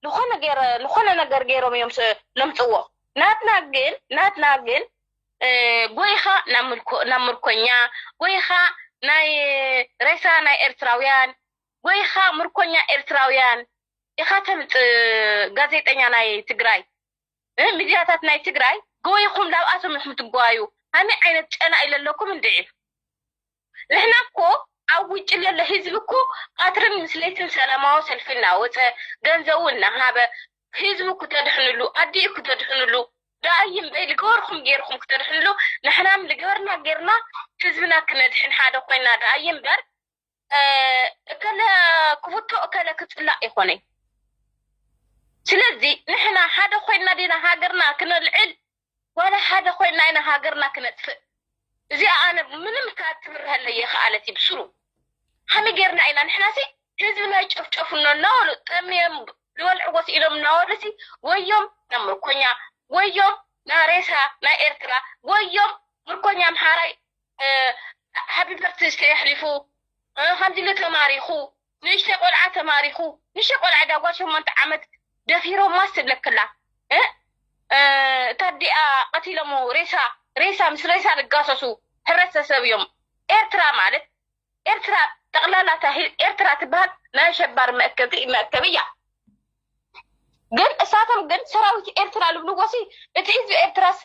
ዝኾነ ገይረ ዝኾነ ነገር ገይሮም እዮም ለምፅዎ ናትና ግን ናትና ግን ጎይኻ ናብ ምርኮኛ ጎይኻ ናይ ሬሳ ናይ ኤርትራውያን ጎይኻ ምርኮኛ ኤርትራውያን ኢኻ ተምፅ ጋዜጠኛ ናይ ትግራይ ሚድያታት ናይ ትግራይ ጎይኹም ላብኣቶም ኢኹም ትጓዩ ከመይ ዓይነት ጨና ኢለለኩም እንድዒ ንሕና እኮ ኣብ ውጭ ለለ ህዝቢ እኮ ቀትርን ምስለይትን ሰላማዊ ሰልፊ እናወፀ ገንዘቡ እናሃበ ህዝቡ ክተድሕንሉ ኣዲኡ ክተድሕንሉ ደኣይ እምበይ ልገበርኩም ገይርኩም ክተድሕንሉ ንሕናም ልገበርና ገይርና ህዝብና ክነድሕን ሓደ ኮይና ደኣይ እምበር እከለ ክፍቶ እከለ ክፅላእ ይኮነይ ስለዚ ንሕና ሓደ ኮይና ዲና ሃገርና ክነልዕል ዋላ ሓደ ኮይና ኢና ሃገርና ክነጥፍእ እዚኣ ኣነ ምንም ካብ ትብርሀለይ የክኣለት እዩ ብስሩ ከመይ ጌርና ኢና ንሕናሲ ህዝብና ይጨፍጨፉና እናበሉ ጠምዮም ዝበልዕዎ ስኢኖም እናበሉሲ ወዮም ናብ ምርኮኛ ወዮም ናብ ሬሳ ናይ ኤርትራ ወዮም ምርኮኛ ኣምሓራይ ሃቢ በርትስተ የሕሊፉ ከምዚ ኢሉ ተማሪኹ ንእሽተይ ቆልዓ ተማሪኹ ንእሽተይ ቆልዓ ዳጓ ሸሞንተ ዓመት ደፊሮማ ስብለክላ እታ ዲኣ ቀቲሎሞ ሬሳ ሬሳ ምስ ሬሳ ዝጋሰሱ ሕብረተሰብ እዮም ኤርትራ ማለት ኤርትራ ጠቕላላ እታ ሂ- ኤርትራ ትበሃል ናይ ሸባር መእከቢ መእከቢ እያ ግን እሳቶም ግን ሰራዊት ኤርትራ ልብልዎ ሲ እቲ ህዝቢ ኤርትራስ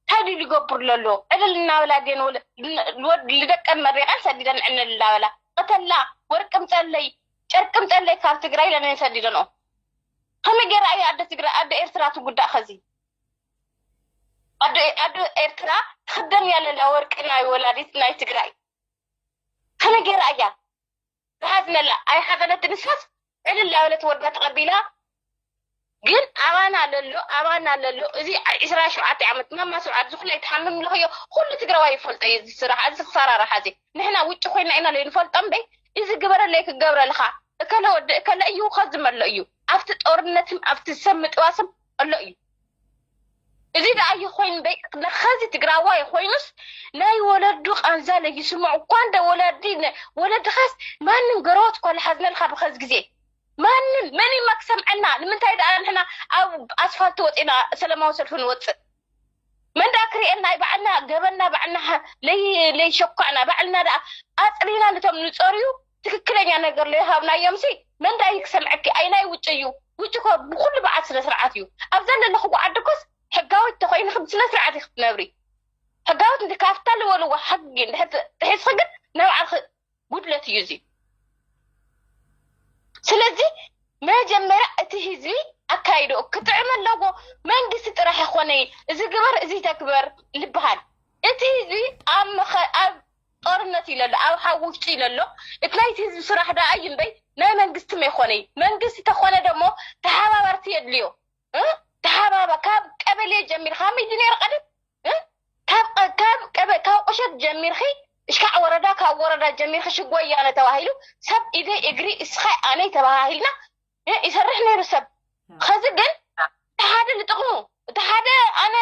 እንታይ ድዩ ዝገብር ዘሎ ዕልል እናበላ ድየን ወለ- ወድ ልደቀን መሪቐን ሰዲደን ዕልል እናበላ ቅተላ ወርቂ ምፀለይ ጨርቂ ምፀለይ ካብ ትግራይ ለነን ሰዲደንኦ ከመይ ገይራ እያ ኣደ ትግራይ ኣደ ኤርትራ ትጉዳእ ከዚ ኣደ ኣደ ኤርትራ ትኽደን እያ ለላ ወርቂ ናይ ወላዲት ናይ ትግራይ ከመይ ገይራ እያ ዝሓዝነላ ኣይሓዘነትን ንሳስ ዕልል ላበለት ወዳ ተቐቢላ ግን ኣባና ለሎ ኣባና ለሎ እዚ ዕስራ ሸውዓተ ዓመት ማማ ስብዓት ዝኩላ ይትሓምም ለኽዮ። ኩሉ ትግራዋይ ይፈልጦ እዩ። እዚ ስራሕ እዚ ክሰራርሓ እዚ ንሕና ውጭ ኮይና ኢና ለ ንፈልጦ እምበይ እዚ ግበረለይ ክገብረልካ እከለ ወዲ እከለ እዩ ከዝመሎ እዩ። ኣብቲ ጦርነትም ኣብቲ ሰብ ምጥዋስም ኣሎ እዩ። እዚ ደኣ ይኾይን በይ ነኸዚ ትግራዋይ ኮይኑስ ናይ ወለዱ ቃንዛ ለይስምዑ እኳ እንደ ወለዲ ወለድኻስ ማንም ገረወት እኳ ለሓዝነልካ ብኸዚ ግዜ ማንም መን እዩ ክሰምዐና? ንምንታይ ደኣ ንሕና ኣብ ኣስፋልት ወፂና ሰላማዊ ሰልፊ ንወፅእ? መን ደኣ ክርእየና? ባዕልና ገበና ባዕልና ለይሸኳዕና ባዕልና ደኣ ኣፅሪና ነቶም ንፀርዩ ትክክለኛ ነገር ለይሃብናዮም ሲ መን ደኣ እዩ ክሰምዐኪ? ኣይናይ ውጭ እዩ። ውጭ እኮ ብኩሉ በዓል ስነ ስርዓት እዩ። ኣብዛ ዘለኽዎ ዓዲ እኮስ ሕጋዊት ተኮይንኺ ብስነ ስርዓት ኢኺ ክትነብሪ። ሕጋዊት እንዲ ካብታ ልበልዎ ሕጊ እንድሕር ጥሒስኺ ግን ናይ ባዕልኺ ጉድለት እዩ እዚ። ስለዚ መጀመርያ እቲ ህዝቢ ኣካይዶ ክጥዕም ኣለዎ። መንግስቲ ጥራሕ ይኮነይ እዚ ግበር እዚ ተግበር ልበሃል። እቲ ህዝቢ ኣብ መኸ- ኣብ ጦርነት ይለሎ ኣብ ሓዊ ውሽጢ ይለሎ። እቲ ናይቲ ህዝቢ ስራሕ ደኣ እዩ እምበይ ናይ መንግስቲ መይኮነይ። መንግስቲ ተኮነ ደሞ ተሓባበርቲ የድልዮ። እ? ተሓባባ ካብ ቀበሌ ጀሚር ካብ ሚዲ ነይሩ ቀደም እ? ካብ ቀ- ካብ ቀበ- ካብ ቁሸት ጀሚርኺ እሽካዕ ወረዳ ካብ ወረዳ ጀሚርኺ ሽጎ ወያነ ተባሂሉ ሰብ ኢደይ እግሪ እስኻ ኣነይ ተባሃሂልና እ? ይሰርሕ ነይሩ ሰብ። ኸዚ ግን እቲ ሓደ ንጥቕሙ እቲ ሓደ ኣነ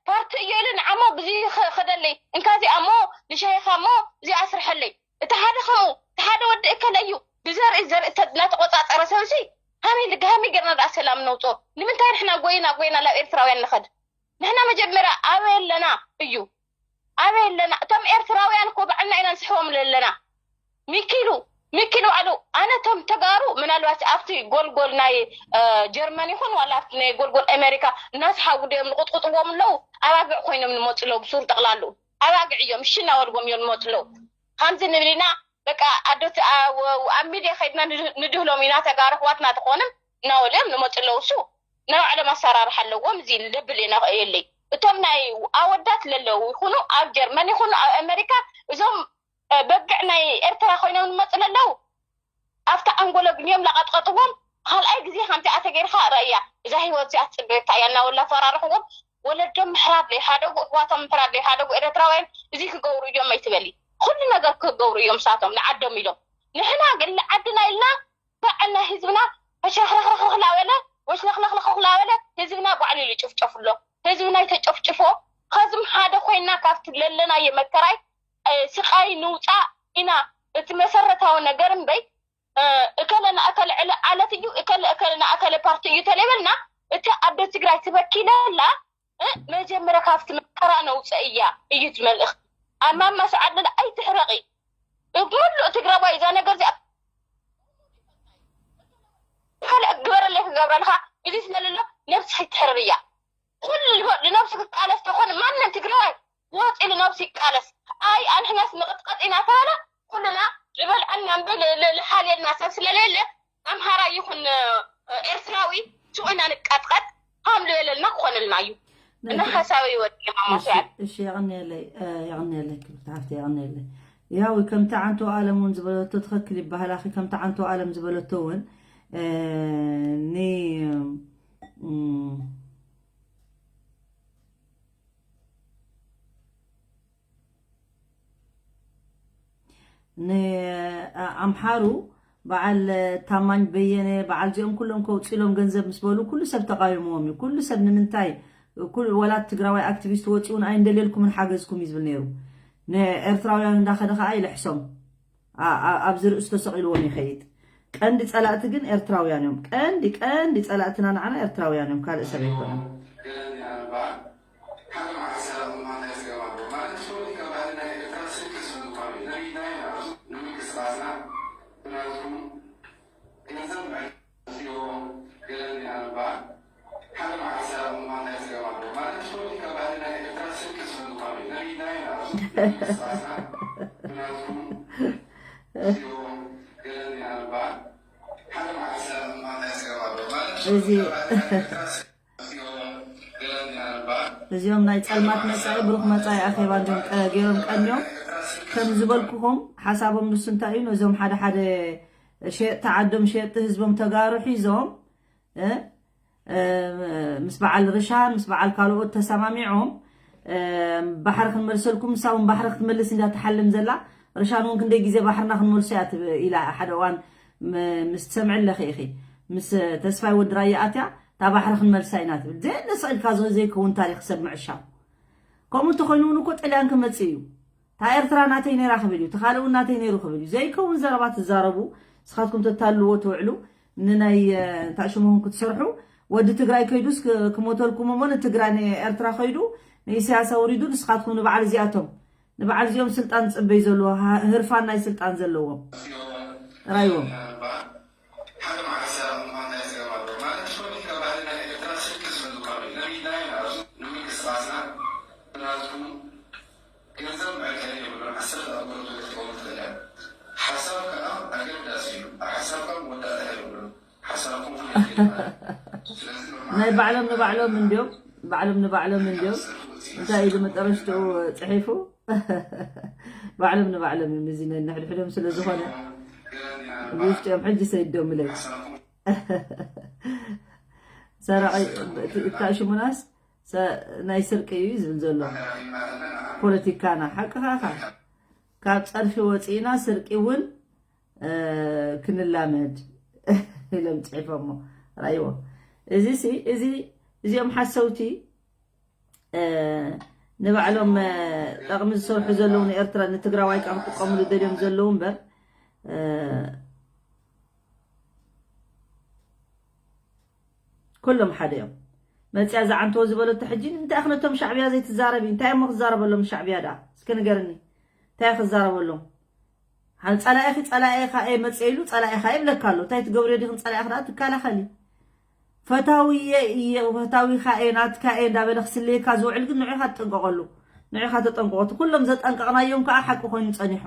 ፓርቲ እዮ ኢሉ ንዓሞ ብዚ ኸደለይ እንካዚ ኣሞ ንሻይኻ እሞ እዚ ኣስርሐለይ። እቲ ሓደ ከምኡ እቲ ሓደ ወዲ እከለ እዩ ብዘርኢ ዘርኢ እናተቆፃፀረ ሰብሲ ሃመይ ልግሃመይ ገርና ደኣ ሰላም ነውፅኦ። ንምንታይ ንሕና ጎይና ጎይና ናብ ኤርትራውያን ንኸድ? ንሕና መጀመርያ ኣበይ ኣለና እዩ ኣበይ ኣለና? እቶም ኤርትራውያን እኮ ባዕልና ኢና ንስሕቦም ዘለና። ሚኪሉ ሚኪሉ ባዕሉ ኣነ እቶም ተጋሩ ምናልባት ኣብቲ ጎልጎል ናይ ጀርመን ይኹን ዋላ ኣብቲ ናይ ጎልጎል ኣሜሪካ እናስሓቡ ድዮም ንቕጥቅጥዎም ኣለዉ። ኣባግዕ ኮይኖም ንመፁ ኣለዉ ብሱር ጠቕላሉ ኣባግዕ እዮም እሺ እናበልዎም እዮም ንመፁ ኣለዉ። ከምዚ ንብል ኢና በቃ ኣዶት ኣብ ሚድያ ከይድና ንድህሎም ኢና ተጋሩ ኣሕዋትና ዝኾንም እናበሉ እዮም ንመፁ ኣለዉ። እሱ ናይ ባዕሎም ኣሰራርሓ ኣለዎም። እዚ ለብል ኢና የለይ እቶም ናይ ኣወዳት ለለዉ ይኹኑ ኣብ ጀርመን ይኹኑ ኣብ ኣሜሪካ እዞም በግዕ ናይ ኤርትራ ኮይኖም ንመፁ ለለዉ ኣብታ ኣንጎሎ ግንዮም ላቐጥቀጥዎም። ካልኣይ ግዜ ከምቲ ኣተገይርካ ረእያ እዛ ህይወት እዚኣ ትፅበየካ እያ እናበላ ፈራርሕዎም። ወለዶም ምሕራድ ለይሓደጉ እሕዋቶም ምሕራድ ለይሓደጉ ኤርትራውያን እዚ ክገብሩ እዮም ኣይትበሊ። ኩሉ ነገር ክገብሩ እዮም እሳቶም ንዓዶም ኢሎም። ንሕና ግን ንዓድና ኢልና ባዕልና ህዝብና ፈሽረኽረኽረኽ ላበለ ወሽለኽለኽለኽ ላበለ ህዝብና ባዕሉ ይጭፍጨፉ ኣሎ። ህዝብና ይተጨፍጭፎ። ከዝም ሓደ ኮይና ካብቲ ለለናዮ መከራይ ስቃይ ንውፃእ ኢና። እቲ መሰረታዊ ነገር እምበይ እከለ ንኣከለ ዕለ ዓለት እዩ እከለ እከለ ንኣከለ ፓርቲ እዩ ተለይበልና እቲ ኣደ ትግራይ ትበኪለላ መጀመርያ ካብቲ መከራ ነውፀ እያ እዩ እቲ መልእኽቲ። ኣብ ማማ ሰዓት ለለ ኣይትሕረቂ። ሙሉእ ትግራዋይ እዛ ነገር እዚኣ ካልእ ግበረለይ ክገብረልካ እዚ ስለለሎ ነብስኺ ትሕርር እያ። ኩሉ ንነብሱ ክቃለስ ተኾነ ማንም ትግራዋይ ወፂ ንነብሱ ይቃለስ። ኣይ ኣንሕናስ ንቕጥቀጥ ኢና ተባለ ኩልና ዝበልዐና እምበር ልሓልየልና ሰብ ስለሌለ ኣምሃራይ ይኹን ኤርትራዊ ሽዑና ንቃጥቀጥ ሃምሉ የለልና ክኾነልና እዩ። እና ሓሳበይ ወዲ ማማስያል እሺ የቐንየለይ። የቐንየለይ ክብርቲ ሓፍቲ የቐንየለይ። ያው ከምቲ ዓንቶ ኣለም እውን ዝበለቶ ትኽክል ይበሃል ኣኺ። ከምቲ ዓንቶ ኣለም ዝበለቶ እውን ኒ ንኣምሓሩ በዓል ታማኝ በየነ በዓል እዚኦም ኩሎም ከውፅሎም ገንዘብ ምስ በሉ ኩሉ ሰብ ተቃዊምዎም እዩ። ኩሉ ሰብ ንምንታይ ኩሉ ወላ ትግራዋይ ኣክቲቪስት ወፂኡ ንኣይ እንደልየልኩምን ሓገዝኩም እዩ ዝብል ነይሩ። ንኤርትራውያን እንዳኸደ ከዓ ይልሕሶም። ኣብዚ ርእሱ ተሰቒልዎም ይኸይድ። ቀንዲ ፀላእቲ ግን ኤርትራውያን እዮም። ቀንዲ ቀንዲ ፀላእትና ንዓና ኤርትራውያን እዮም፣ ካልእ ሰብ ኣይኮነን። እዚ እዚኦም ናይ ጸልማት መጻኢ ብሩኽ መጻኢ ኣኼባ እንዲዮም ገይሮም ቀንዮም። ከም ዝበልኩኹም ሓሳቦም ንሱ እንታይ እዩ? ነዞም ሓደ ሓደ ሸየጥቲ ዓዶም ሸየጥቲ ህዝቦም ተጋሩ ሒዞም ምስ በዓል ርሻን ምስ በዓል ካልኦት ተሰማሚዖም ባሕሪ ክንመልሰልኩም፣ ንሳ እውን ባሕሪ ክትመልስ እንዳ ትሓልም ዘላ። ርሻን እውን ክንደይ ግዜ ባሕርና ክንመልሶ እያ ኢላ ሓደ እዋን ምስ ትሰምዒ ኣለኺ ኢኺ። ምስ ተስፋይ ወዲ ራያ ኣትያ እታ ባሕሪ ክንመልሳ ኢና ትብል። ዘየለ ስቕ ኢልካ ዘይከውን ታሪክ ሰብ ምዕሻው። ከምኡ እንተኾይኑ እውን እኮ ጥልያን ክመጽእ እዩ። እታ ኤርትራ ናተይ ነይራ ክብል እዩ፣ እቲ ካልእ እውን ናተይ ነይሩ ክብል እዩ። ዘይከውን ዘረባ ትዛረቡ፣ ንስኻትኩም ተታልልዎ ትውዕሉ፣ ንናይ እንታይ ሽሞም ክትሰርሑ። ወዲ ትግራይ ከይዱስ ክሞተልኩም እሞ ንትግራይ ንኤርትራ ከይዱ ንኢሳያስ ኣውሪዱ። ንስኻትኩም ንበዓል እዚኣቶም ንበዓል እዚኦም ስልጣን ዝጽበዩ ዘለዎ፣ ህርፋን ናይ ስልጣን ዘለዎም ራይዎም። ናይ ባዕሎም ንባዕሎም እንዲዮም፣ ባዕሎም ንባዕሎም እንዲዮም። እንታይ ኢሉ መጠረሽትኡ ጽሒፉ? ባዕሎም ንባዕሎም እዮም እዚ ነንሕድሕዶም ስለ ዝኾነ ብውሽጢኦም ሕጂ ሰይዶም ኢለይ። ሰራቒ እታ ሽሙናስ ናይ ስርቂ እዩ ዝብል ዘሎ። ፖለቲካና ሓቅኻ ኢኻ። ካብ ጸርፊ ወፂእና ስርቂ እውን ክንላመድ ኢሎም ፅሒፎሞ። ራይዎ። እዚ እዚ እዚኦም ሓሰውቲ ንባዕሎም ጠቕሚ ዝሰርሑ ዘለዉ ንኤርትራ ንትግራዋይ ከዓ ክጥቀምሉ ደልዮም ዘለዉ እምበር ኩሎም ሓደ እዮም። መፅያ ዝዓንተዎ ዝበለቶ ሕጂ እንታይ ኣኽነቶም ሻዕብያ ዘይትዛረቢ እንታይ እሞ ክዛረበሎም ሻዕብያ ደኣ እስኪ ንገርኒ እንታይ ክዛረበሎም? ሓን ጸላኢኺ ጸላኢኻ እየ መጽእ ኢሉ ጸላኢኻ ይብለካ ኣሎ። እንታይ ትገብርዮ ዲኽን ጸላኢኺ ደኣ ትከላኸሊ? ፈታዊየ እየ፣ ፈታዊኻ እየ፣ ናትካ እየ እንዳበለ ክስለየካ ዝውዕል ግን ንዑኻ ትጠንቀቐሉ። ንዑኻ ተጠንቀቐቱ። ኩሎም ዘጠንቀቕናዮም ከኣ ሓቂ ኮይኑ ጸኒሑ።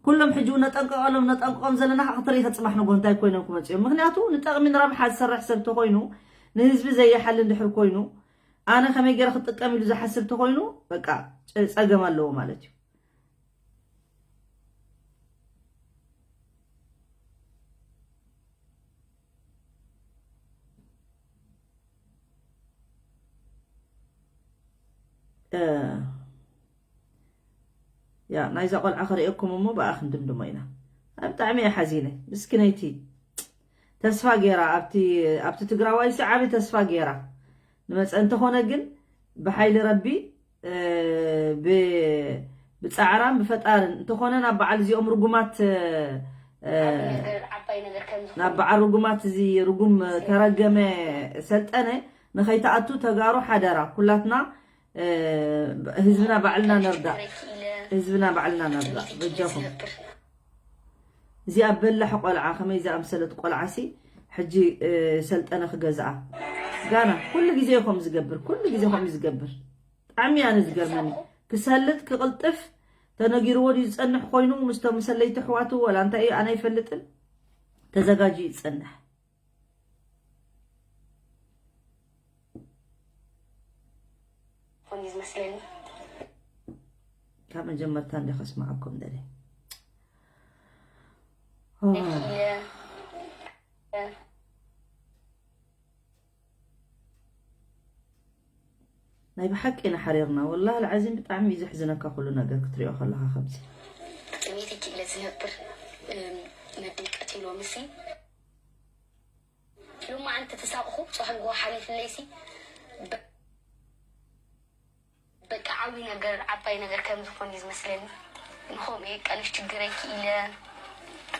ኩሎም ሕጂ እውን ነጠንቀቐሎም ነጠንቀቖም ዘለና ከዓ ክትርኢ ከጽባሕ ንጎ እንታይ ኮይኖም ክመጽኡ እዮም። ምክንያቱ ንጠቕሚ ንረብሓ ዝሰርሕ ሰብ ተኮይኑ ንህዝቢ ዘየሓሊ እንድሕር ኮይኑ ኣነ ከመይ ገይረ ክጥቀም ኢሉ ዝሓስብ ተኮይኑ በቃ ጸገም ኣለዎ ማለት እዩ። ያ ናይዛ ቆልዓ ክርእየኩም እሞ ብኣ ክንድምድሞ ኢና። ብጣዕሚ እየ ሓዚነ ምስኪነይቲ ተስፋ ገይራ ኣብቲ ኣብቲ ትግራዋይ ሲ ዓቢ ተስፋ ገይራ ንመፀ እንተኾነ ግን ብሓይሊ ረቢ ብፃዕራን ብፈጣርን እንተኾነ ናብ በዓል እዚኦም ርጉማት ናብ በዓል ርጉማት እዚ ርጉም ተረገመ ሰልጠነ ንኸይተኣቱ ተጋሩ ሓደራ ኩላትና ህዝብና ባዕልና ነርዳእ ህዝብና ባዕልና ነርዳእ በጃኹም። እዚኣ በላሕ ቆልዓ ከመይ ዝኣምሰለት ቆልዓ ሲ ሕጂ ሰልጠነ ክገዝኣ ጋና ኩሉ ግዜ ከም ዝገብር ኩሉ ግዜ ከም ዝገብር ብጣዕሚ ኣነ ዝገርመኒ ክሰልጥ ክቕልጥፍ ተነጊርዎ ድዩ ዝጸንሕ ኮይኑ ምስቶም ሰለይቲ ኣሕዋቱ ወላ እንታይ እዩ ኣነ ኣይፈልጥን ተዘጋጅዩ ይጸንሕ። ኮይኑ ዝመስለኒ ካብ መጀመርታ እንደ ከስማዓኩም ደለ ናይ ብሓቂ ኢና ሓሪርና ወላሂ ልዓዚም ብጣዕሚ እዩ ዘሕዝነካ ኩሉ ነገር ክትሪኦ ከለካ ከምዚ ጥሜት እኪ ኢለ ዝነብር ነደይ ቀቲሎ ምሲ ሎማዓንቲ ተሳቕኹ ጽባሕ ንግሆ ሓሊፍለይሲ በቃ ዓብዪ ነገር ዓባይ ነገር ከም ዝኾን እዩ ዝመስለኒ። ንኸምኡ እየ ቀንሽ ችግረይ ክኢለ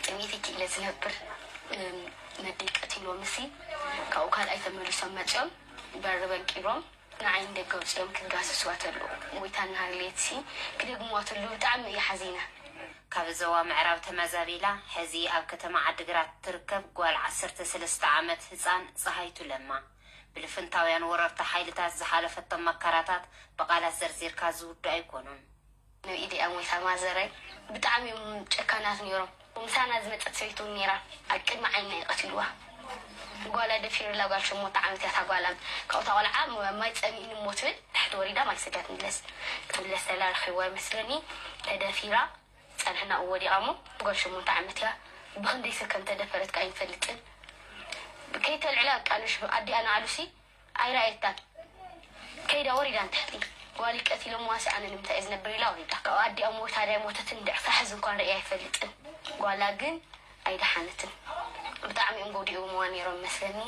ጥሜተይ ክኢለ ዝነብር ነደይ ቀቲሎምሲ ካብኡ ካልኣይ ተመሊሶም መፂኦም በር በንቂሮም ንዓይ ንደገ ኣውፂኦም ክጋስስዋ ተለዉ ሞይታ እናሃለየትሲ ክደግምዋ ተለዉ ብጣዕሚ እየ ሓዚነ። ካብ ዞባ ምዕራብ ተመዛቢላ ሕዚ ኣብ ከተማ ዓዲግራት ትርከብ ጓል ዓሰርተ ሰለስተ ዓመት ህፃን ፀሃይቱ ለማ፣ ብልፍንታውያን ወረርቲ ሓይልታት ዝሓለፈቶም መከራታት ብቓላት ዘርዚርካ ዝውዱ ኣይኮኑን። ንኢደይ ኣሞይታ ማዘረይ ብጣዕሚ እዮም ጨካናት ነይሮም። ምሳና ዝመፀት ሰበይቲ እውን ነይራ። ኣብ ቅድሚ ዓይንና እዩ ቀቲልዋ። ጓላ ደፊሩላ ጓል ሸሞንተ ዓመት እያ እታ ጓላ። ካብኡ እታ ቆልዓ ማይ ፀሚእኒ እሞ ትብል ታሕቲ ወሪዳ ማይ ሰትያ ትምለስ። ክትምለስ ተላ ረኺብዋ ይመስለኒ ተደፊራ። ጸንሕና ወዲቓ እሞ ጓል ሸሞንተ ዓመት እያ። ብኽንደይ ሰብ ከም ተደፈረት ከኣ ኣይንፈልጥን። ከይተልዕላ በቃ ንሽ ኣዲኣ ንዓሉሲ ኣይረኣየታን። ከይዳ ወሪዳ ንታሕቲ። ጓሊ ቀቲሎምዋሲ ኣነ ንምንታይ እየ ዝነብር ኢላ ወሪዳ። ካብኡ ኣዲኣ ሞታ ዳይ ሞተትን ድዕፋ ሕዚ እንኳን ርእያ ኣይፈልጥን። ጓላ ግን ኣይደሓነትን። ብጣዕሚ እዮም ጎዲኦምዋ ነይሮም መስለኒ።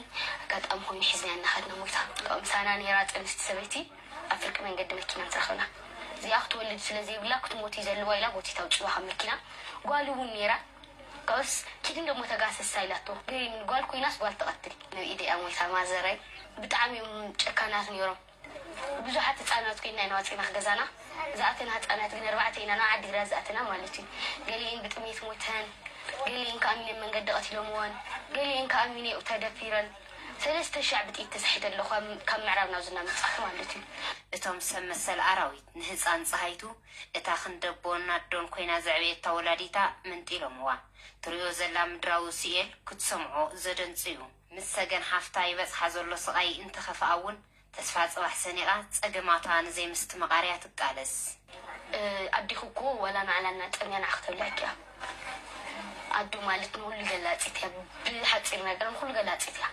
ኣጋጣሚ ኮይኑ ሒዝና እናኸድና ሞይታ። ካብኡ ምሳና ነይራ ጥንስቲ ሰበይቲ ኣብ ፍርቂ መንገዲ መኪና ምስ ረኸብና። እዚኣ ክትወልድ ስለ ዘይብላ ክትሞት እዩ ዘለዋ ኢላ ጎቲታ ኣውፅዋ ካብ መኪና። ጓል እውን ነይራ። ካብኡስ ኪድን ደሞ ተጋሰሳ ኢላቶ። ገሪምን ጓል ኮይናስ ጓል ትቐትል። ናብ ኢደያ ሞይታ ማዘረይ። ብጣዕሚ እዮም ጨካናት ነይሮም። ብዙሓት ህፃናት ኮይና ኢና ወፂና ገዛና። ዝኣተና ህፃናት ግን ኣርባዕተ ኢና ናብ ዓዲግራት ዝኣተና ማለት እዩ። ገሊኤን ብጥሜት ሞተን፣ ገሊኤን ከኣ ሚነ መንገዲ ቀቲሎምወን፣ ገሊኤን ከኣ ሚነ ተደፊረን። ሰለስተ ሻዕ ብጥይት ተሳሒተ ኣለኹ ካብ ምዕራብ ናብ ዝና ምጻኹ ማለት እዩ። እቶም ሰብ መሰል ኣራዊት ንህፃን ፀሃይቱ እታ ክንደቦን ኣዶን ኮይና ዘዕበየታ ወላዲታ መንጢሎምዋ። ትሪኦ ዘላ ምድራዊ ስኤል ክትሰምዖ ዘደንጽ እዩ። ምስ ሰገን ሓፍታ ይበጽሓ ዘሎ ስቓይ እንተኸፍኣ እውን ተስፋ ጽባሕ ሰኒቓ ጸገማታ ንዘይምስትምቓር እያ ትቃለስ። ኣዲኹ እኮ ዋላ ንዓላ እናጠምያ ንዓ ክተብልዐኪ እያ። ኣዶ ማለት ንኹሉ ገላጺት እያ፣ ብሓጺር ነገር ንኹሉ ገላጺት እያ።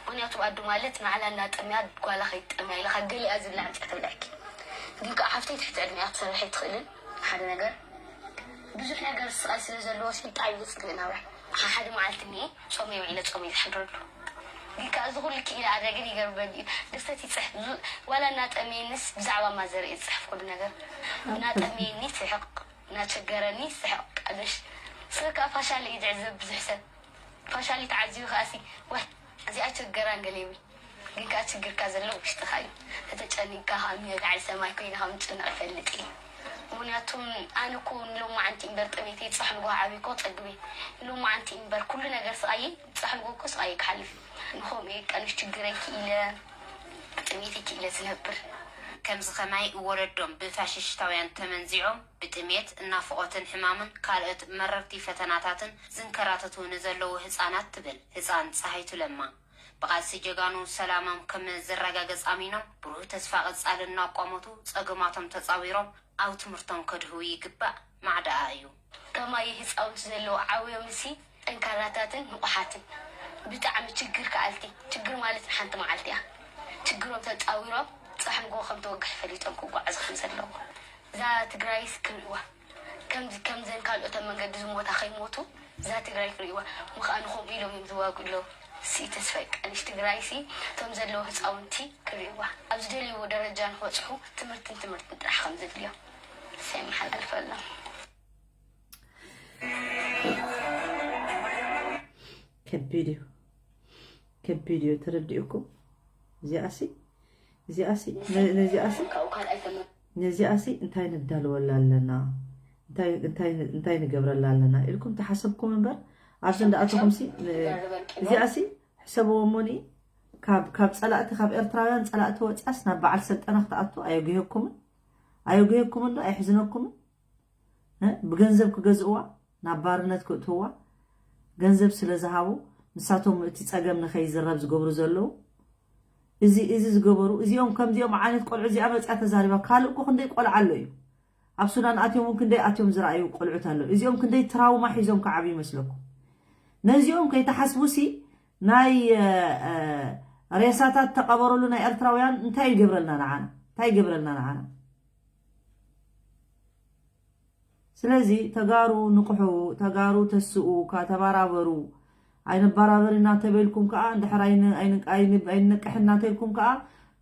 ምኽንያቱ ኣዶ ማለት ንዓላ እናጠምያ ጓላ ከይትጠምያ ኢላ ካብ ገሊኣ ዝብላ ኣምጺኣ ተብልዐኪ። ግን ከዓ ሓፍተይ ትሕቲ ዕድሚኣ ክትሰርሕ ኣይትኽእልን ሓደ ነገር ብዙሕ ነገር ስቓይ ስለ ዘለዎ ሲ ብጣዕሚ እዩ ዘፅግእ ናብራ። ሓደ መዓልቲ እኒኤ ጾመይ ውዒለ ጾመይ ዝሓድረሉ። ግን ከዓ እዚ ኩሉ ክኢለ ኣድረ ግን ይገርመኒ እዩ። ድርሰት ይፅሕፍ። ዙ-፣ ዋላ እናጠመየኒስ ብዛዕባ ማዘር እየ ዝፅሕፍ ኩሉ ነገር። እናጠመየኒ ስሕቕ፣ እናቸገረኒ ስሕቕ። ቀደሽ ሰብ ከዓ ፋሻለ እዩ ዝዕዘብ ብዙሕ ሰብ። ፋሻሊ ተዓዚቡ ከኣሲ፣ ወይ እዚኣ ቸገራን ገለ ይብል። ግን ከኣ ችግርካ ዘሎ ውሽጥኻ እዩ። ተተጨኒቅካ ከኣ እምኒ ልዓሊ ሰማይ ኮይነ ከም ዝጭነቕ ይፈልጥ እየ። ምኽንያቱ ኣነ እኮ ንሎማዓንቲ እምበር ጥሜተይ፣ ጽባሕ ንግሆ ዓብየ እኮ ክጸግብ እየ። ንሎማዓንቲ እምበር ኩሉ ነገር ስቓየይ፣ ጽባሕ ንግሆ እኮ ስቓየይ ክሓልፍ። ንኸምኡ እየ ቀንሽ ችግረይ ክኢለ፣ ጥሜተይ ክኢለ ዝነብር። ከምዚ ኸማይ ወለዶም ብፋሽሽታውያን ተመንዚዖም ብጥሜት፣ እናፍቖትን ሕማምን ካልኦት መረርቲ ፈተናታትን ዝንከራተቱ ንዘለዉ ህጻናት ትብል ህጻን ጸሃይቱ ለማ፣ ብቓልሲ ጀጋኑ ሰላሞም ከም ዝረጋገጽ ኣሚኖም፣ ብሩህ ተስፋ ቀጻሊ እናቋመቱ ጸገማቶም ተጻዊሮም ኣብ ትምህርቶም ከድህቡ ይግባእ ማዕዳኣ እዩ። ከማይ ህጻውንቲ ዘለዉ ዓብዮምሲ ጠንካራታትን ንቑሓትን። ብጣዕሚ ችግር ከኣልቲ። ችግር ማለት ንሓንቲ መዓልቲ እያ። ችግሮም ተጻዊሮም ጽባሕ ንግሆ ከም ተወግሕ ፈሊጦም ክጓዓዙ ከም ዘለዎም። እዛ ትግራይስ ክርእይዋ። ከምዚ፣ ከምዘን ካልኦት ኣብ መንገዲ ዝሞታ ከይሞቱ እዛ ትግራይ ክርእይዋ። ምኽኣኑ ከምኡ ኢሎም እዮም ዝዋግኡ ኣለዉ። ሲ ተስፋይ ቀንሽ ትግራይሲ እቶም ዘለዉ ህፃውንቲ ክርእይዋ። ኣብ ዝደልይዎ ደረጃ ንክበፅሑ ትምህርትን ትምህርትን ጥራሕ ከም ዘድልዮም። እሰይ መሓላልፈሎም። ከቢድ እዩ፣ ከቢድ እዩ። ተረዲኡኩም? እዚኣሲ፣ እዚኣሲ፣ ነ-፣ ነዚኣሲ፣ ካብኡ ካልኣይ ተመ- ነዚኣሲ እንታይ ንዳለወላ ኣለና? እንታይ፣ እንታይ፣ እንታይ ንገብረላ ኣለና ኢልኩም ተሓሰብኩም እምበር፣ ኣብዚ እንዳኣተኹምሲ፣ ን-፣ እዚኣሲ ሕሰብዎ እሞኒ፣ ካብ፣ ካብ ጸላእቲ፣ ካብ ኤርትራውያን ጸላእቲ ወጺኣስ ናብ በዓል ሰልጠና ክትኣቱ ኣየጉህየኩምን? ኣየጉህየኩምን ዶ? ኣየሕዝነኩምን? እ? ብገንዘብ ክገዝእዋ፣ ናብ ባርነት ክእትውዋ፣ ገንዘብ ስለ ዝሃቡ፣ ንሳቶም እቲ ጸገም ንኸይዝረብ ዝገብሩ ዘለዉ። እዚ፣ እዚ ዝገበሩ፣ እዚኦም ከምዚኦም ዓይነት ቆልዑ፣ እዚኣ መጽያ ተዛሪባ፣ ካልእ እኮ ክንደይ ቆልዓ ኣሎ እዩ። ኣብ ሱዳን ኣትዮም እውን ክንደይ ኣትዮም ዝረኣዩ ቆልዑት ኣለዉ። እዚኦም ክንደይ ትራውማ ሒዞም ክዓብዩ ይመስለኩም? ነዚኦም ከይተሓስቡሲ፣ ናይ፣ እ፣ እ፣ ሬሳታት ተቐበረሉ ናይ ኤርትራውያን እንታይ ይገብረልና ንዓና? እንታይ ይገብረልና ንዓና? ስለዚ ተጋሩ ንቕሑ፣ ተጋሩ ተስኡ፣ ካ-፣ ተባራበሩ። ኣይንባራበር ኢና እንተበልኩም ከኣ፣ እንድሕር ኣይን-፣ ኣይን-፣ ኣይን-፣ ኣይንነቅሕን እናተልኩም ከኣ፣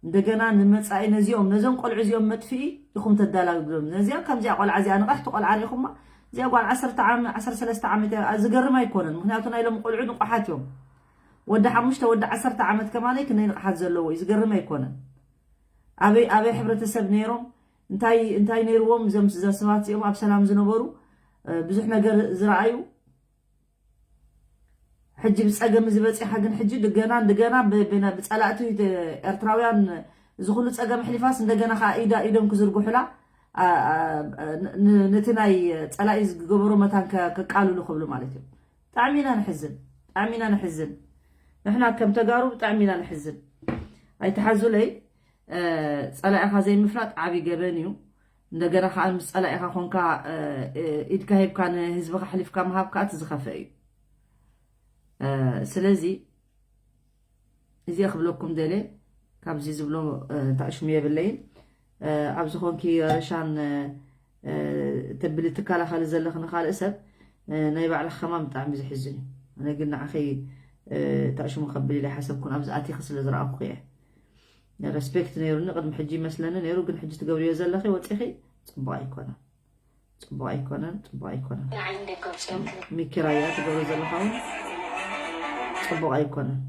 እንደገና ንመጻኢ ነዚኦም፣ ነዞም ቆልዑ እዚኦም መጥፍኢ ኢኹም ተዳላግሎም። ነዚኣ ከምዚኣ ቆልዓ እዚኣ ንቕሕቲ ቆልዓ ርኢኹማ፣ እዚኣ ጓል ዓሰርተ ዓመት፣ ዓሰርተ ሰለስተ ዓመት እያ። ዝገርም ኣይኮነን፣ ምኽንያቱ ናይ ሎሚ ቆልዑ ንቑሓት እዮም። ወዲ ሓሙሽተ፣ ወዲ ዓሰርተ ዓመት ከማነይ ክንደይ ንቕሓት ዘለዎ እዩ፣ ዝገርም ኣይኮነን። ኣበይ፣ ኣበይ ሕብረተሰብ ነይሮም? እንታይ፣ እንታይ ነይርዎም? እዞም፣ እዛ ሰባት እዚኦም ኣብ ሰላም ዝነበሩ፣ እ፣ ብዙሕ ነገር ዝረኣዩ። ሕጂ ብጸገም እዚ በጺሓ ግን ሕጂ ድገና፣ እንደገና ብ-፣ ብ-፣ ብጸላእቲ ኤርትራውያን እዚ ኩሉ ጸገም ኣሕሊፋስ እንደገና ከኣ ኢዳ፣ ኢዶም ክዝርግሑላ፣ ኣ-፣ ኣ-፣ ን-፣ ን-፣ ነቲ ናይ ጸላኢ ዝገበሮ መታን ከ-፣ ከቃልሉ ክብሉ ማለት እዩ። ብጣዕሚ ኢና ንሕዝን፣ ብጣዕሚ ኢና ንሕዝን። ንሕና ከም ተጋሩ ብጣዕሚ ኢና ንሕዝን። ኣይትሓዙለይ፣ እ፣ ጸላኢኻ ዘይምፍላጥ ዓቢ ገበን እዩ። እንደገና ከኣ ምስ ጸላኢኻ ኮንካ፣ እ፣ እ፣ ኢድካ ሂብካ ንህዝብኻ ኣሕሊፍካ ምሃብ ከኣ እቲ ዝኸፍአ እዩ። እ፣ ስለዚ እዚ ክብለኩም ደልየ፣ ካብዚ ዝብሎ፣ እ፣ ታእሽሙ የብለይን። እ፣ ኣብ ዝኾንኪ ረሻን፣ እ፣ እ፣ ተብሊ ትከላኸሊ ዘለኺ ንኻልእ ሰብ፣ እ፣ ናይ ባዕልኺ ከማን ብጣዕሚ ዘሕዝን እዩ። ኣነ ግን ንዓኺ፣ እ፣ ታእሽሙ ከብል ኢለ ኣይሓሰብኩን፣ ኣብዚ ኣቲኺ ስለ ዝረኣኹኺ እየ። ሬስፔክት ነይሩኒ፣ ቅድሚ ሕጂ ይመስለኒ ነይሩ፣ ግን ሕጂ ትገብርዮ ዘለኺ ወፂኺ፣ ፅቡቕ ኣይኮነን። ፅቡቕ ኣይኮነን፣ ፅቡቕ ኣይኮነን። ንዓይ እንደገፅኦም ክብል። ሚኪ ራያ ትገብሮ ዘለኻ እውን ፅቡቕ ኣይኮነን።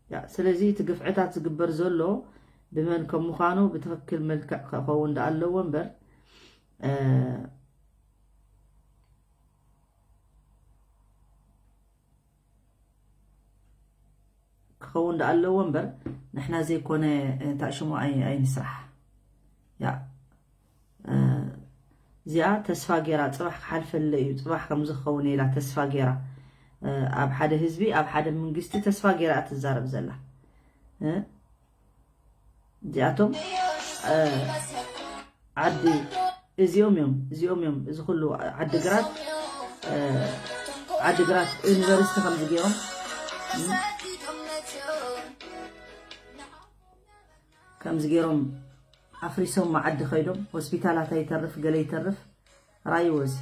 ያ፣ ስለዚ እቲ ግፍዕታት ዝግበር ዘሎ ብመን ከም ምዃኑ ብትኽክል መልክዕ ክኸውን ደኣ ኣለዎ እምበር፣ እ፣ ክኸውን ደኣ ኣለዎ እምበር፣ ንሕና ዘይኮነ፣ እ፣ ታእሽሙ ኣይ-፣ ኣይንስራሕ። ያ፣ እ፣ እዚኣ ተስፋ ገይራ፣ ጽባሕ ክሓልፈለይ እዩ፣ ጽባሕ ከምዚ ክኸውን ኢላ ተስፋ ገይራ፣ እ፣ ኣብ ሓደ ህዝቢ፣ ኣብ ሓደ መንግስቲ ተስፋ ገይራ እያ ትዛረብ ዘላ። እ፣ እዚኣቶም፣ እ፣ ዓዲ፣ እዚኦም እዮም፣ እዚኦም እዮም፣ እዚ ኩሉ ዓዲግራት፣ እ፣ ዓዲግራት ዩኒቨርሲቲ ከምዚ ገይሮም፣ እ፣ ከምዚ ገይሮም ኣፍሪሶም መዓዲ ከይዶም፣ ሆስፒታላት ኣይተርፍ፣ ገለ ይተርፍ፣ ራይዎ እዚ።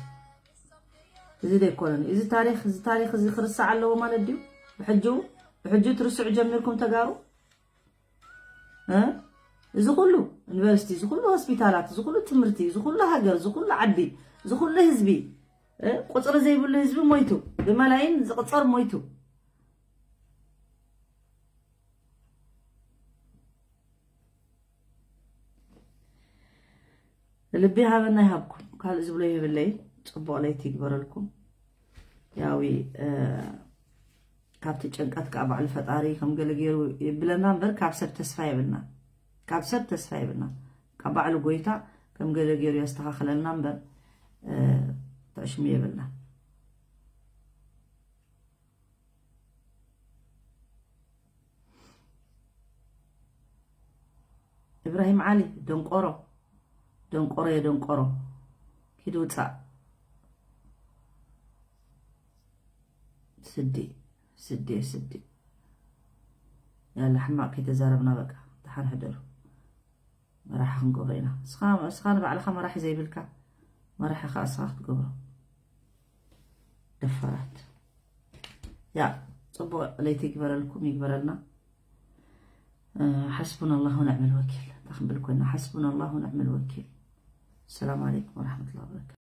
እዚ ዘይኮነን። እዚ ታሪኽ፣ እዚ ታሪኽ እዚ ክርስዕ ኣለዎ ማለት ድዩ? ብሕጂው፣ ብሕጂው ትርስዑ ጀሚርኩም ተጋሩ? እ? እዚ ኩሉ ዩኒቨርሲቲ፣ እዚ ኩሉ ሆስፒታላት፣ እዚ ኩሉ ትምህርቲ፣ እዚ ኩሉ ሃገር፣ እዚ ኩሉ ዓዲ፣ እዚ ኩሉ ህዝቢ፣ እ? ቁጽሪ ዘይብሉ ህዝቢ ሞይቱ፣ ብመላይን ዝቕጸር ሞይቱ። ልቢ ሃበና ይሃብኩም። ካልእ ዝብሎ የብለይ። ጽቡቕ ለይቲ ይግበረልኩም። ያዊ፣ እ፣ ካብቲ ጭንቀት ከዓ ባዕሉ ፈጣሪ ከም ገለ ገይሩ ይብለና እምበር ካብ ሰብ ተስፋ የብልና። ካብ ሰብ ተስፋ የብልና። ካብ ባዕሉ ጎይታ ከም ገለ ገይሩ የስተኻኽለልና እምበር፣ እ፣ ተዕሽሙ የብልና። ኢብራሂም ዓሊ፣ ደንቆሮ፣ ደንቆሮ የደንቆሮ። ኪድ ውጻእ። ስዲ፣ ስዲ፣ ስዲ። ያላ ሕማቕ ከይተዛረብና በቃ። ደሓን ሕደሩ። መራሒ ክንገብሮ ኢና። እስኻ፣ እስኻ ንባዕልኻ መራሒ ዘይብልካ፣ መራሒ ኸኣ እስኻ ክትገብሮ። ደፋራት። ያ፣ ጽቡቕ ለይቲ ይግበረልኩም፣ ይግበረልና። እ፣ ሓስቡና ኣላህ ወነዕመል ወኪል። እንታይ ክንብል ኮይና? ሓስቡና ኣላህ ወነዕመል ወኪል። ሰላም ዓለይኩም ወረሕመቱላሂ ወበረካቱ።